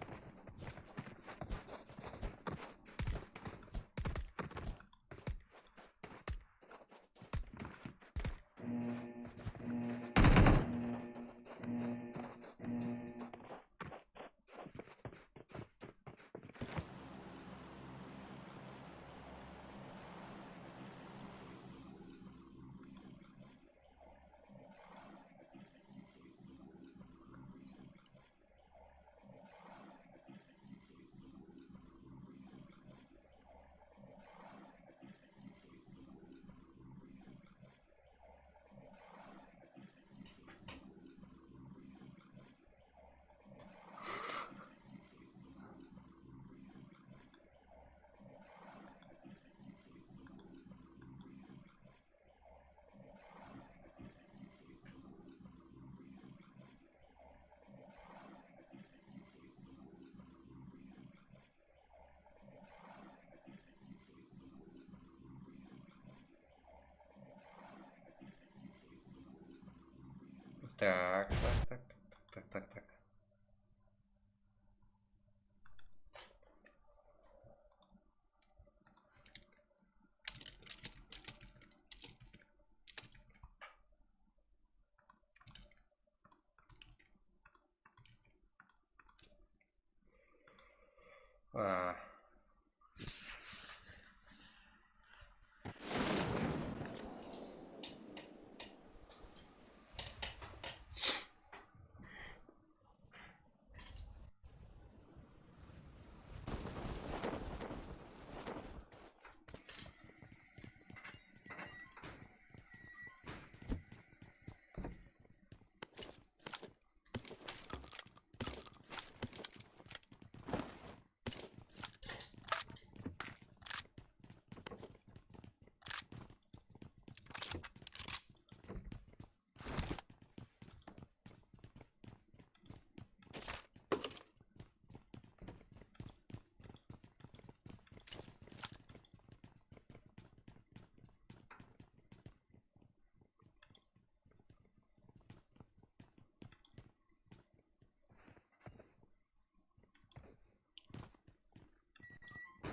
Так, так, так, так, так, так, так.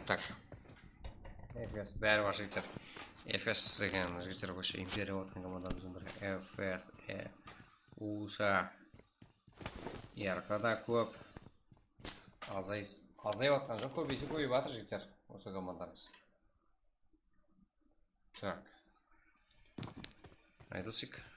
Tak. F P S bári bar jigitler. F P S degen jigitler вообще imperiya otqan komandamızdıń biri. F P S, e, usa. Yarqada kóp. Azay, azayıp atqan joq, kóbeyse kóbeyip atır jigitler. Usı komandamız. Так. Айдосик.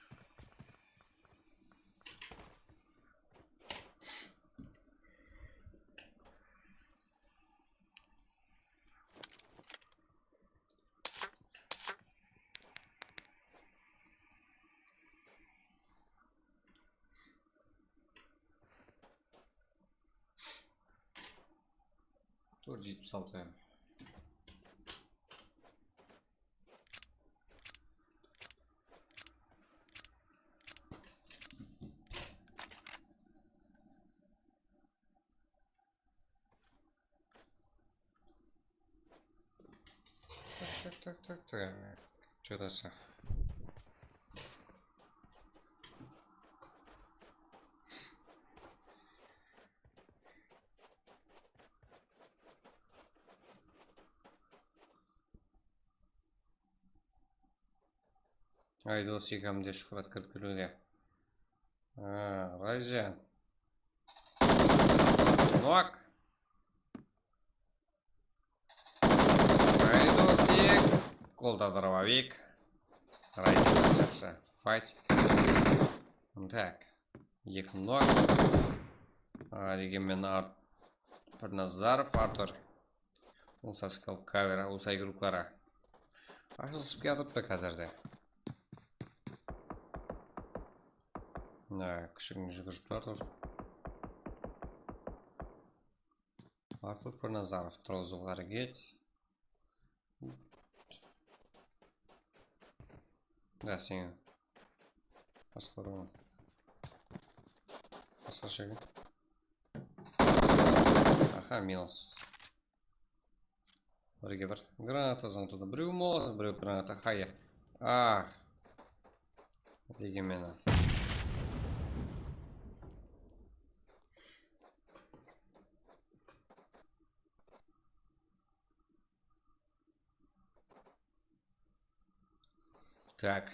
Tórt jetpis altı. Так, так, так. Что-то са. Aydos, ekamde Shuhrat kirip keldi. Ha, Rayzan. Nok. Aydosik, qolda dробовик. Rayzan, jaqsı. Fight. Так. Eki nok. A, degen men Artur Nazarov, Artur. Usa skal kavera, usa igruklara. Ashılısıp kiyatırıptı házirde. Mına, kishigina júgirip baratır. Artur Pırnazarov, turǵızıwǵa háreket. Da, sen basqarıw. Basqarsha eken. Aha, minus. Birge bir granata zıńtıdı. Birew molotov, birew granata. Hayır. Ah. Degen menen. Так.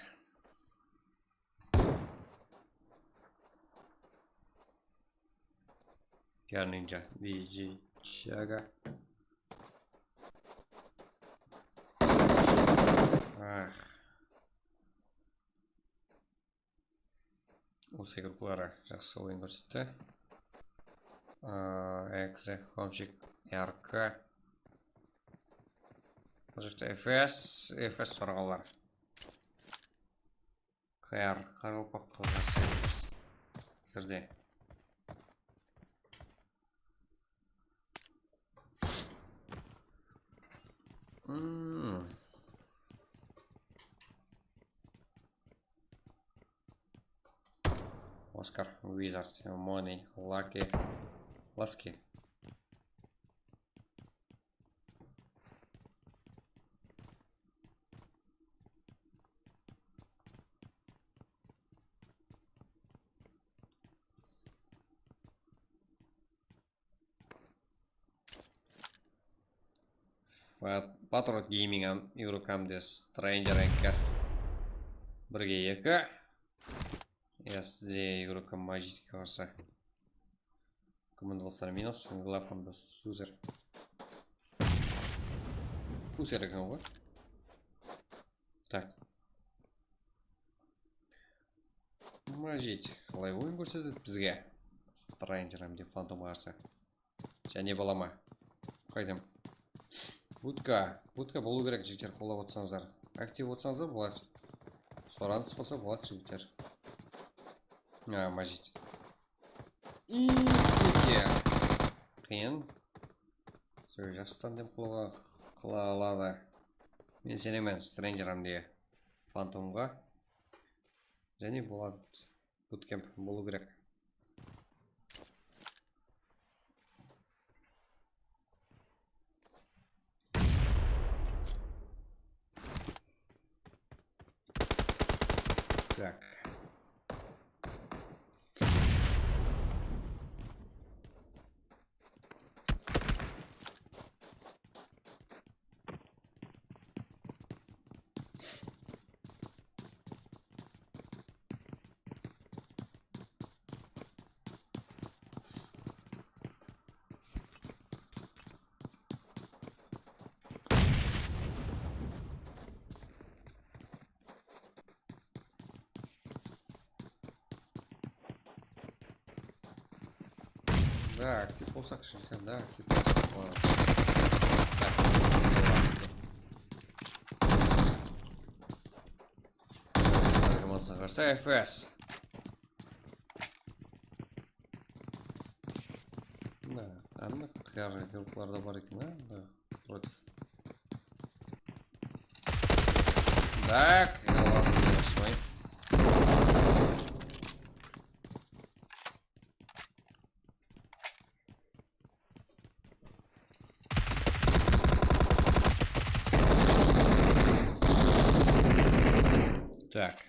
Я ninja, D J Чага. Ах. Usa gruppaları jaqsı oyın kórsetti. Aa, Exe, Homchik, R K. Bul jaqta F S, F S sorǵanlar. Qayar, qaraqalpaq qılǵası emes. Sizde. Hmm. Oscar, Wizards, Money, Lucky, Lasky. Patriot Gaming hám Eurocam de Stranger and Cas. Birge eki. S D Eurocam Majidke qarsı. Komandalıslar minus, Glafam da Suzer. Puser eken ǵoy. Tak. Majid, qalay oyın kórsetedi bizge? Stranger hám de Phantom qarsı. Jáne bola ma? Qaydım. Budka. Budka bolıw kerek, jigitler, qollap otsańızlar. Aktiv otsańızlar boladı. Soranıs bolsa boladı, jigitler. A, Majid. I, óte qıyın. Sol jaqsıdan dem qılıwǵa, qıla aladı. Men isenemen Stranger hám de Phantomǵa. Jáne boladı. Bootcamp bolıw kerek. Tak. Да, aktiv bolsaq, shınsam, да, aktiv bolsaq boladı. Tak, bolmasın. Komandasına qarsı F S. Mına, anda qıyar gruppalarda bar eken, a, mında против. Так, я вас не вспомнил. Tak.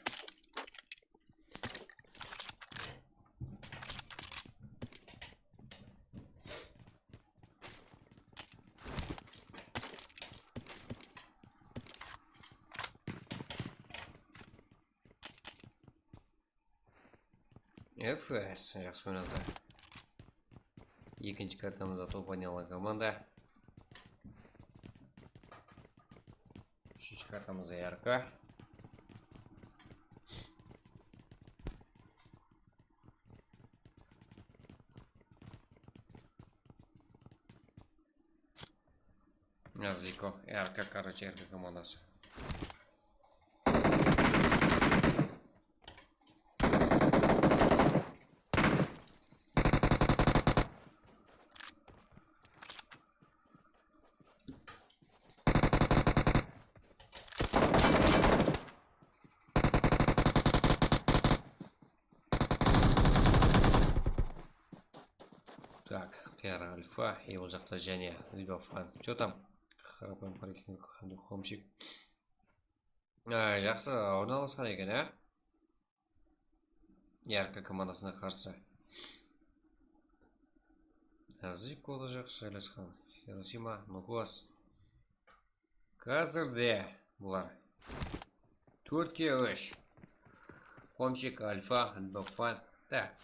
F S, jaqsı oynadı. Ekinshi kartamızda top oynay alǵan komanda. Úshinshi kartamızda R K. Ziko, R K, короче, R K komandası. Так, Qıyar Alfa, e, ol jaqta jáne Lidofan. Чё там? Qarapayım, Xomchik. Á, jaqsı ornalasqan eken, á? R K komandasına qarsı. Ziko da jaqsı jaylasqan. Hirosima, Nukos. Házirde bular tórtke úsh. Xomchik, Alfa, Lidofan. Da.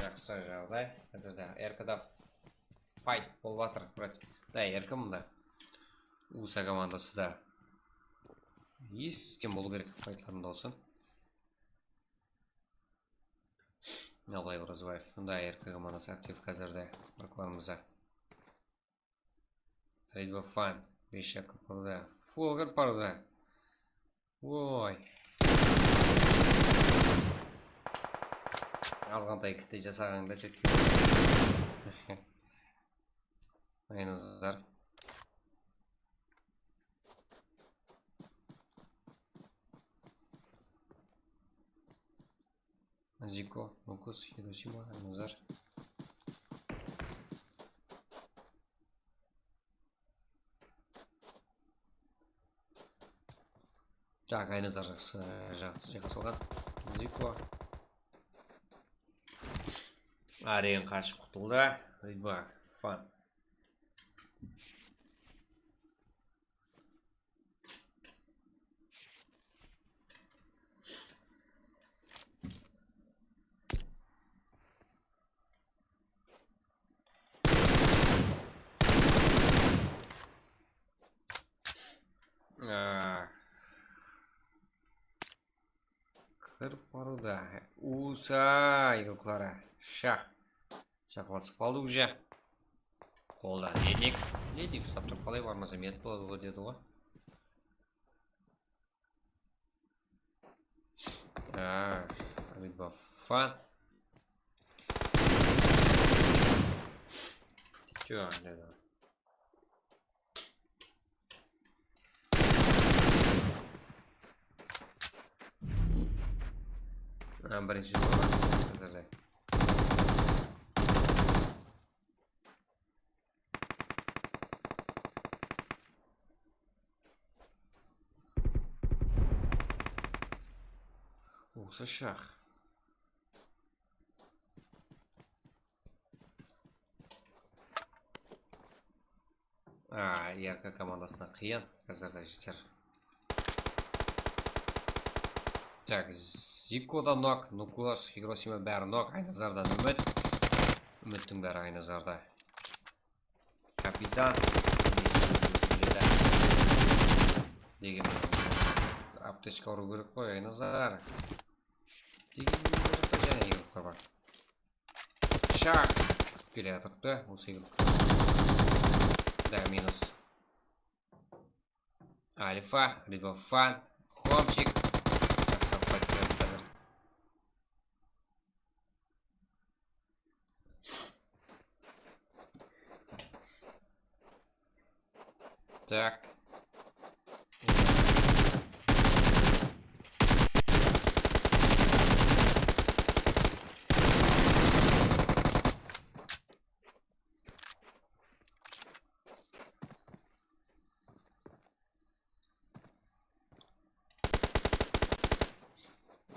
Jaqsı jaǵday. Házirde R K da fight bolıp atır. Da, R K mında. U S A komandası da. Esitken bolıw kerek faytlarında olsın. Abılay Orazbaev. Mında R K komandası aktiv házirde. Qırıqlarımızda. Lidofan. Bes shaq kirip barıwda. Full kirip barıwda. Oy. Azǵantay kitte jasaǵańda chetke. Aynazar. Ziko, Nukos, Hirosima, Aynazar. Tak, Aynazar jaqsı, jaqsı, jaqsı bolǵan. Ziko. Áren qashıp qutıldı. Ridba, Fan. Aa. Kirip barıwda. U S A igruklari. Sha. Jaqınlasıp qaldı уже. Qolda Lednik. Lednik uslap tur, qalay barmasa med boladı ǵoy dedi ǵoy. Aa, Ridba, Fan. Чё, dedi. Mına birinshi zona házirde. Usı shaq. Aa, R K komandasına qıyın, házirde jeter. Tak, Ziko da nok, Nukos, Hirosima bári nok, Aynazardan Úmit. Úmittiń bári Aynazarda. Kapitan. Degen aptechka urıw kerek ǵoy, Aynazar. Degen bir jaqta jáne igrukkar bar. Shaq! Kirip kele atırıptı, usı igruk. Da, minus. Alfa, Ridba, Fan, Xomchik. Jaqsı fayt berip atır. Tak.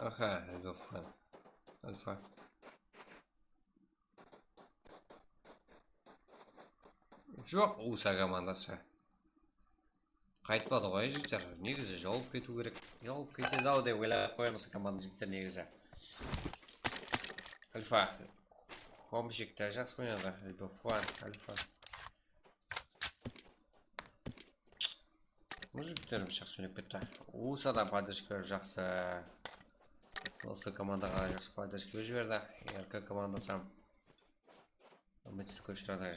Aha, Alfa. Alfa. Joq, U S A komandası. Qaytpadı ǵoy, jigitler. Negizi jawıp ketiw kerek. Jawıp ketedi-aw dep oylap qoyamız komanda jigitler negizi. Alfa. Komshikte jaqsı oynadı. Alfa, Alfa. Muzıkler jaqsı oynap ketti. U S A da podderjka jaqsı. Usı komandaǵa jaqsı podderjka jiberdi. R K komandası. Umıtsız kóshiradi.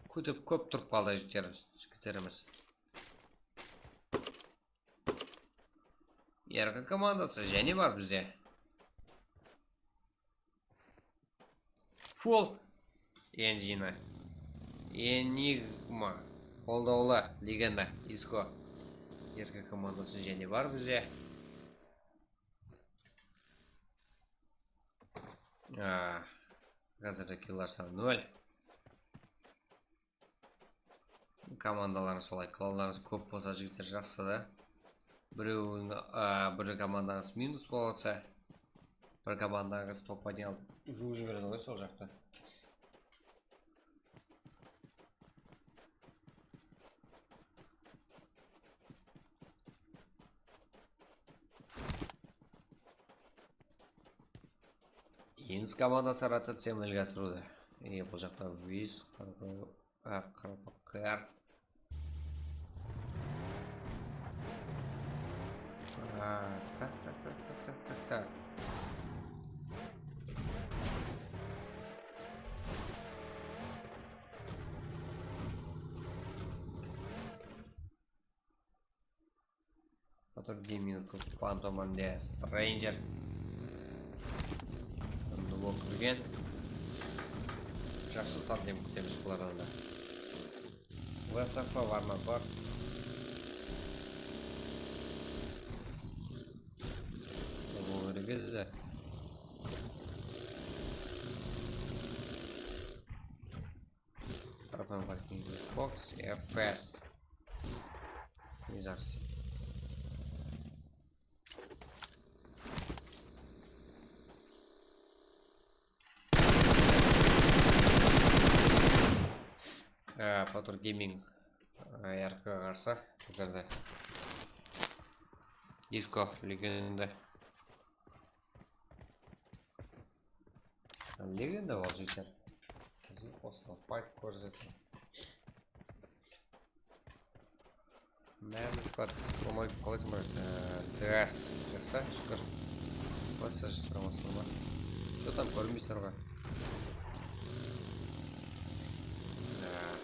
Kútip kóp turıp qaldı jigitler, jigitlerimiz. R K komandası jáne bar bizde. Full Engine. Enigma. Qoldawlı legenda. Isko. R K komandası jáne bar bizde. Aa, házirde killar sanı nol. Komandaları solay, klanlarıńız kóp bolsa, jigitler, jaqsı da. Birewiń, a, bir komandańız minus bolsa, bir komandańız top один alıp juwıp jiberedi ǵoy sol jaqta. Endi komandası rotaciya amelge asırıwda. E, bul jaqta Viz, Qaraqalpaqlar. A, tak, tak, tak. Batur Gaming, Phantom and the Stranger. Duo kirgen. Jaqsı tandem kútemiz bulardan da. V S F bar ma? Bar. Duo kirgen de. Urban Viking, Fox, F S. Nizar. Ee, Batur Gaming, ee, R K ǵarsı bizlerde. Disco legenda. Legenda ol, jigitler. Bizge qosılan fayt kórseting. Mármiz sklad, assalomu alaykum, qalaysań, brat? Ee, D S, jaqsı, shúkir. Qoysa, jigitler, qosılan ba? Что там, kórinbeysizler ǵoy. Ee.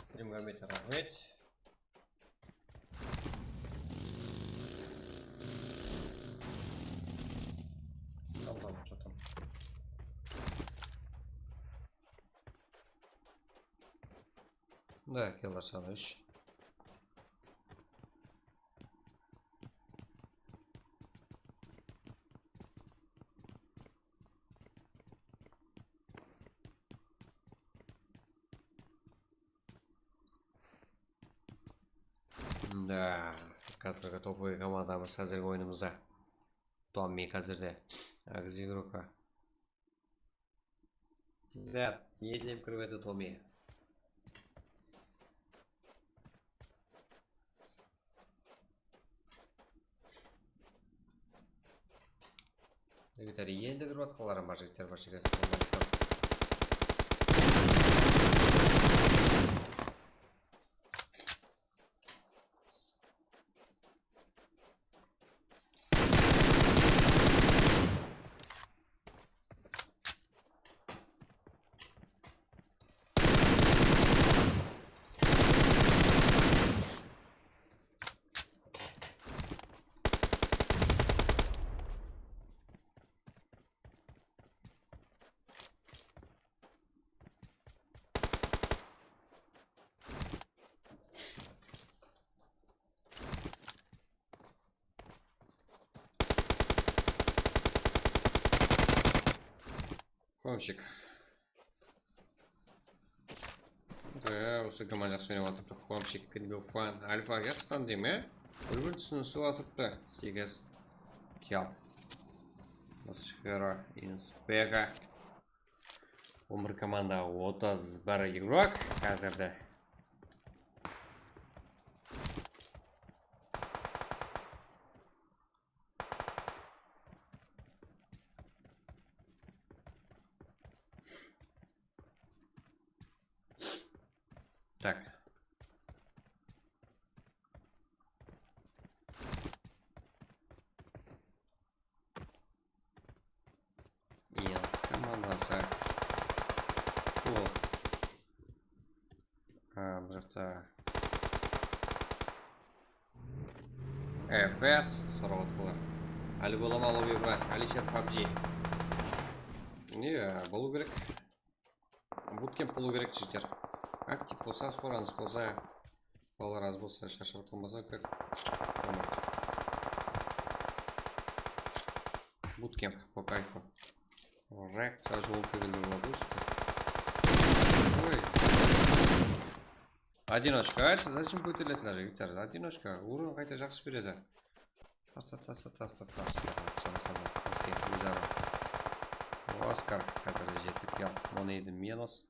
Strim kórmeydi, raxmet. Tamam, что там? Da, killar sanı úsh. Da, házirgi topovıy komandamız házirgi oyınımızda. Tommi házirde. Agzi igroka. Da, etlep kirip edi Tommi. Jigitler, endi kirip atqanlar bar, jigitler, barshagá assalomu alaykum. Komshik. Ee, usı komanda jaqsı oynap atırıptı. Komshik, Pinbofan, Alfa jaqsıdan deyim, e? Bir-birin túsinisip atırıptı. Segiz kill. Atmosfera, Inspeka. On bir komanda, otız bir igrok házirde. Tak. Yens komandası. Ful. Ha, bul jaqta F S sorap atqanlar. Ali bolama lobby brat, Alisher pabji. Ne, bolıw kerek. Bootcamp bolıw kerek, jigitler. Aktiv bolsa, soranıs bolsa, balalar az bolsa, sharshap atqan bolsa, как. Bootcamp по кайфу. Reakciya jolıp kelgende boladı, jigitler. Oy. Одиночка, aytsa, зачем kóterilediler, jigitler? Одиночка, уровень qayta jaqsı beredi. Tasta, tasta, tasta, tasta. Sana, sana. Bizge óz-ara. Oskar, házir jeti kill. On yedi minus.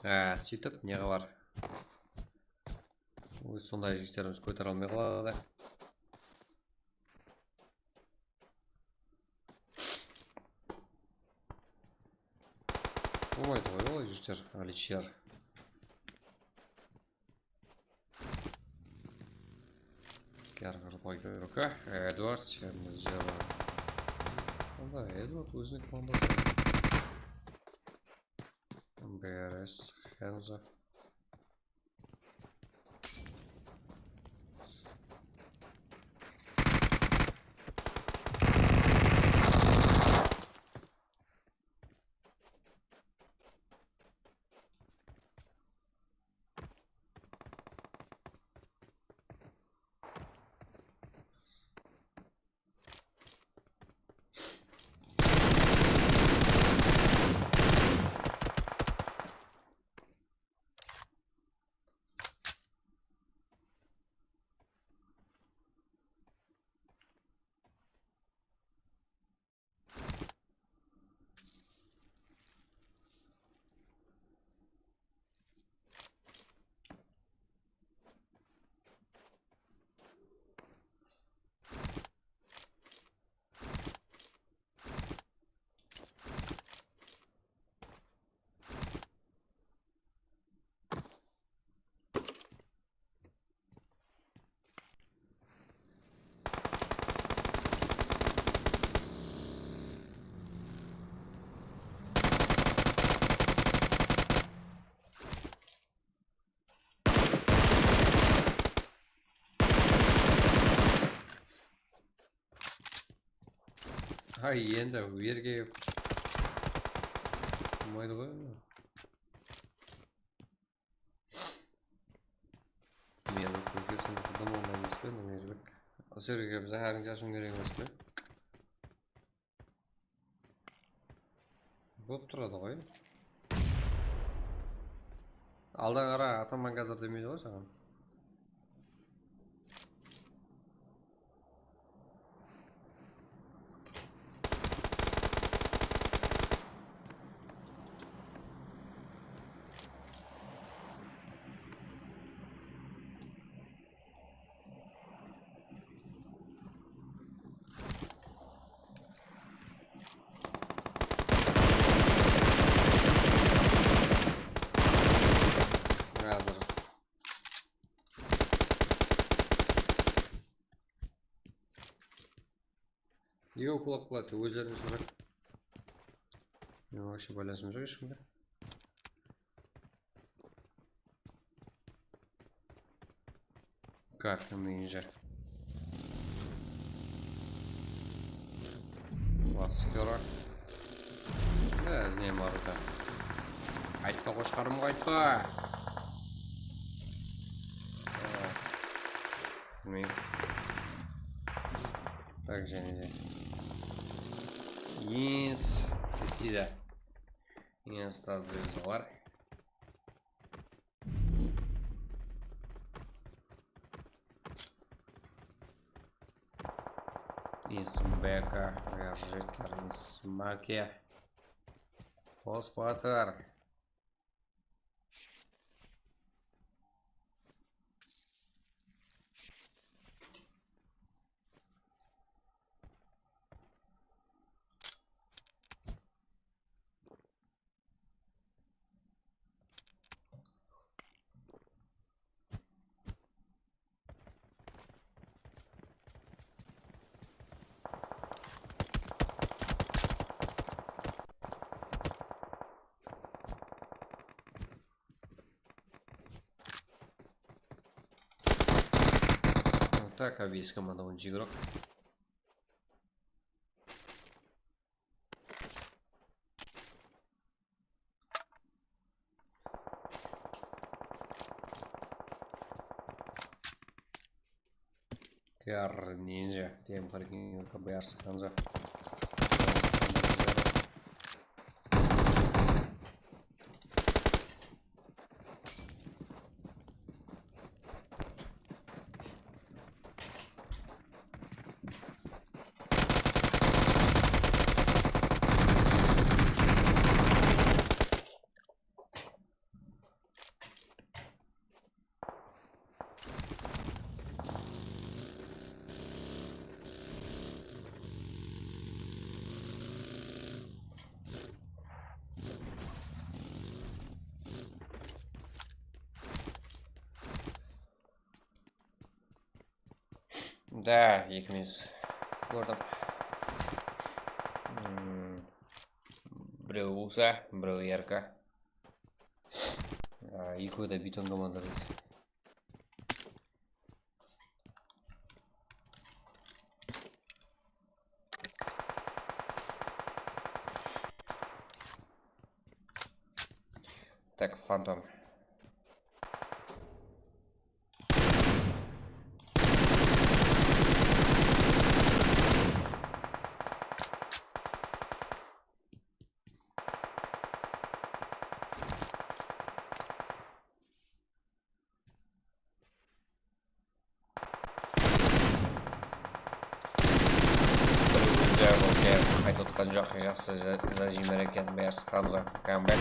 Há, sóytip, ne qılar? Óz sonday jigitlerimiz kótere almay qaladı. Bolmaydı ǵoy, ol jigitler, Alisher. Gerger boy ruka, Edward, Zero. Onda Edward óziniń komandası. Beres, Henzo. Ay, endi u jerge bolmaydı ǵoy. Meni kózgersen qıdam ońay emes pe, Namerbek? Usı jerge biz háriń jasıń kerek emes pe? Bolıp turadı ǵoy. Aldan qara, ataman gazir demeydi ǵoy saǵan. Nege uklap qaladı? Ózlerine soraq. Men вообще байланысым joq eshkimge. Как ninja. Klassikara. Да, izleyim arada. Aytpa, qoshqarım, aytpa. Bilmeyim. Так, jáne de. Ins, isteydi. Insta zvezdalar. Insbeka, jigitler, insmake. Qos batır. Так, а весь команда он игрок. Кар Нинджа, Т М Харькин, К Б Р Сханза. Da, eki minus. Kórdim. Hmm. Birew U S A, birew R K. A, ekewi de biton komanda deydi. Tak, Fantom. Birew ózi bolsa qaytıp otqan joq, jaqsı za-, zajimler eken, Bers Hamza, comeback.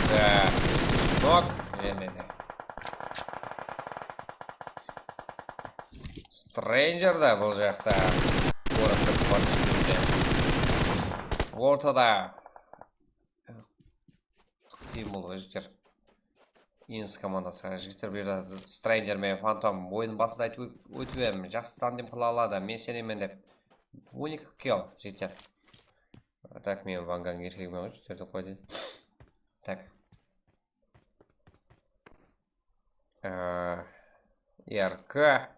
Da, nok, jáne de. Stranger da bul jaqta. Ortada. Qıyın boldı, jigitler. Ins komandası, jigitler, bu jerde Stranger menen Phantom oyın basında aytıp ótip edim, jaqsı tandem qıla aladı, men isenemen dep. On eki kill, jigitler. Tak, men Vangang erkegime jigitler dep qoydı. Tak. Ee, R K.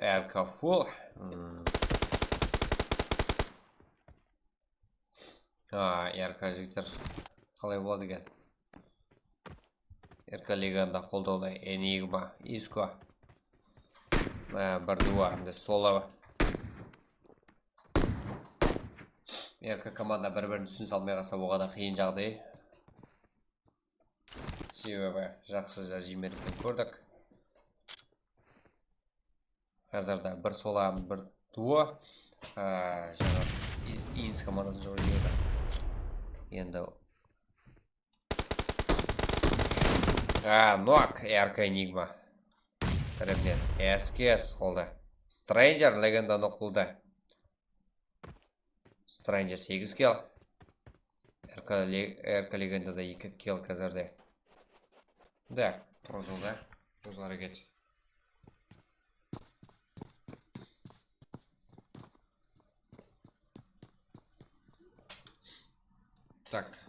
R K full. Hmm. A, R K jigitler qalay boladı eken? R K liganda qoldawda Enigma, Isko. A, bir duo, endi Solo. R K komanda bir-birin túsinise almay qalsa, oǵada qıyın jaǵday. Sebebi jaqsı zajimler eken, kórdik. Házirde bir Solo, bir duo. A, jańa Ins komandası joq jerde. Endi. A, nok, R K Enigma. tárepinen S K S qolda. Stranger legendanı quvdı. Stranger segiz kill. R K le-, R K legendada eki kill házirde. Da, turǵızıldı. Turǵızıw háreket. Tak.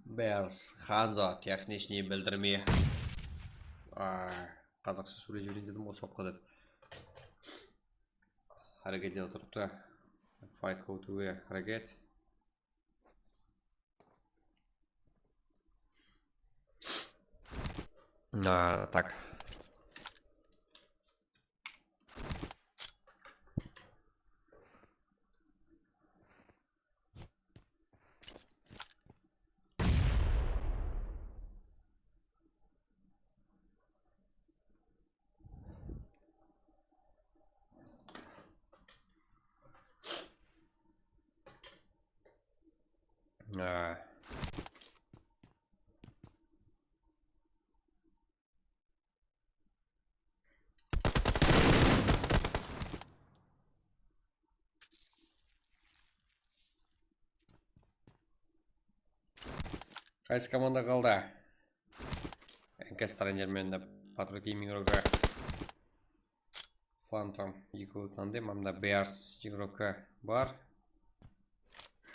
Bears, Hanzo, техничный bildirme. Aa, qazaqsha sóylep jibereyin dedim, usı waqıtqa dep. Háreket etip otırıptı. Fightqa ótiwge háreket. Aa, tak. Aa. Qaysı komanda qaldı? N K Stranger mende Patrul Gaming igrogı. Phantom eki tanıdım, mında Bears igrogı bar.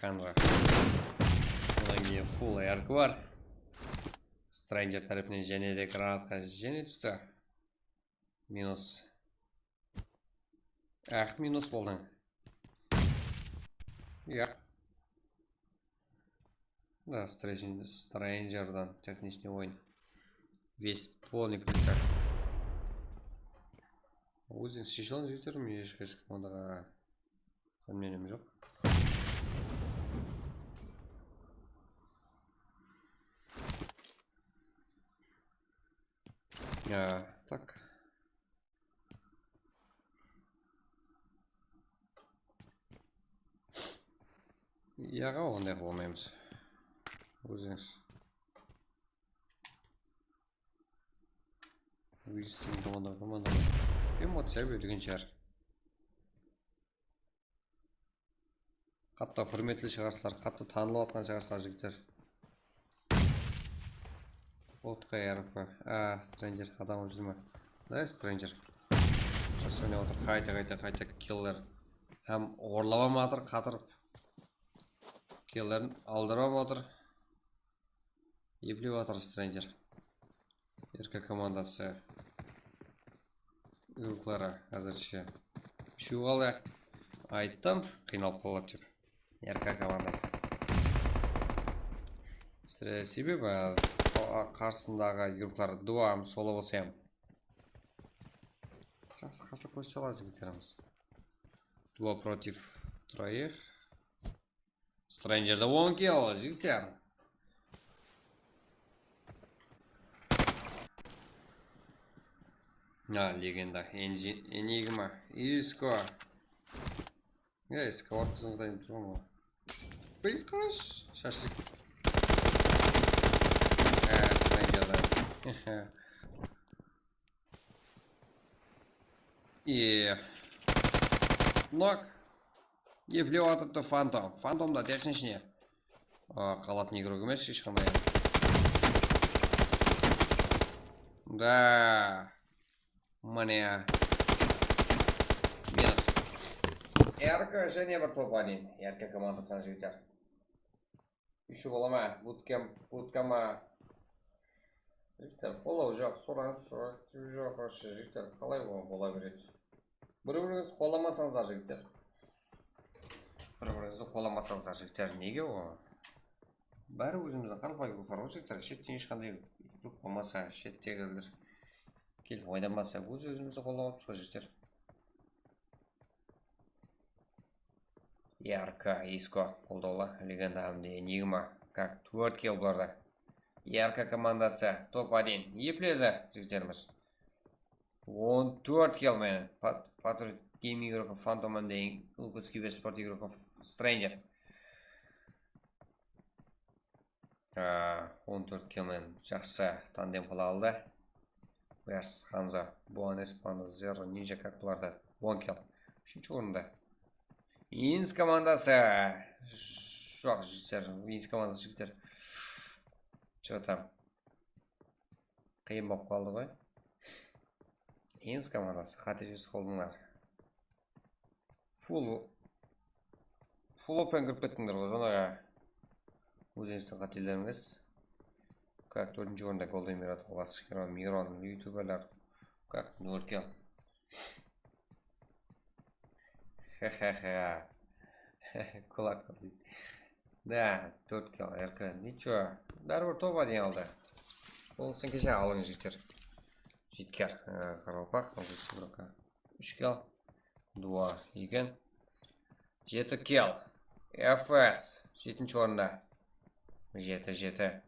Hanzo. Bunnan keyin full A R K bar. Stranger tárepinen jáne de granatqa jáne tústi. Minus. Ah, minus boldıń. Yaq. Da, Stranger-, Strangerdan, техничный oyın. Весь полный прицел. Ózińiz sheshe alıń, jigitler, men hesh qaysı komandaǵa sónmenim joq. Ya, tak. Yaǵa, onday qıla almaymız. Ózińiz. Ózińiz komanda, komanda. Emociya bergen shıǵar. Qattı húrmetli shıǵarsızlar, qattı tanılıp atqan shıǵarsızlar, jigitler. Otqa yarıp pa? A, Stranger, adam júr me? Da, Stranger. Jaqsı oynap atır, qayta, qayta, qayta killer. Hám orlap ham atır, qatırıp. Killerin aldırıp ham atır. Eplep atır Stranger. R K komandası. Igrokları házirshe úshew qaldı. Ayttım, qıynalıp qaladı dep. R K komandası. Sire-, sebebi, o, qarsındaǵı igroklar два hám solo bolsa hám. Jaqsı qarsılıq kórsete aladı jigitlerimiz. Два против троих. Strangerda on kill, jigitler. Ha, legenda, Enji-, Enigma, Isko. Ya, Isko ortasında turǵan ǵoy. Bıyqash, shashlik. Ha, Strangerda. I nok. Eplep atırıptı Phantom. Phantom da, tehnichne. A, qalatın igrok emes, hesh qanday. Da. Mine. Minus. R K jáne bir topanin. R K komandasınan jigitler. Úshew bola ma? Bootcamp, bootcamp ma? Jigitler, qoldaw joq, soraw joq, joq, вообще, jigitler, qalay bo-, bola beredi? Bir-birińizdi qollamasańızlar, jigitler. Bir-birińizdi qollamasańızlar, jigitler, nege o? Bári ózimizdiń qarápayım gruppalar ǵoy, jigitler, shetten hesh qanday grup bolmasa, shettegiler kelip oynamasa, óz-ózimizdi qollap atırmız ǵoy, jigitler. R K, Isko, qoldawlı, Legenda hám de Enigma. Kak, tórt kill bularda. R K komandası, top один. Epledi, jigitlerimiz. On tórt kill menen. Pat-, Patriot Gaming igrokı Phantom hám de Lucas Kibersport igrokı Stranger. Á, on tórt kill menen jaqsı tandem qıla aldı. Versus Hamza, Buanes, Panda, Zero, Ninja, kak bularda on kill. Úshinshi orında. Ins komandası. Joq, jigitler, Ins komandası, jigitler. Что там? Qıyın bolıp qaldı ǵoy. Ins komandası, qáte júris qıldıńlar. Full, full open kirip kettińler ǵoy zonaǵa. Ózińizdiń qátelerińiz. Kak, tórtinshi orında Golden Mirot, Olas, Miron, youtuberler. Kak, nol kill. Xe-xe-xe. Kulak deydi. Da, tórt kill, R K. Ничего. Báribir top один aldı. Bolsın, keshe alıń, jigitler. Jigitler, e, qaraqalpaq, Úsh kill. Два eken. Jeti kill. F S jetinshi orında. Jeti, jeti.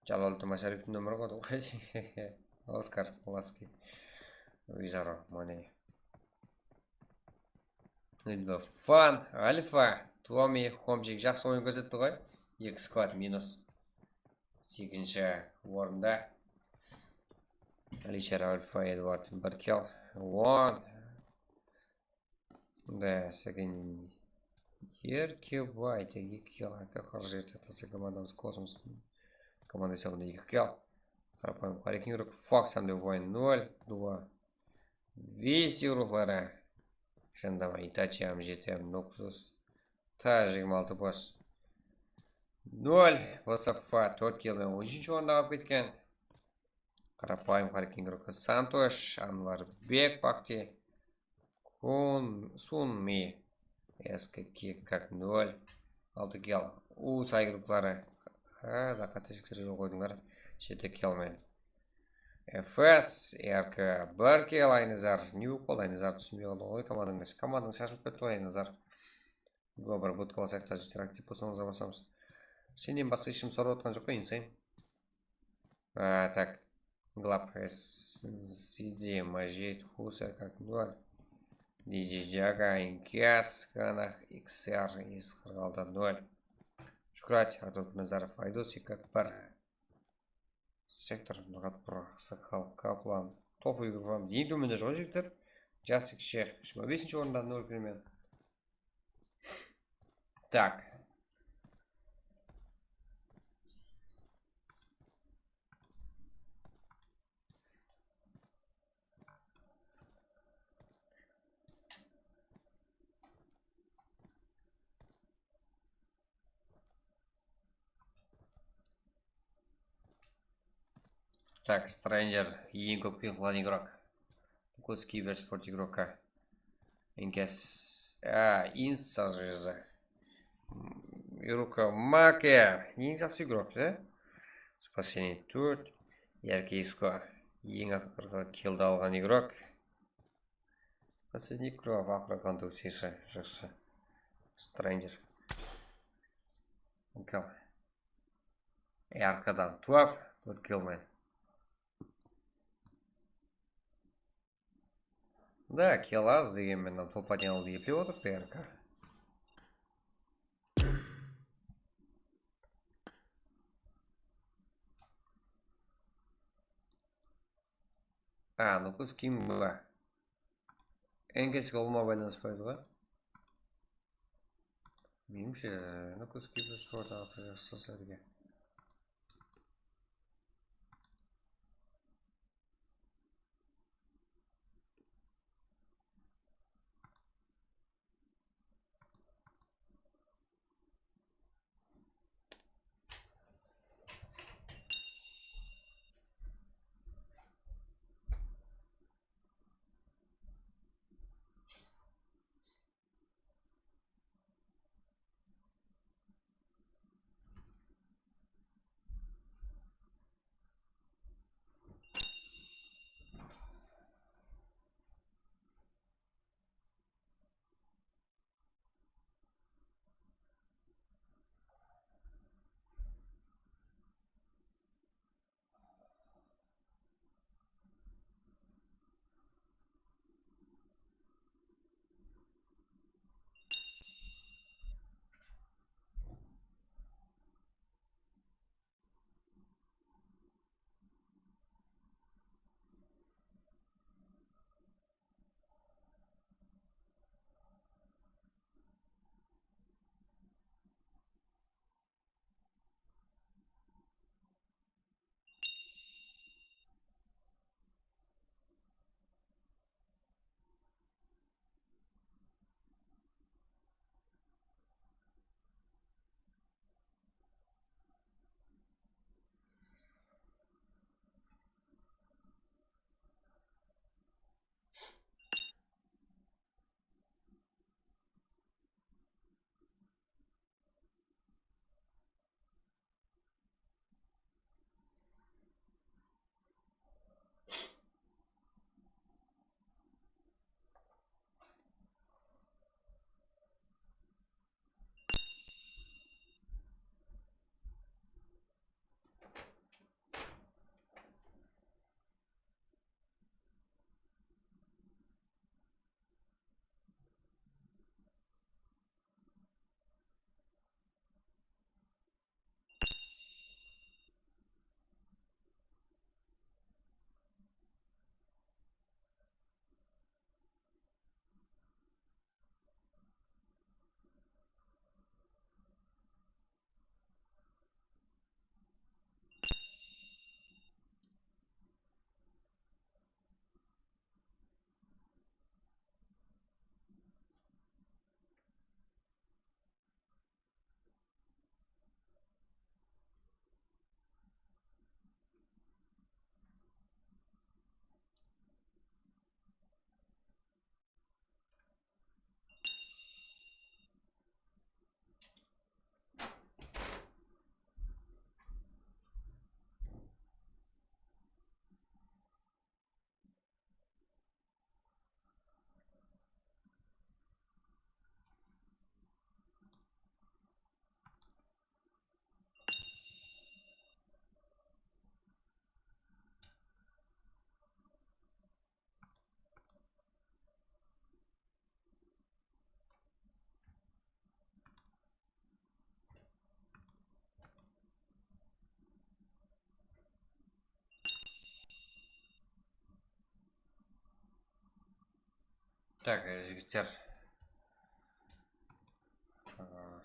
Jaloliddin Mashariptiń nomeri ǵoy. Oskar Ulaskiy. Vizaro, mane. Fan, Alfa, Tuomi, Homjik jaqsı oyın kórsetti ǵoy. Eki skvad minus. Segizinshi orında. Alishar Alfa, Eduard, bir kill. On. Da, Sagan. Erkebaydı, eki kill, qırq jeti, tasa komandamız Kosmos. Komanda esabında eki kill. Qarapayım, Qarakin igrok, Fox hám de Voin nol, два. Vesti igrokları. Jandama, Itachi hám jeti hám Noxus. Ta jigirma altı bos. Nol, V S F tórt kill menen úshinshi orında qalıp ketken. Qarapayım, Qarakin igrokı Santosh, Anvarbek Bakti, Kun, Sunmi, S K K kak nol, altı kill. U say grupları. Ha, da qáte jigitler joq qoydıńlar. Jeti kill menen. F S, R K, bir kill, Aynazar. Ne bolıp qaldı, Aynazar, túsinbey qaldım ǵoy komandańa. Komandań shashılıp ketti ǵoy, Aynazar. Go, bir budka alsaq ta, jigitler, aktiv bolsańız, basamız. Sennen basqa hesh kim sorap atqan joq ǵoy, insayın. A, tak. Glab, S C D, Majid, Husa, kak nol. D J Jaga, Inkas, Ganah, X R, S qırq altı nol. Shuhrat, Artur Nazarov, Aydos, kak bir. Sektor, Nurxatpur, Aqsaqal, Kaplan, Topuy Gurban, eń tómende joq, jigitler. Jasik Sheyx, jigirma besinshi orında, nol kill menen. Так. Так, Stranger, eń kóp kill qılǵan igrok. Kuz Kibersport igroka. Inkas, a, Insta zvezda. Iruka Make, eń jaqsı igrok, e? Спасение tórt. Yarkeysko, eń aqırǵı killdi alǵan igrok. Последний кровь, aqırǵı qandıw sesi, jaqsı. Stranger. Okey. R K dan twelve, tórt kill menen. Da, kill az degenmen, mına topa teń aldı eplep otırıptı R K. A, Nukus kim ba? Eń kesik ulıwma baylanıspaydı ǵoy. Menimshe, Nukus kim sport altı jaqsı sizlerge. Tak, e, jigitler. Aa,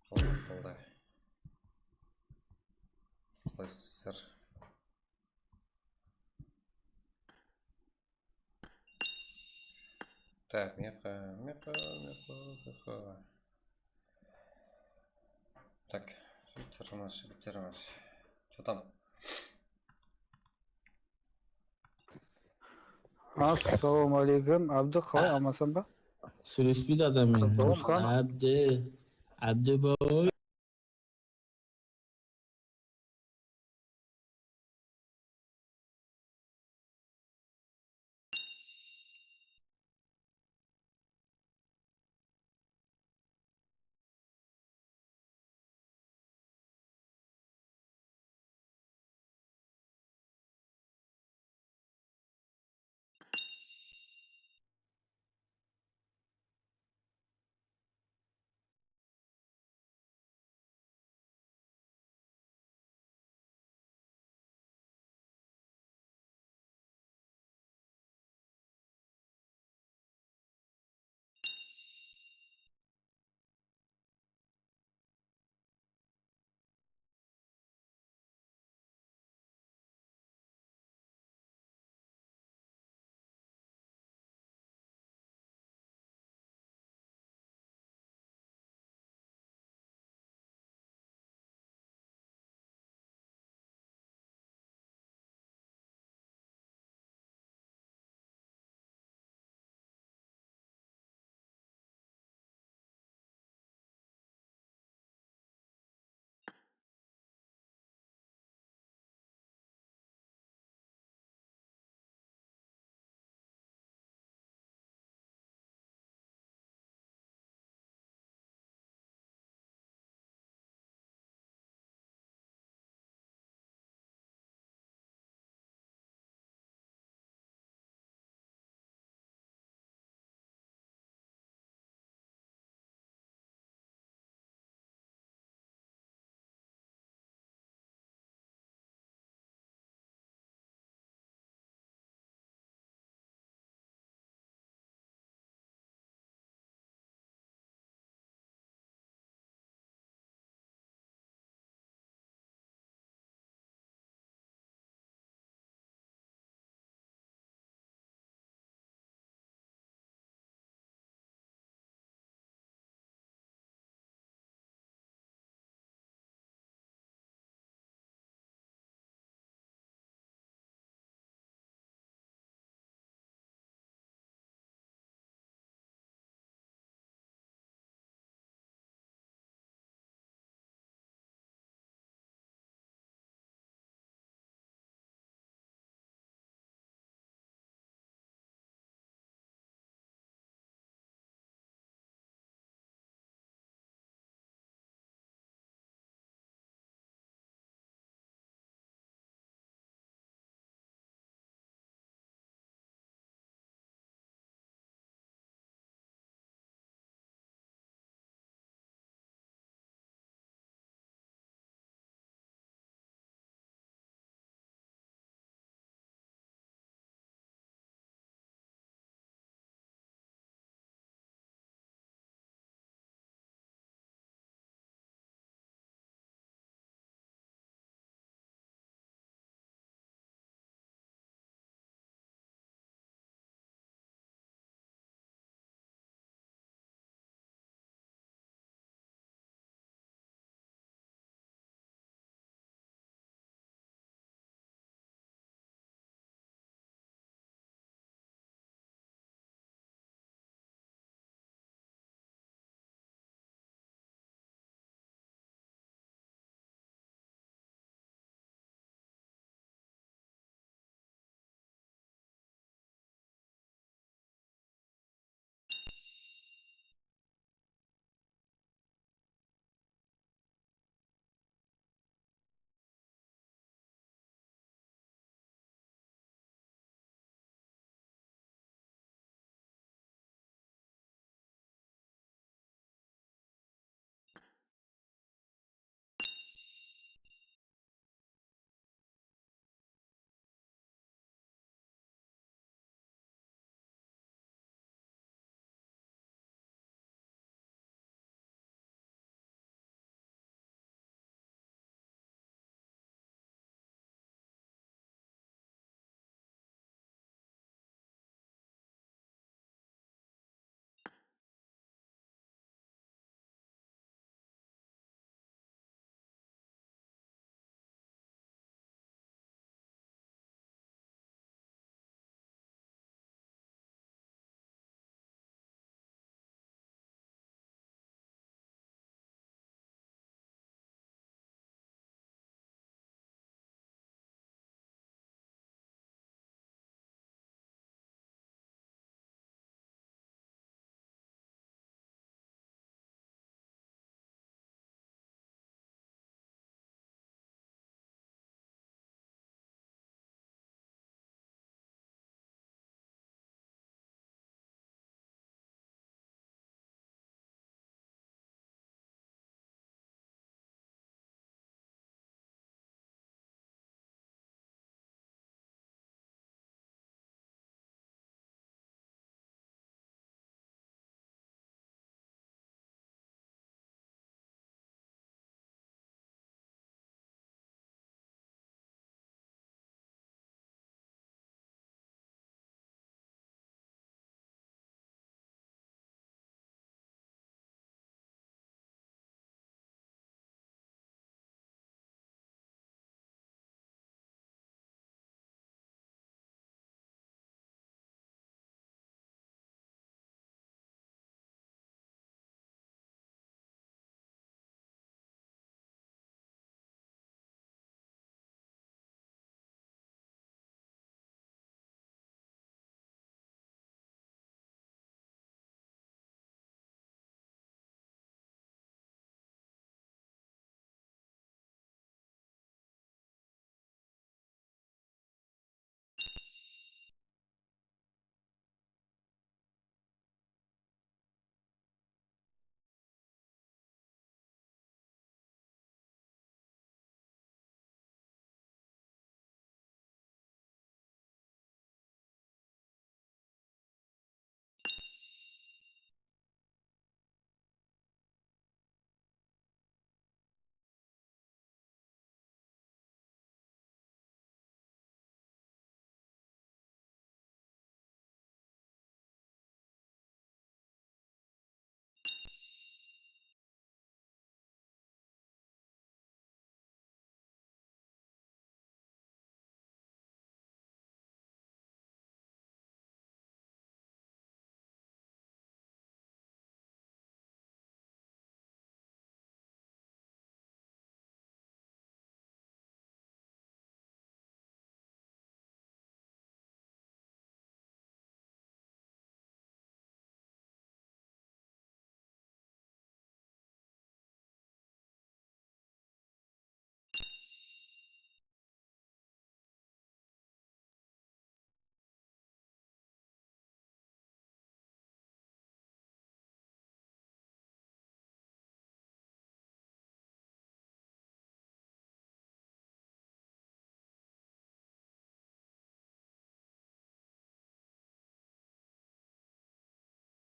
qolay, qolay. Qolaysızlar. Tak, meqa, meqa, meqa, meqa. Tak, jigitler, jigitler. Что там? Assalamu aleykum. Abdı, qalay, amansań ba? Sóylespeydi adam menen. Tuwısqan? Abdı, Abdı boy.